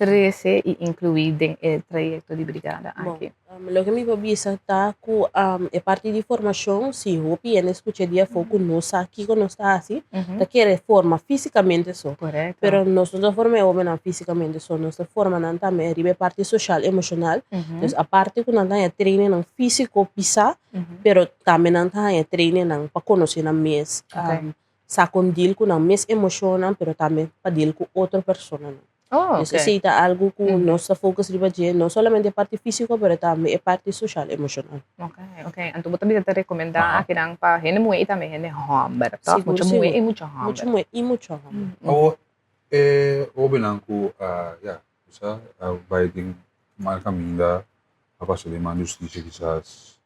trese i inkluí den e trayekto di brigada aki? Bon, loke mi por bisa ta ku e parti di formashon, si hopi hende skucha di afó ku no sa kiko nos ta hasi, ta kere forma físikamente so. Pero nos no ta forma e hobennan físikamente so, nos ta forma nan tambe riba e parti soshal, emoshonal. Dus aparte ku nan ta haña trainingnan físiko pisá, pero tambe nan ta haña trainingnan pa konosé nan mes. Sa kon deal ku nan mes emoshonnan pero tambe pa deal ku otro personanan. Oh, Dus esei ta algu ku nos ta focus riba dje, no solamente e parti físiko pero tambe e parti soshal emoshonal. Ok, ok. Anto bo ta bisa ta rekomendá akinan pa hende muhé i tambe hende hòmber, tòg? Sigur, Mucha muhé sigur. i mucha hòmber. Mucha muhé i mucha hòmber. Awor e hóbennan ku a ya bo sa a bai den mal kaminda a pasa den man di hustisia kisas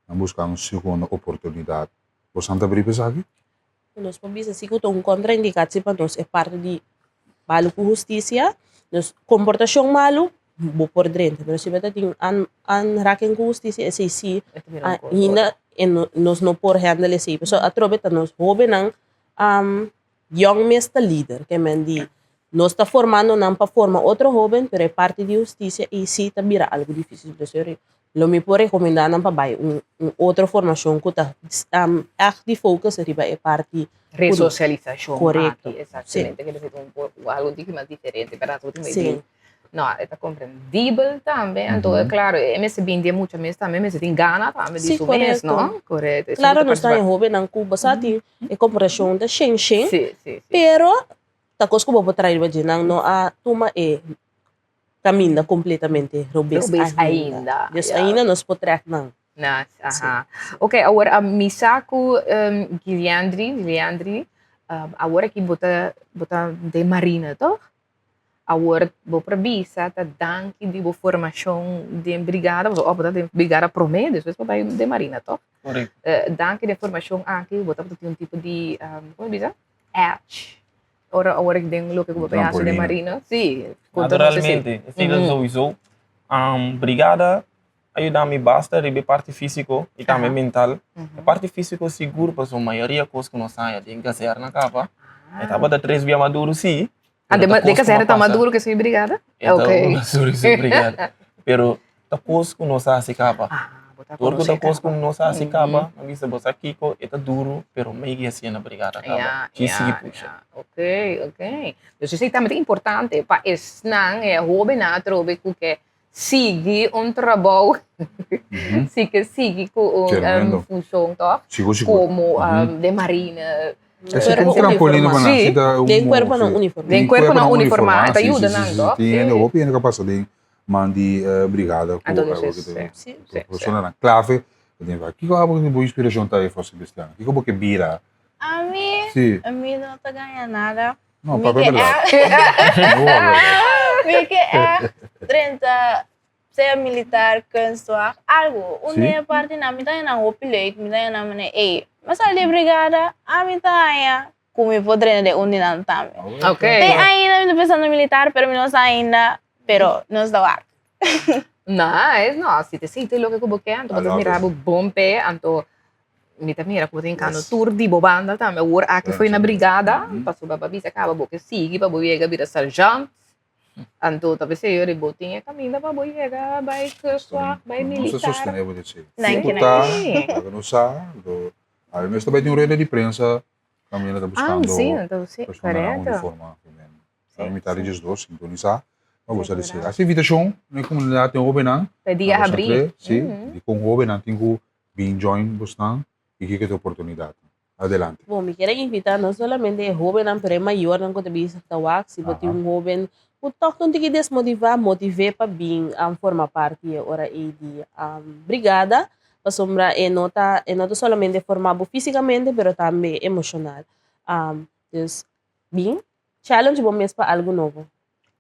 nan buska un segundo oportunidat. Bo Santa bri pa esaki? Nos por bisa si ku ta un kontraindikatsie pa nos e parti di malu ku hustisia. Nos komportashon malu bo por drenta, pero si bo ta tin aanraking ku hustisia esei si ainda nos no por handle esei. Pasobra atrobe ta nos hobennan yong mes ta lider, ke men di nos ta formando nan pa forma otro hoben, pero e parti di hustisia ei si ta bira algu difisil. Entonces lo mi por rekomendá nan pa bai un un otro formashon ku ta ègt di focus riba e parti Resosialisashon Korekto, aki, exactamente. Ke ta un algu un tiki mas diferente, pero aso tin Sí. No, e ta comprendibel tambe. Anto, claro, e mester bin di e mucha mes tambe, mester tin gana tambe di Sí, su mes, no? korekto. Korekto. Claro, nos ta hobennan ku bo sa tin e komportashon ta shen shen, Sí, sí, sí. pero ta kos ku bo por trae riba dje, nan no a tuma e kaminda kompletamente robes Robes ainda. ainda, Dus ja. ainda nos por trèk nan. Nice, aha. Ok, awor mi sa ku Guiliandri, Guiliandri, awor aki bo ta, bo ta den marina, toch? Awor bo por bisa ta danki di bo formashon den brigada, pasobra bo ta den brigada promé, despues bo bai den marina, tòg? Korekto. Danki di e formashon aki bo tabata tin un tipo di, komo bisa? Edge. Ora awor den loke ku bo ta hasi den marina. Sí. Naturalmente, esei ta souiso. Brigada a yuda mi basta riba e parti físiko i tambe mental. E parti físiko sigur pasobra mayoria kos ku nos haña den kazèrna kaba e tabata tres bia mas duru sí. Ah, den kazèrna ta mas duru ke su brigada? E ta mas duru ke su brigada. Pero ta kos ku nos a hasi kaba. Tur ku ta kos ku nos a hasi kaba, mi bisa bo sa kiko e ta duru pero mi a hasié na brigada kaba. Djis sigui pusha. Ok, ok. Dus esei tambe ta importante pa esnan, e hóbennan atrobe ku ke sigui un trabou, si ke sigui ku un funshon tòg, komo den marina. Esei un trampolino pa nan, si ta un Den kuerponan uniformá. Den kuerponan uniformá, e ta yuda nan tòg. Tin hende, hopi hende ku a pasa den man di brigada ku personanan klave. Kiko abo bo inspirashon ta efo Sebastian? Kiko bo ke bira? Ami, ami no ta gaña nada. No, papia berdad. Mi ke echt drenta sea militar, kunstwacht, algo. Un di e partinan mi ta haña nan hopi leuk, mi ta haña nan manera ey, mi a sali di brigada, ami ta haña ku mi por drenta den un di nan tambe. Te ainda mi ta pensando militar, pero mi no sa ainda, pero nos ta wak. Nice, no, si te sinti loke ku bo ke, anto bo ta mira bo bon p'e, anto Mi ta mira ku bo ta hinkando tur di bo banda tambe. Awor aki foi na brigada, pasobra bo a bisa kaba bo ke sigui pa bo yega bira sergeant. Anto ta p'esei ora bo tin e kaminda pa bo yega bai kustwacht, bai Nos ta militar. sostené bo dje. Danki, Ku ta, danki. laga nos sa, anto awe mes ta bai tin un rueda di prensa kaminda ta Ah, buskando sí, anto sí, personanan korekto. uniforma. Ta mitad di diesdos, sintonisa pa bo sa di ser. Hasi invitashon na e komunidat den hóbennan. Pa e dia habrí. Sí, dikon hóbennan tin ku Bin join bosnan y kiko ta e oportunidad. Adelante. Bon, mi kier a invita no solamente e hobennan pero e mayornan cu ta bisa ta wak, si bo tin un hoben cu toch ta un tiki desmotiva, motive pa bin forma parti e ora ey di brigada, pasobra e no ta e no ta solamente forma bo fisicamente pero tambe emocional. Dus bin challenge bo mes pa algo nobo.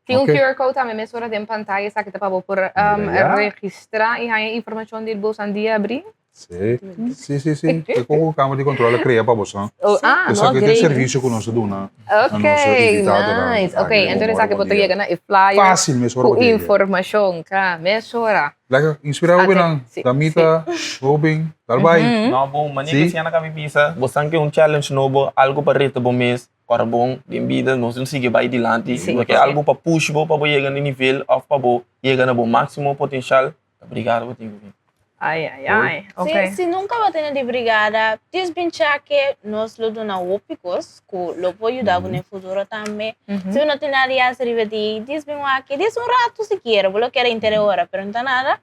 Tin un Ok. QR code tambe mesora den pantaya, esaki ta pa bo por Mira ya. registra y haña informacion di bos an dia abri. Si, si, si, si. E kon ku Kamer di Kontrol a krea pa boso. Oh, ah, Esaki no, ta e great. servisio ku nos ta duna na Ok, nos invitadonan. nice. Ok, Aki entonces Goedemorgen aki bo ta Bondia. yega na e flyer Fácil mesora ku bo ta yega. informashon ka mesora. Laka inspirá Ate, hobennan. si, Damita, hoben, dal bai. No, bon, manera Si. ku siña na kabi bisa, bo san ke un challenge nobo, algo pa reta bo mes, ora bon den bida nos tin sigui bai dilanti, Si, bo ke si. algo pa push bo pa bo yega na nivel òf pa bo yega na bo máksimo potenshal, ta brigada bo tin ku bin. Ai, ai, ai. Ok. Si, si nunka bo tene di brigada, dis bin chake, nos lo duna hopi kos ku lo por yuda bo den futuro tambe. Si bo no tin nada di hasi riba di, dis bin wak, dis un ratu sikiera, bo lo kere inter e ora, pero no ta nada.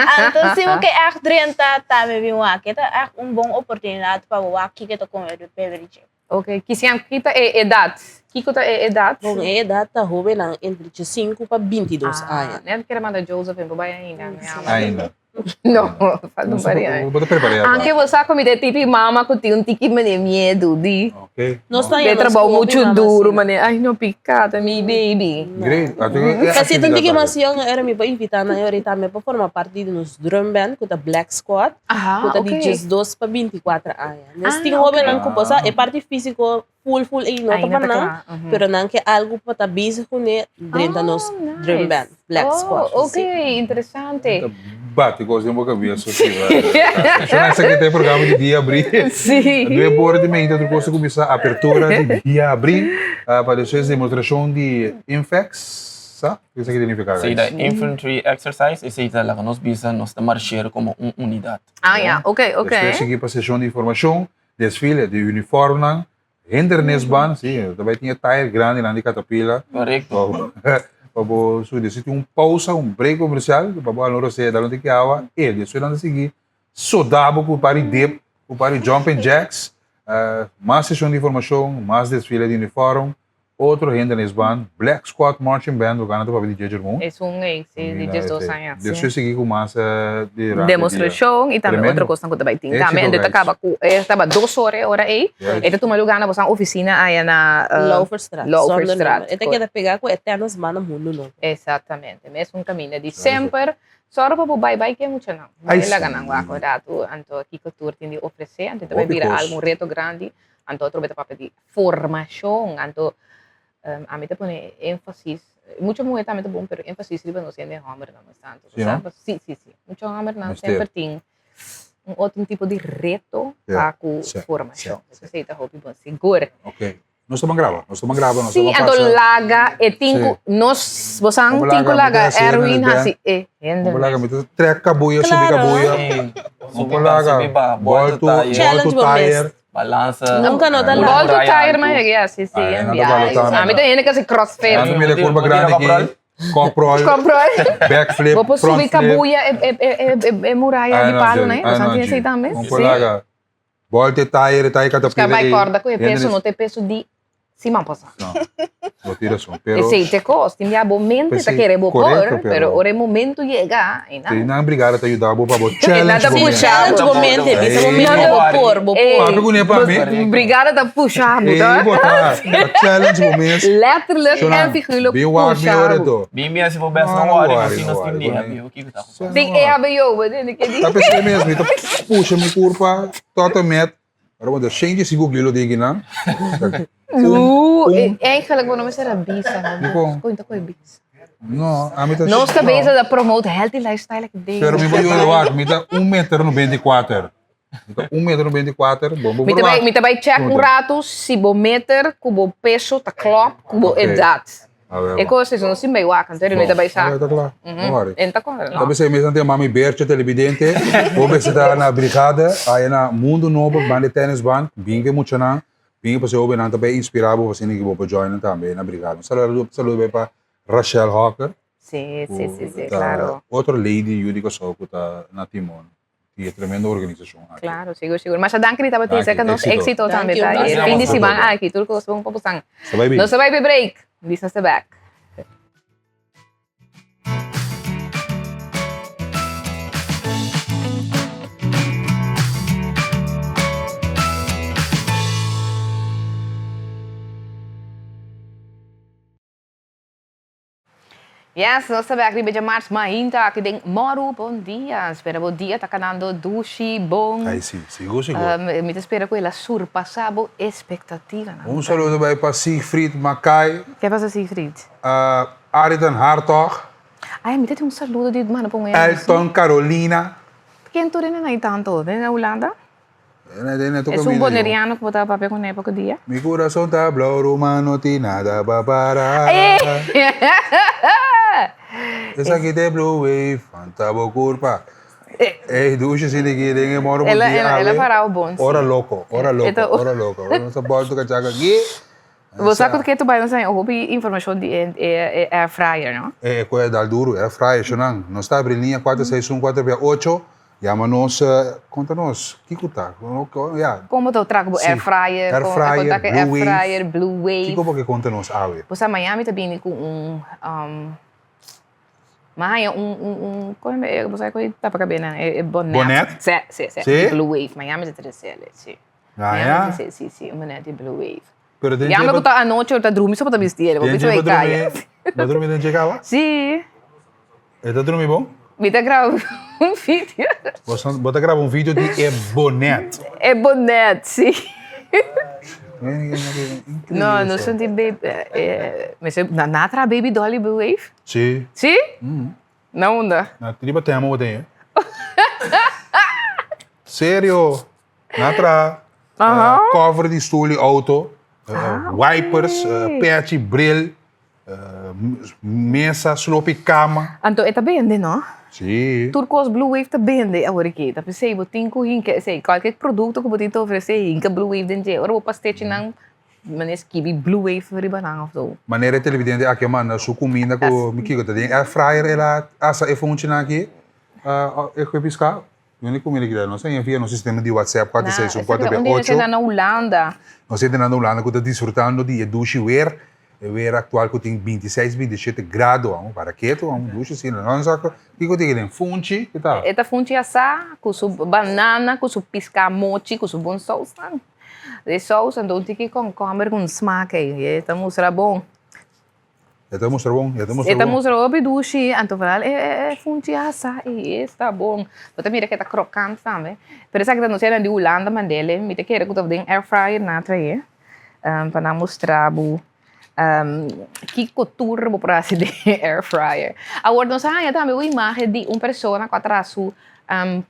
Anto si bo ke ègt drenta, tambe bin wak. E ta ègt un bon oportunidat pa bo wak kiko ta kome di PBDG. Ok, kisian ki ta e edat? Kiko ta e edat? Bon, e edat ta hobennan entre diesinco pa bintidos aña. Ah, net kere manda Joseph en bo bai ainda, mi ama. Ainda. No, falta un par di aña. Bo ta prepara ya. Anke bo sa ku mi ta e tipi mama ku tin un tiki mane miedu di. Ok. Nos ta De haña nos trabou hopi muchu mama duru asina. mane, ay no pika ta mi baby. Great. Kasi ta un tiki mas yong era mi por invita nan ahorita tambe pa forma parti di nos drum band ku ta Black Squad Aha, ku ta di ok. diesdos pa binticuatro aña. Nos Ah, tin ok. hobennan ku por sa e parti físiko full full ei no ta Ainda pa ta nan, kla, ujú. pero nan ke algu pa ta bezig kuné drenta nos Oh, drum nice. band, Black Oh, Squad. ok, Sí. interesante. Ta bati kos den bo kabes so si. Shona esaki ta e programa di dia abrí. Sí. Due bora di meinta tur kos ta kuminsá apertura di dia abrí pa despues demostrashon di Infex, sa? Esaki ta nifiká Esei ta guys? infantry exercise, esei ta laga nos bisa nos ta marsher komo un unidat. Ah, ya, ok, ok. Despues sigui pa seshon di informashon, desfile di uniformnan, hindernisbaan, si, ta bai tin e tayer grandinan di Caterpillar. Korekto. Pa bo subi. Despues tin un pausa, un break komersial, pa bo alora sea dal un tiki awa, e despues nan ta sigui soda bo ku par di dip, ku par di jumping jacks, mas seshon di informashon, mas desfile di uniform, Otro hende na es band, Black Squad Marching Band, lo gana ta papia di Jeje Hermon. Es un ei, si, di diesdos aña. Despues sigui ku mas di durante dia. Demostrashon i tambe otro kosnan ku ta bai tin tambe. Ento ta kaba ku e taba dos ora e ora ei. E ta tuma luga na bosan ofisina aya na Louverstraat. Louverstraat. E ta keda pega ku e tennisbaan na Mundu Nobo. Exactamente. Mesun kaminda di semper. Sòru pa bo bai bai ke muchanan. Bai laga nan wak un ratu. Anto kiko tur tin di ofresé. Anto ta bai bira algu un reto grandi. Anto otro ta papia di formacion, anto ami ta pone énfasis, mucho muher tambe ta bon, pero énfasis riba nos hende hombernan mas tanto, Sí, no? Sí, sí, sí. Mucho hombernan Mester. semper tin un otro tipo di reto Ja, pa ku sí, formacion. sí, sí. Esei ta hopi bon, sigur. Ok. Nos ta ban graba, nos ta ban graba, nos ta Sí, ban anto pasa. laga e tin Sí. ku nos, bosan Como tin ku laga, mi laga ta hasi Erwin hende hasi e hende Como laga, mes. mi ta trek kabuya, subi Claro. kabuya. Sí. Como laga, Subi ba, bol to, tire. bol Challenge to bo mes. tire. Balansa. Nunca no ta Bol laat. to tire man yega, ja, sí, sí, Ah, en no ta biaha. balotando. Ami ta hende kasi crossfit. Anto mira curva grandi aki, koprol, Koprol. backflip, Bo por front subi flip. kabuya e, e, e, e, e, e muraya Ah, di no, palo, sí. ne? Ah, Bosan no, tin esei sí. tambe? Como Sí. laga, Bòl te tayer, e tayer Ska katapila bai ei. kòrda ku e Hende peso nes- no ta e peso di siman pasá. No, bo tin rason, pero Esei te kos, tin bia bo mente ta P'esei, kere bo por, korekto, pero pero ora e momento yega, ei te nan. nan brigada ta yuda bo pa bo E nan challenge ta bo mente. pusha Challenge bo. bo mente, bisa bo Ei. mente bo por, bo Ei, por. Papia kuné pa mi. bo brigada ta pusha bo, Ei, ta? bo ta, ta challenge bo mes. Letterlijk en Shona, figuurlijk bin wak mi pusha ora bo. to. Bin bin si bo best No, no no worry, worry, nos no nos team worry, di bo HBO, kiko ta Sa- Tin EHBO, bo tin ke di. Ta pesei mes, mi ta pusha mi kurpa tot en met. Ora bo ta shenki si google lo digi nan. Oeh, eigenlijk bo no mester a bisa, no. Dikon? Kon ta koe bisa. No, ami ta Nos ta bezig ta promote healthy lifestyle aki den. Pero mi bo yuda wak, mi ta un meter noventa i kuater. Mi ta un meter noventa i kuater, bo bo Mi ta bai, wak. mi ta bai check un ratu si bo meter ku bo peso ta klòp ku bo Oké. edat. A ver, E kos is, no sin bai wak, anto mi ta bai sa. Ta kla, no worry. En ta kòrda, Ta no. pensei mes nan tin mami Bertje televidente, bo mester ta na brigada, aya na Mundo Nobo, banda di tennis band, bin ke muchanan, bin ke paseo hobennan ta bai inspira bo pa asina ke bo por join nan tambe na brigada. Un saludo, saludo bai pa Rachel Hawker, Sí, ku sí, sí, sí, ta klaro. otro lady yu di Kòrsou ku ta na timon di e tremendo organisashon aki. Klaro, sigur, sigur. Masha danki di tabata Danki, serka nos. éxito. Éxito tambe Danki, ta. un E placer. fin di siman aki, tur kos bon pa bosan. Sa bai bin. Nos ta bai p'e break. Bisa nos ta back. Yes, nos ta bek riba djamars mainta aki den Moru. Bon dia. Spera bo dia ta kanando dushi, bon. Ai si, sigur sigur. Mi ta spera ku el a surpasá bo espektativanan. Un saludo bai pa Siegfried Mackay. Ke pasa Siegfried? Aritan Hartog. Ai, mi ta tin un saludo di manda pa un hende. Elton Carolina. Ken tur hende nan tanto? Den Hulanda? Es un boneriano ku bo tabata papia kuné poko dia? Mi kurason ta blou ruman no tin nada pa para. Esaki ta e blue wave fanta bo kurpa. Ey dushi sinti ki den e moro bon dia awe. El a parao bon si. Ora loko, ora loko, ora loko. Nos a bolto kachaka aki. Bo sa ku ke tu bai nos haña hopi informashon di e air fryer no? E koe a dal duru, air fryer shonan. Nos ta abri liña kuater seis un kuater bia ocho. Yama nos, konta nos kiko ta, ya. Kon bo ta traha ku bo air fryer, air fryer, kon ta ku air fryer, blue wave. Kiko bo ke konta nos awe? Bo sa Miami ta bini ku un, mi a haña un, un, un, kon e, bo sa kon e tapa kabes nan, e bonnet. Bonnet? Si, si, si, di blue wave, Miami ta trese el, si. Ah, ya? Si, si, si, un bonnet di blue wave. Pero den Ya dje me ku ta anochi ora ta drumi so bo ta bisti el, bo Den bisa dje bo bo kaya. drumi, bo drumi den dje kaba? Si. E ta drumi bon? Mi ta graba un video. Bo ta graba un video di e bonet. E bonet, si. No, no son di baby. Na traha baby dolly blue wave? Si. Si? Na unda? Na riba tema bo ten e. Serio. Na traha cover di stoel di auto, wipers, pechi, bril. Mesa, slopi kama. Anto e ta bende, no? Sí. Tur kos Blue Wave ta bende awor aki. Ta p'esei bo tin ku hinka esei. Kualke produkto ku bo tin ta ofresé, hinka Blue Wave den dje. Ora bo pastechinan, manera skibi Blue Wave riba nan òf so. Manera e televidente aki a manda su kuminda ku mi kiko ta den air fryer el a asa e funchinan aki e ku e piská. Yoni ku mira kila nos a envia nos sistema di WhatsApp 4 6 1 4 Un dia 8. na Hulanda. Nos hende na Hulanda ku ta disfrutando di e dushi weer, e weer aktual ku tin 26, 27 grado. Amo para ketu, amo dushi asina. Nos a kiko tin den funchi, ki ta? E ta funchi asá ku su banana, ku su piská mochi, ku su bon sousnan. E sous anto un tiki kònkòmber ku un smak ei, e ta mustra bon. E ta mustra bon, e ta mustra E ta bon. mustra hopi dushi, anto vooral e e funchi asa i e sta bon. Bo ta mira ku e ta krokant tambe. Pero esaki ta nos hende di Hulanda mand'el, mi ta kere ku ta den air fryer nan a trae pa nan mustra bo kiko tur bo por hasi den air fryer. Awor nos a haña tambe un imagen di un persona ku a traha su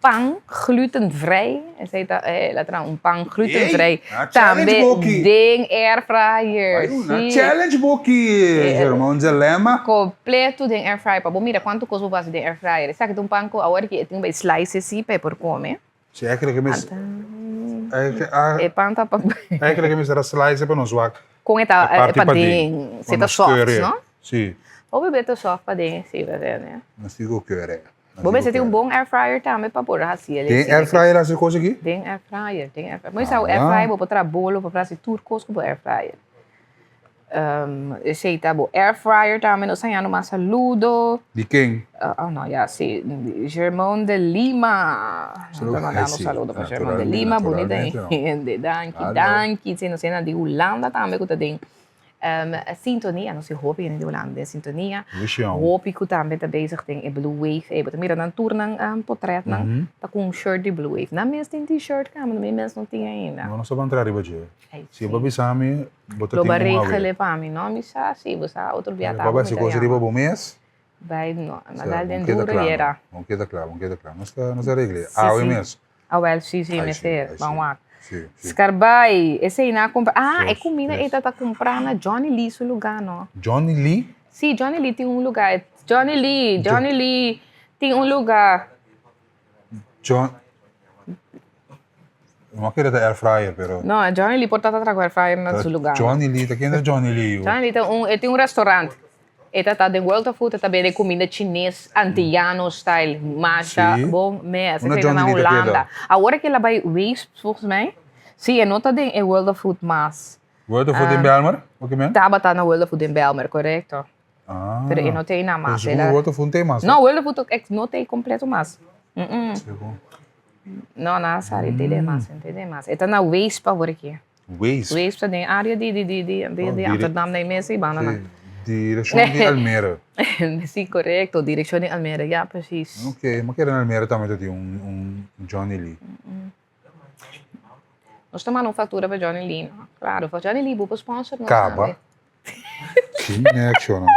Pan glutenvrij, esei ta el a traha un pan glutenvrij tambe den airfryer. Una challenge boki, Germán Zelema. Completo den airfryer, pa bo mira cuanto cos bo por haci den airfryer. Esaki ta un pan cu awor ki e tin bay slice si pa e por come. Si, e kere ke mes. E pan ta pa. E kere ke mes era slice pa nos wak. Con e ta paden, si ta soft, no? Si. Hopi beter soft paden, si, verdad. Nos tin cu kere. Bo mester tin un bon air fryer tambe pa por hasi el. Den air fryer hasi kos aki? Den air fryer, den air fryer. Bo sa air fryer bo por traha bolo, bo por hasi tur kos ku bo air fryer. Esei ta bo air fryer tambe nos hañando mas saludo. Di ken? Oh no, ya si, Germon de Lima. Nos ta mandando saludo pa Germon de Lima, bunita hende. Danki, danki. Si nos hende di Hulanda tambe ku ta den Sintonia, nos tin hopi hende di Hulanda den sintonia. Hopi ku tambe ta bezig den e Blue Wave. Ey, bo ta mira nan tur nan potretnan ta ku un shirt di Blue Wave. Nan mes tin t-shirt kaba, mi mes no tin ainda. No, nos ta ban traha riba dje. Si bo bisa mi, bo ta Lo tin ba un awe. regele pa mi, no? Mi sa si, bo sa otro bia ta Bo bo a mi hasi ta kos yama. riba bo mes? Bai no, a Sa, dal bon den keda duro kla, yera. no. Bon keda kla, bon keda kla. Nos ta, nos ta regle. Si, Awe si. mes. Awel, si, si, Ai, si, mester. ai, Ban si. wak. Si, si. Skarbai, esei nan a kumpra. Ah, e Dos, kumida tres. ei ta ta kumprá na Johnny Lee su lugá, no? Johnny Lee? Si, Johnny Lee tin un lugá. Johnny Lee, Johnny Lee tin un lugá. John. No a kere ta air fryer, pero. No, Johnny Lee por ta ta traha ku air fryer na su lugá. Johnny Lee, ta ken ta Johnny Lee? Johnny Lee ta un, e tin un restaurant. E ta ta den World of Food, e ta bende kuminda chines, antiyano style, masha Sí. bon mes. Unda Esei ta na Johnny Lee ta keda? Hulanda. Awor ke el a bai Weesp, volgens mij. Sí, e no ta den e World of Food mas. World of Food den Bijlmer? Oke men? Tabata na World of Food den Bijlmer, korekto. Ah. Pero e no ta einan mas. Pero segun World of Food no ta ei mas? No, World of Food ek no ta ei kompleto mas. Segun. No, nan a sali te den mas, te den mas. E ta na Weesp awor aki. Weesp? Weesp ta den area di di di di di Amsterdam na e mes ei banda nan. Direccion di Almere. Si, correcto. Direccion di Almere, ja, precies. Ok, ma kere na Almere tambe ta tin un Johnny Lee. Nos ta manda un factura pa Johnny Lee, no? Claro, pa Johnny Lee bo por sponsor nos Caba. tambe. Ki nek, shona.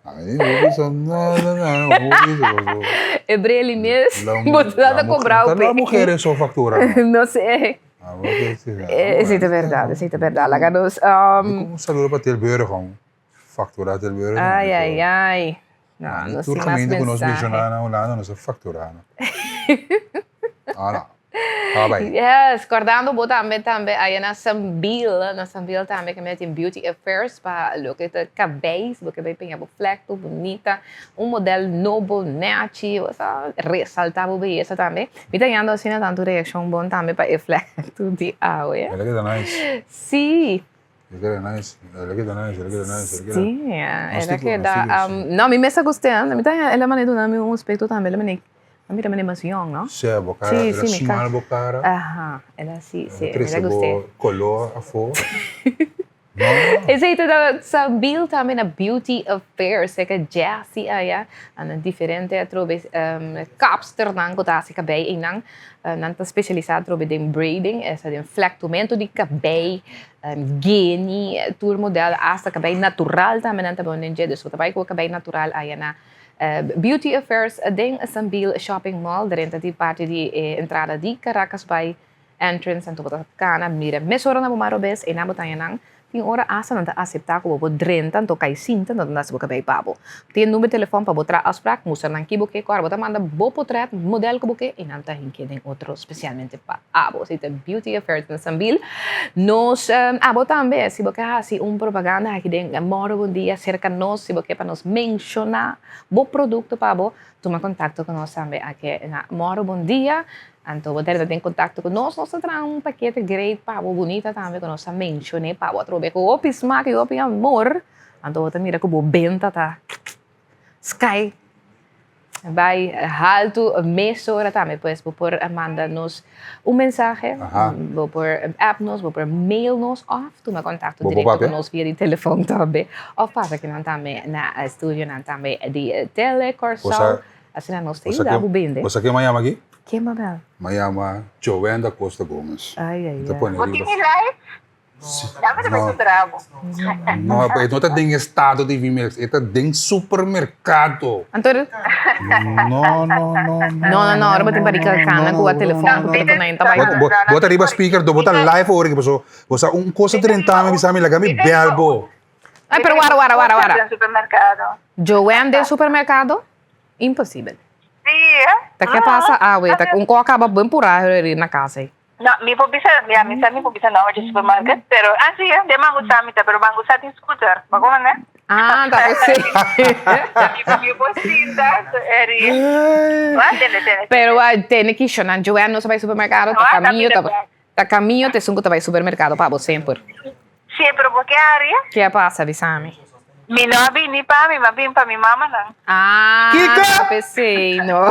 Ai, bo bisa nada, nada, bo bisa, bo. E breli mes, bo ta ta cobra La mujer es so factura, no? No sé. Ah, bo ke si, ah, Esei ta berdad, esei ta berdad. Laga nos, Un saludo pa Tilburg, hon. Factura Tilburg. Ai, ai, ai. No, nos Tur tin mas gemeente ku nos mensahe. menshoná na Hulanda nos a factura, no. Ah, no. Ah, bai. Yes, kordando bo tambe tambe aya na Sambil, na Sambil tambe ke mi tin Beauty Affairs pa loke ta kabei, si bo ke bai peña bo flekto bunita, un model nobo, nechi, bo sa resalta bo beyesa tambe. Mi ta yando asina tantu reakshon bon tambe pa e flekto di awe. El a keda nice. Sí. El a keda nice, el a keda nice, el a keda nice, el a keda. Sí, el a keda, no, mi mes a gust'é, mi ta el a manda duna mi un aspekto tambe, el a manda A mira manera mas yong, no? Sí, bo cara, Sí, el a sí, mi smal cara. bo cara. Aha, el a sí, sí, El a mi ta trece gust'é. bo color afó. No. Esei ta ta Sabil tambe na Beauty Affair, serka Jessie aya. Nan diferente atrobe kapsternan ku ta hasi kabei einan. Nan ta spesialisá atrobe den braiding, esta den flektumento di kabei, geni, tur model, asta kabei natural tambe nan ta bon den dje. Dus bo ta bai ku bo kabei natural aya na Beauty Affairs den Sambil Shopping Mall drenta di parti di e entrada di Caracas Bay Entrance anto bo ta cana mira mesora na bo maro bes eynan bo ta haña nan tin ora asta nan ta acepta cu bo por drenta anto cay sinta anto nan ta haci bo cabey pa bo tin e number di telefon pa bo traha afspraak mustra nan ki bo ke cu ora bo ta manda bo potret model cu bo ke y nan ta hinke den otro specialmente pa abo así ta Beauty Affairs den Sambil nos abo tambe si bo ke haci un propaganda aki den Moro Bon Dia cerca nos si bo ke pa nos menciona bo producto pa bo tuma contacto cu nos tambe aki na Moro Bon Dia anto bo ta den contacto cu nos nos ta traha un pakete great pa bo bunita tambe cu nos ta mencione pa bo atrobe cu hopi smaak y hopi amor anto bo ta mira cu bo benta ta sky Bai haltu mesora tambe pues bo por manda nos un mensahe, bo por app nos, bo por mail nos of tuma contacto directo cu nos via di telefon tambe of pasa kinan tambe na studionan tambe di Tele Kòrsou. Asina nos ta yuda bo bende. Bo sa ken mi a yama aki? Ken bo bel? Mi a yama Joanne da Costa Gomez. Ay ay ay. Bo tin mi live? No, no, e no ta den estado di Vimex, e ta den supermercado. Anto, No, no, no, no. No, no, no, ora bo tin barika cana cu a telefon cu tur nan ta bai. Bo, bo ta riba speaker, do bo ta live ora ki paso, bo sa un cosa drenta mi bisa mi laga mi bel bo. Ay, pero wara, wara, wara, wara. Den supermercado. Joanne den supermercado? Imposibel. Sí, eh? Ta ke pasa awe? Ta un ko caba buen pura na casa ei. No, mi por bisa, ya, mi sa mi por bisa nomber di supermarket, pero, ah, sí, eh, den Mangusa mi ta, pero Mangusa tin scooter, bo kono, ne? Ah, ta por sí. Mi, mi por sinta, so, eri. Wa, tene, tene. Pero wa, tene kishonan, Joanne no sa bai supermercado, ta camio, ta, ta camio ta esun ku ta bai supermercado pa bo semper. Sí, pero bo ke haria? Ke a pasa, bisa mi? Mi no a bini pa mi, mi a bini pa mi mamanan. Ah, Kiko? ta p'esei, no.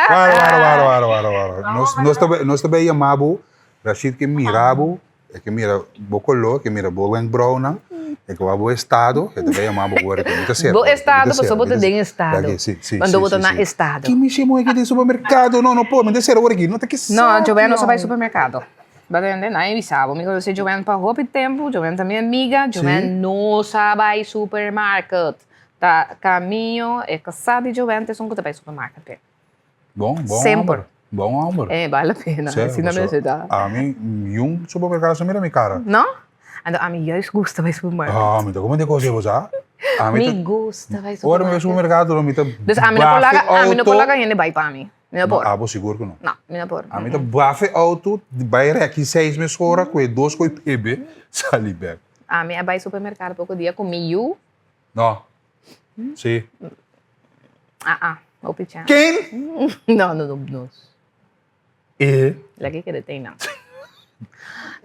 Wara, wara, wara, wara, wara, wara. Nos, nos ta, nos ta bay yama bo, Rashid ke mira bo, e ke mira bo koló, e ke mira bo wenkbrauwnan, e ke wak bo estado, e ta bay yama bo wor aki. Mi ta sera. Bo mi ta estado, sera, pasobra bo mi ta ta den sera. estado. Aki, si, si, Cuando si, bo ta si, na si. estado. Ki mishi moe ke den supermercado? No, no por, mi ta sera wor aki. No ta ke No, sa, Joanne no sa bay pion. supermercado. Bo ta hende? Nan e bisa bo, mi conoce Joanne pa hopi tempu, Joanne ta mi amiga, Joanne no sa bai supermarket. Ta Camillo, e casá di Joanne ta esun cu ta bai supermarket pe. Bon, bon Semper. homber. Bon homber. E, bale la pena, Sí, asina paso mester ta. Ami, niun supermercado sa mira mi cara. No? Anto ami juist gusta bai supermarket. Ah, mi ta come di cos ei bo sa. Ami ta Mi gusta bai Ora mi bai supermarket. supermercado mi ta Dus ami no por bafe laga, ami no por auto. laga hende bai pa mi. Mi no por. No, abo sigur ku no. No, mi no por. Ami ta bafe auto, bai reki seis mes ora, ku e dos koi bebe, sali bek. Ami a bai supermercado poko dia ku mi yu. No. Si. Ah ah, hopi chance. Ken? No, no, no, nos. E. Laki kere tei nan.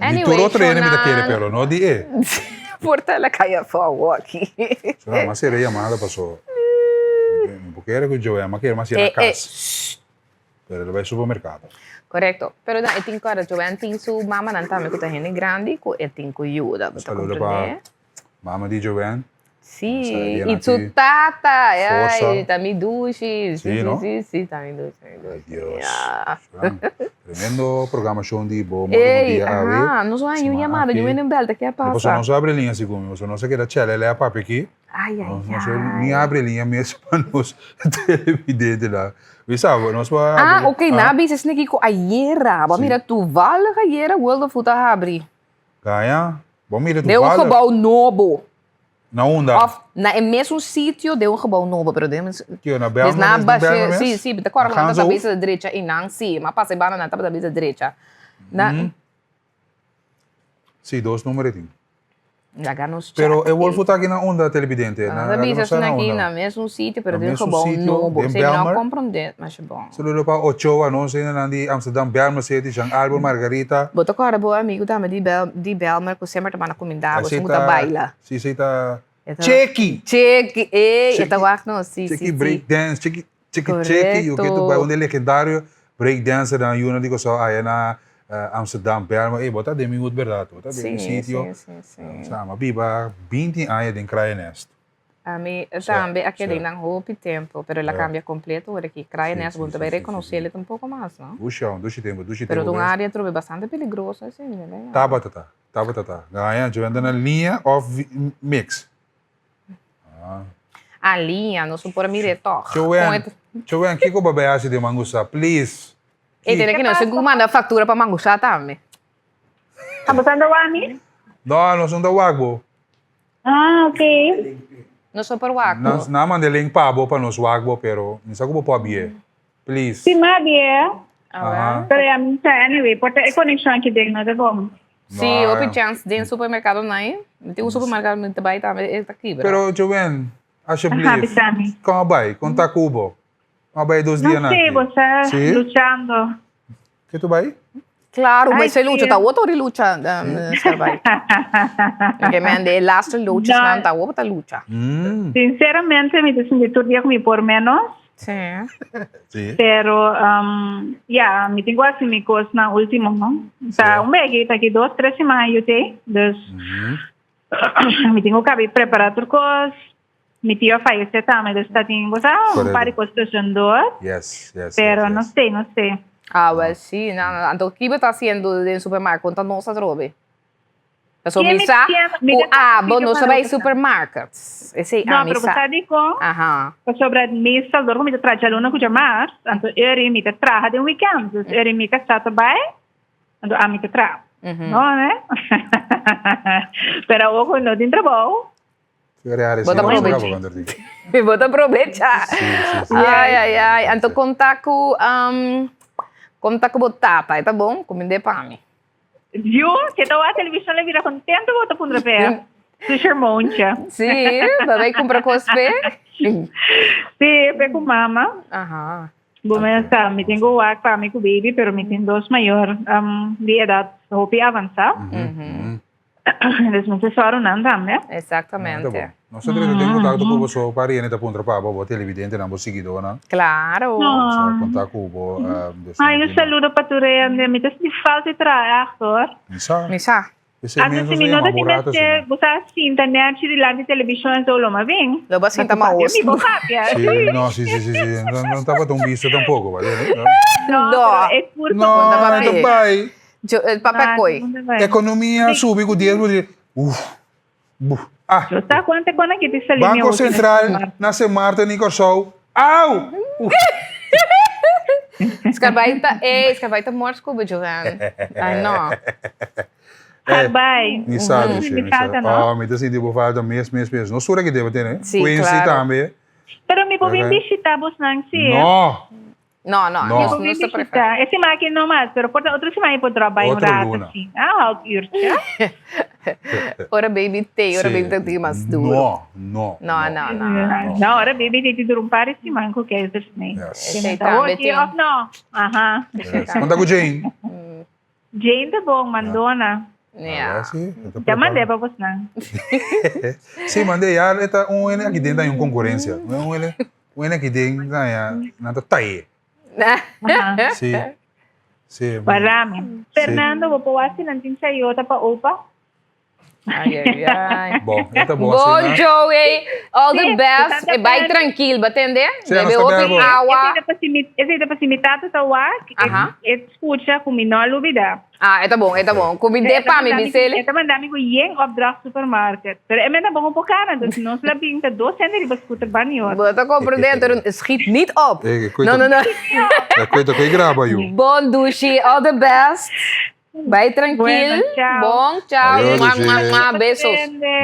Di tur otro hende mi ta kere, pero no di e. Por ta la kaya afó awo aki. Sra, mas sera yamada paso. Mi por kere ku Joel, mi a kere mas yena kas. Pero el a bai supermerkado. Korekto. Pero nan e tin ku ora Joel tin su mamanan tambe ku ta hende grandi ku e tin ku yuda. Bo ta Saludo komprendé? pa mama di Joel. Sí, y su tata, ay, ta mi dushi. Sí, no? Sí, sí, ta mi dushi, mi dushi. Ay, Dios. Ja. Tremendo programacion di bo morgen Ey, dia awe. aha, nos a haña un yamada, yo wende un bel, ta ke a No, paso pasa? nos abre liña segun mi, paso nos a keda chelele a papia aki. Ay, ay, Nos, nos ay. ni abre liña mes pa nos televidentenan. Mi sa, nos por Ah, abre. ok, nan a bisa esaki ku ayera, bo a mira toevallig ayera World of Food a habri. Gaña, bo mira Den un toevallig. gebouw nobo. Na unda? Of na e mesun sitio den un gebouw nobo, pero den mes. Kio, na Des Belmer na mes? Den bashe, Belmer mes? sí, sí, mi ta kòrda Na ku nan tabata Ganzenhoef? bisa drecha einan, sí, m'a pasa e banda nan tabata bisa drecha. Na. Sí, dos number e tin. Laga nos check. Pero e Wolfo ta aki na unda, televidente? Nan Na, ta laga bisa nos sa asina na aki unda. na mesun sitio, pero Na den un mesun gebouw sitio, nobo. den Esei mi no a Belmer. komprondé masha bon. Saludo pa Ochoa, nos hendenan di Amsterdam, Belmer City, Jean Albert, Margarita. Bo ta kòrda bo amigu tambe di Bel, di Belmer ku semper ta manda kuminda bo, Esei esun ku ta ta, baila. sí, esei ta E ta Cheki! Cheki, ey, e ta Cheki, wak nos, sí, sí, Cheki sí. break dance, Cheki, Cheki, Cheki, yo ke tu bai Korekto. un di e legendario break dancernan yuna di Kòrsou aya na Amsterdam, Belmer, ey, bo ta den mi hut berdad, bo ta den mi Sí, sitio. sí, sí, sí. Sa, mi a biba binti aña den Kraaienest. Ami tambe a keda einan hopi tempo, pero el a cambia completo ora ki Kraaienest bo no ta bay reconoce tampoco mas, no? Dushi aun, dushi tempo, dushi Pero tempo ta un bes. area trobe bastante peligroso asina, mi ta bay. Tabata ta, tabata ta. Gaña, dje benta na liña of mix? Ah. Ah, liña, nos no por a mir'é tog. Joanne, Joanne, kiko bo bay haci den Mangusa? Please. E tene ki nos tin ku manda factura pa Mangusa tambe. Abo ta anda wak mi? No, nos no ta wak bo. Ah, ok. Nos no por wak bo. Nan a manda e link pa bo pa nos wak bo, pero mi sa ku bo por abié. Please. Si mi abié. Aha. Pero ya mi sa anyway, por ta e konekshon aki den no ta bon. Si, hopi chèns den supermerkado nan. Mi tin un supermerkado mi ta bai tambe e ta kibra. Pero Joanne, alsjeblieft, kon a bai? Kon ta ku bo? Kon a bai e dos dianan No aki? sé, bo sa Si? luchando. Ke tu bai? Claro, Ay, maar se lucha, sí. ta otro di lucha, Sarbay. Ke men de laatste luchas No. nan ta otro ta lucha. Sinceramente, mi ta sinti tur dia ku mi por menos. Sí. Sí. Pero, um, ja, mi tin ku hasi mi kosnan ultimo, no? Ta un beki, ta ki dos, tres siman a UT. Dus, mi tin ku kabi prepara tur kos. Mi tio a fayesé tambe, dus ta tin, bo sa, un par di kos tussendoor. Yes, yes, Pero yes, no yes. sé, no sé. Ah, wel sí. No, no, anto ki bo ta haciendo den supermarket? Kon ta nos atrobe? Pasobra Kie mi mi sa kie mi ku ta abo sitio no pa sa bai nos. supermarket. Esei No, ami pero bo sa. sa dikon? Aha. Pasobra meestal dor ku mi ta traha djaluna ku djamars, anto eri mi ta traha den weekend. Dus eri mi kasá ta bai, anto ami ta traha. No, ne? Pero awor ku no tin trabou, Bo ta probecha. Bo ta probecha. Ai, ai, ai. Anto konta ku, konta ku bo tata, e ta bon? Kumind'é pa mi. Yu, ke ta wak televishon lo bira kontento bo ta puntra p'e su shermontje. Sí, bo a bai kumpra kos p'e? Sí, p'e ku mama. Aha. Bo mes sa, mi tin ku wak pa mi ku baby, pero mi tin dos mayor di edat hopi avansá. Dus mi ta sòru nan tambe. Exactamente. Nos ta trata den contacto cu bo so pa Riene ta puntra pa bo, bo televidentenan, bo siguidornan. Claro. Nos ta conta cu bo. Ay, un saludo pa tur hende. Mi ta sinti falta di traha echt hoor. Mi sa. Mi sa. P'esei Anto mes si nos mi a no yama ta bo tin rato mester, asina. bo sa sinta nèchi dilanti televishon en zo lo ma bin. Lo bo a sinta Ma maos. mi bo papia. Sí, no, sí, sí, sí, sí. No, no tabata un bisto tampoco, bale? No, pero e curso. No, no ta bai. Jo, eh, papia koi. Ekonomia subi ku 10 por ciento. Uf. Buf. Ah. Yo sa kuante kon aki ti sali mi Banko otro. Sentral na Sint Maarten i Kòrsou. Au! Uf. Skarbaita, ey, skarbaita mors ku Johan. Ay no. Skarbai. Mi sa, Dushe, Mi mi sa. falta, no? Oh, mi ta sinti bo falta mes, mes, mes. No sura ki debe tene. Sí, Quincy claro. tambe. Pero mi por bin Ok. bishita bosnan, sí. No. No, no, No. nos, nos ta prefer. E siman aki no mas, pero por ta otro siman e por drop by un Otro rato luna. así. Ah, half uurtje. Ora baby te, ora Sí. baby ta tin mas duro. No, no. No, no, no. No, ora baby te dura un par de siman cu keizersnee. Yes. Esey Ta tambe oki tin. of no? Aha. Yes. Conta cu Jane. Jane ta bon, mandona. Ja. Ah, sí, e ta Ya mandé prepara. pa bosnan. Sí, mandé. Ya e ta un hende aki den ta un concurencia. Un hende Un hende aki den gaña nan ta taye. Sí. Sí. Parami. Fernando, bo por wak si nan tin chayota pa opa? Ai, ai, ai. Bon, e ta bon Bon, asina. Joey. All the Sí, best. ta E bai bèn. trankil, ba tende? Sí, nos Bebe ta hopi bèbo. awa. Esei ta pa si mi, esei ta pa si mi tata ta wak, e, Aha. e skucha ku mi no a lubida. Ah, e ta bon, e ta bon. Kumind'é E ta pa mi, manda mi, Biseli. e ta manda mi ku yen opdracht supermarket. Pero e menda bon un kana, dus nos la bin ta dos hende riba scooter ban i otro. Bo ta comprende, pero schiet niet op. Eh, No, no, no. E koe ta koe graba yu. Bon, dushi. All the best. Bai trankil. Bueno, chao. Bon, chao. Ayo, Mua, dushi. mua, mua. Besos.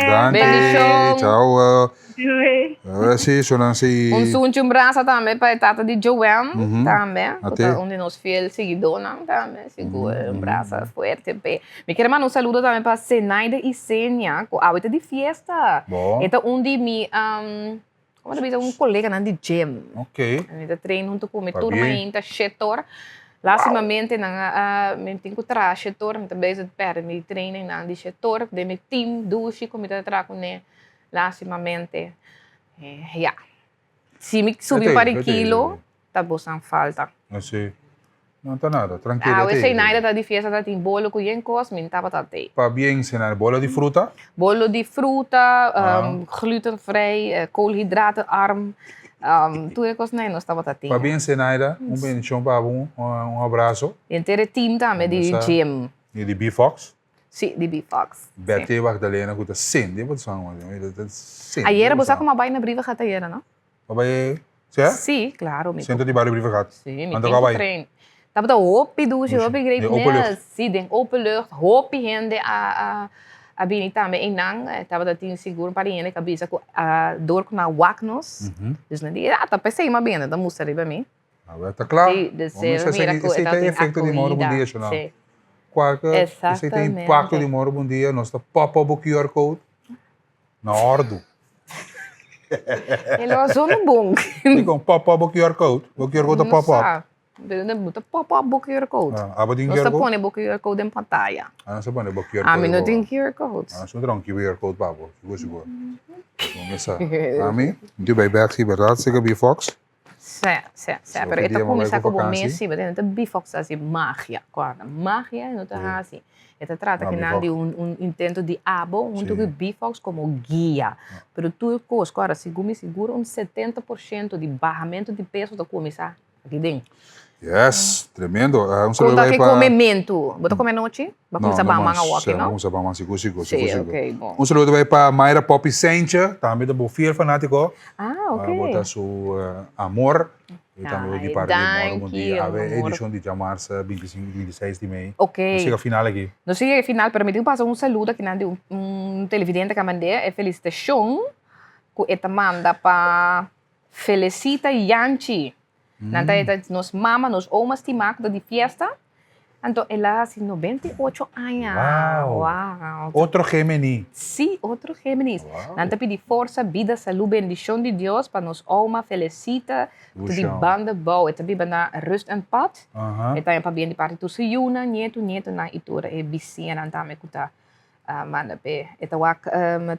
Danki. Bendishon. Chao. Doei. Eh, si, so nan si. Un sunchi, un brasa tambe pa e tata di Joanne tambe, ku Ate. ta un di nos fiel siguidónan tambe, sigur un brasa fuerte p'e. Mi kier manda un saludo tambe pa Zenaida Isenia, ku awe ta di fiesta. Bon. E ta un di mi, komo ta bisa, un koleganan di gym. Ok. Mi ta train huntu ku mi Pa tur bien. mainta shetor. Lastimamente nan a, mi tin ku traha shetor, mi ta bezig pèrdè mi trainingnan di shetor den mi team dushi ku mi ta traha kuné. Lastimamente, ya. Si mi subi un par di kilo, ta bosan falta. Así. No ta nada, tranquilo. Awe Zenaida ta di fiesta, ta tin bolo cu yen cos, mi tabata tey. Pabien Zenaida, bolo di fruta? Bolo di fruta, glutenvrij, koolhydratenarm, tur e cosnan ey nos tabata tin. Pabien Zenaida, un bendicion pa bo, un abrazo. Y henter e team tambe di gym. Y di B-Fox? Sí, di B-Fox. Betty Magdalena ku ta sende bo san wan ta sende. Ayera bo sa kuma bai na Brievengat ayera no? Bo bai sè? Sí, klaro mi. Sentro di bario Brievengat. Sí, mi tin ku train. Tabata hopi dushi, hopi great mes. Sí, den openlucht, hopi hende a a bini tambe einan. Tabata tin sigur un par di hende ku a bisa ku a dor ku nan a wak nos. Dus nan di, ah, ta p'esei mi a bini, ta mustra riba mi. Awe ta kla. Sí, dus mira ku e Esei ta tabatin efekto di Moro akohida. Bundia, Shonal. Sí. Kualke, esei ta Exactamente. impakto di Moro Bundia, nos ta pop up bo QR code na òrdu. E lo a zona bon. Dikon pop up bo QR code? Bo QR code ta No pop up. sa. Pero no ta pop up bo QR code. Ah, abo tin Nos QR ta code? pone bo QR code den pantaya. Ah, nos ta pone bo QR code. Ami no tin QR code. Ah, nos no traha un QR code pa bo, sigur sigur. Bo mester sa. Ami, mi tin bai bek si berdad, seka Bifox. Sí, sí, sí. Pero e ta kuminsá ku bo mes sí, pasobra no ta bifox ta hasi magia, kòrda. Magia no ta hasi. E ta trata kinan di un un intento di abo huntu ku bifox komo guia. Pero tur kos, kòrda, segun mi sigur un setenta por shento di bahamentu di peso ta kuminsá aki den. Yes, tremendo. Un saludo Konta bai ke pa. komementu. Bo ta kome anochi? Bo a kuminsá No, baha no man mas. awor aki, Sí, no? bo a kuminsá baha man, sigur, sigur, Sí, sigur, sigur. ok, bon. Un saludo bai pa Mayra Poppy Saintje, tambe ta bo fiel fanátiko. Ah, ok. Bo ta su amor. I tambe bo di Ai, parti di Moro Bon danki, Dia. Awe amor. edishon di djamarsa 25 i 26 di mei. Ok. Nos yega final aki. Nos yega final, pero mi tin ku pasa un saludo akinan di un un televidente ku a mand'é e felisitashon ku e ta manda pa Felicita Yanchi. Nan ta eta nos mama, nos oma stimá ku ta di fiesta. Anto el a hasi 98 aña. Wow. Wow. Otro Gemini. Sí, otro Geminis. Nan ta pidi forsa, bida, salú, bendishon di Dios pa nos oma Felicita ku ta di Lucian. Banda Bou. E ta biba na Rust en Pad. Aha. E ta haña pabien di parti tur su yunan, nietu, nietonan i tur e bisiñanan tambe ku ta Manda p'e. E ta wak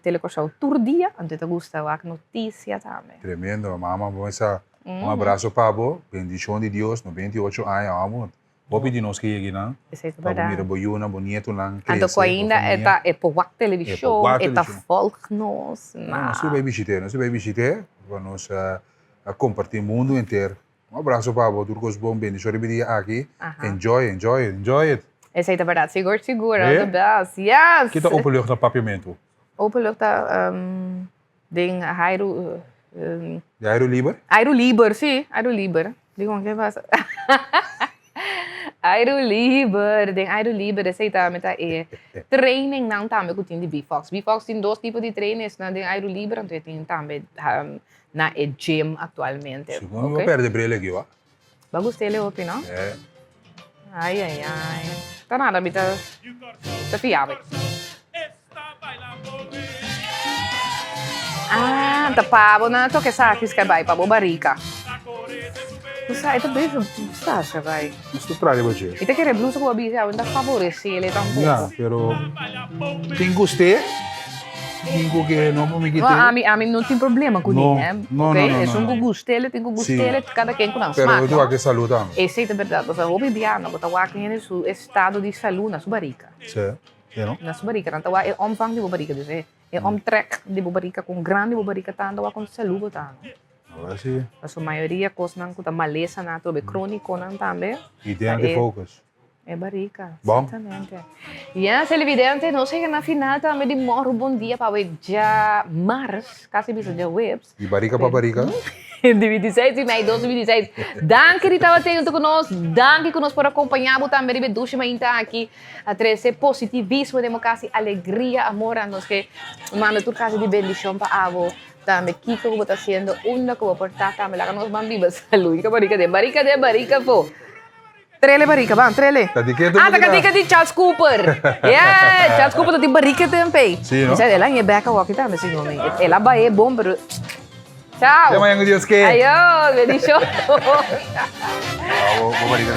Tele Kòrsou tur dia, anto e ta gusta wak notisia tambe. Tremendo, mama bo mesa un abraso pa bo, bendicion di Dios, 98 aña amo, hopi di nos ke yega einan, Esei ta pa bo berdad. mira bo yunan, bo nietonan Anto crece, ku bo ainda e famia. ta e por wak E por televishon, wak e ta televishon. volg nos, No, na. nos bai bishit'é, nos bai bishit'é pa nos a comparti mundo henter. Un abraso pa bo, tur kos bon, bendicion riba e dia aki, enjoy, enjoy it, enjoy it. Esei ta berdad, sigur sigur, all the best, yes! Kita openlucht na papiamentu? Openlucht ta den hairu. Di airu liber? Airu liber, si, airu liber. Dikon ke pasa? Airu liber, den airu liber esei ta meta e trainingnan tambe ku tin di B-Fox. B-Fox tin dos tipo di trainings, den airu liber anto e tin tambe na e gym actualmente. Segun mi bo perde bril aki wa. Bo gusta ele hopi no? Eh. Ai ai ai. Ta nada mi ta ta fiabe. Ah, ta pa bo na toke esaki ska bai pa bo barika. Bo sa e ta bezig sa ska bai. Nos ta traha riba dje. Mi ta kere blusa ku bo a bisa awe no ta favorece ele tampoco. Ya, pero tin gust'é. Tin ku ke no por mi No, kite. ami, ami no tin problema ku No, ni, eh. no, Ok, no, no, esun no. ku gust'ele tin ku Sí. gust'ele, kada ken ku nan Pero smak, bo ta no? wak e salú tambe. Esei ta bèrdat, pasobra hopi biaha bo ta wak hende su estado di salú na su barika. Sí. Sí, no? Na su barika. Nan ta wak e omvang di bo barika. Dus e e omtrek di bo barika, kon grandi bo barika ta, nan ta wak kon salú bo ta, no? Ahora sí. Pasobra mayoria kosnan ku ta malesanan atrobe, krónikonan tambe. I den di focus. E barika, Bon. exactamente. Ya, televidente, nos yega na final tambe di Morro Bon Dia pa awe djamars, casi bisa djaweps. Di barika pa barika. Di 26 di mei 2026. Danki di tabata hunto cu nos, danki cu nos por acompaña bo tambe riba e dushi mainta aki, a trece positivismo den bo cas y alegria, amor, a nos ke manda tur clase di bendicion pa abo tambe. Kico cu bo ta haciendo, unda cu bo por ta tambe, laga nos ban biba salud. Kico barika den? Barika den, barika afo. Trele barika, ban, trele. Ta di ke Ah, ta katika di Charles Cooper. Yeah, Charles Cooper ta tin barika tempe. Sí, no? Mi sa, el a ñe bek awor aki tambe, si no mi. El a bae bon, pero... Chao. Te mañana, Dios ke. Ayo, bendicion. Bravo, bo barika.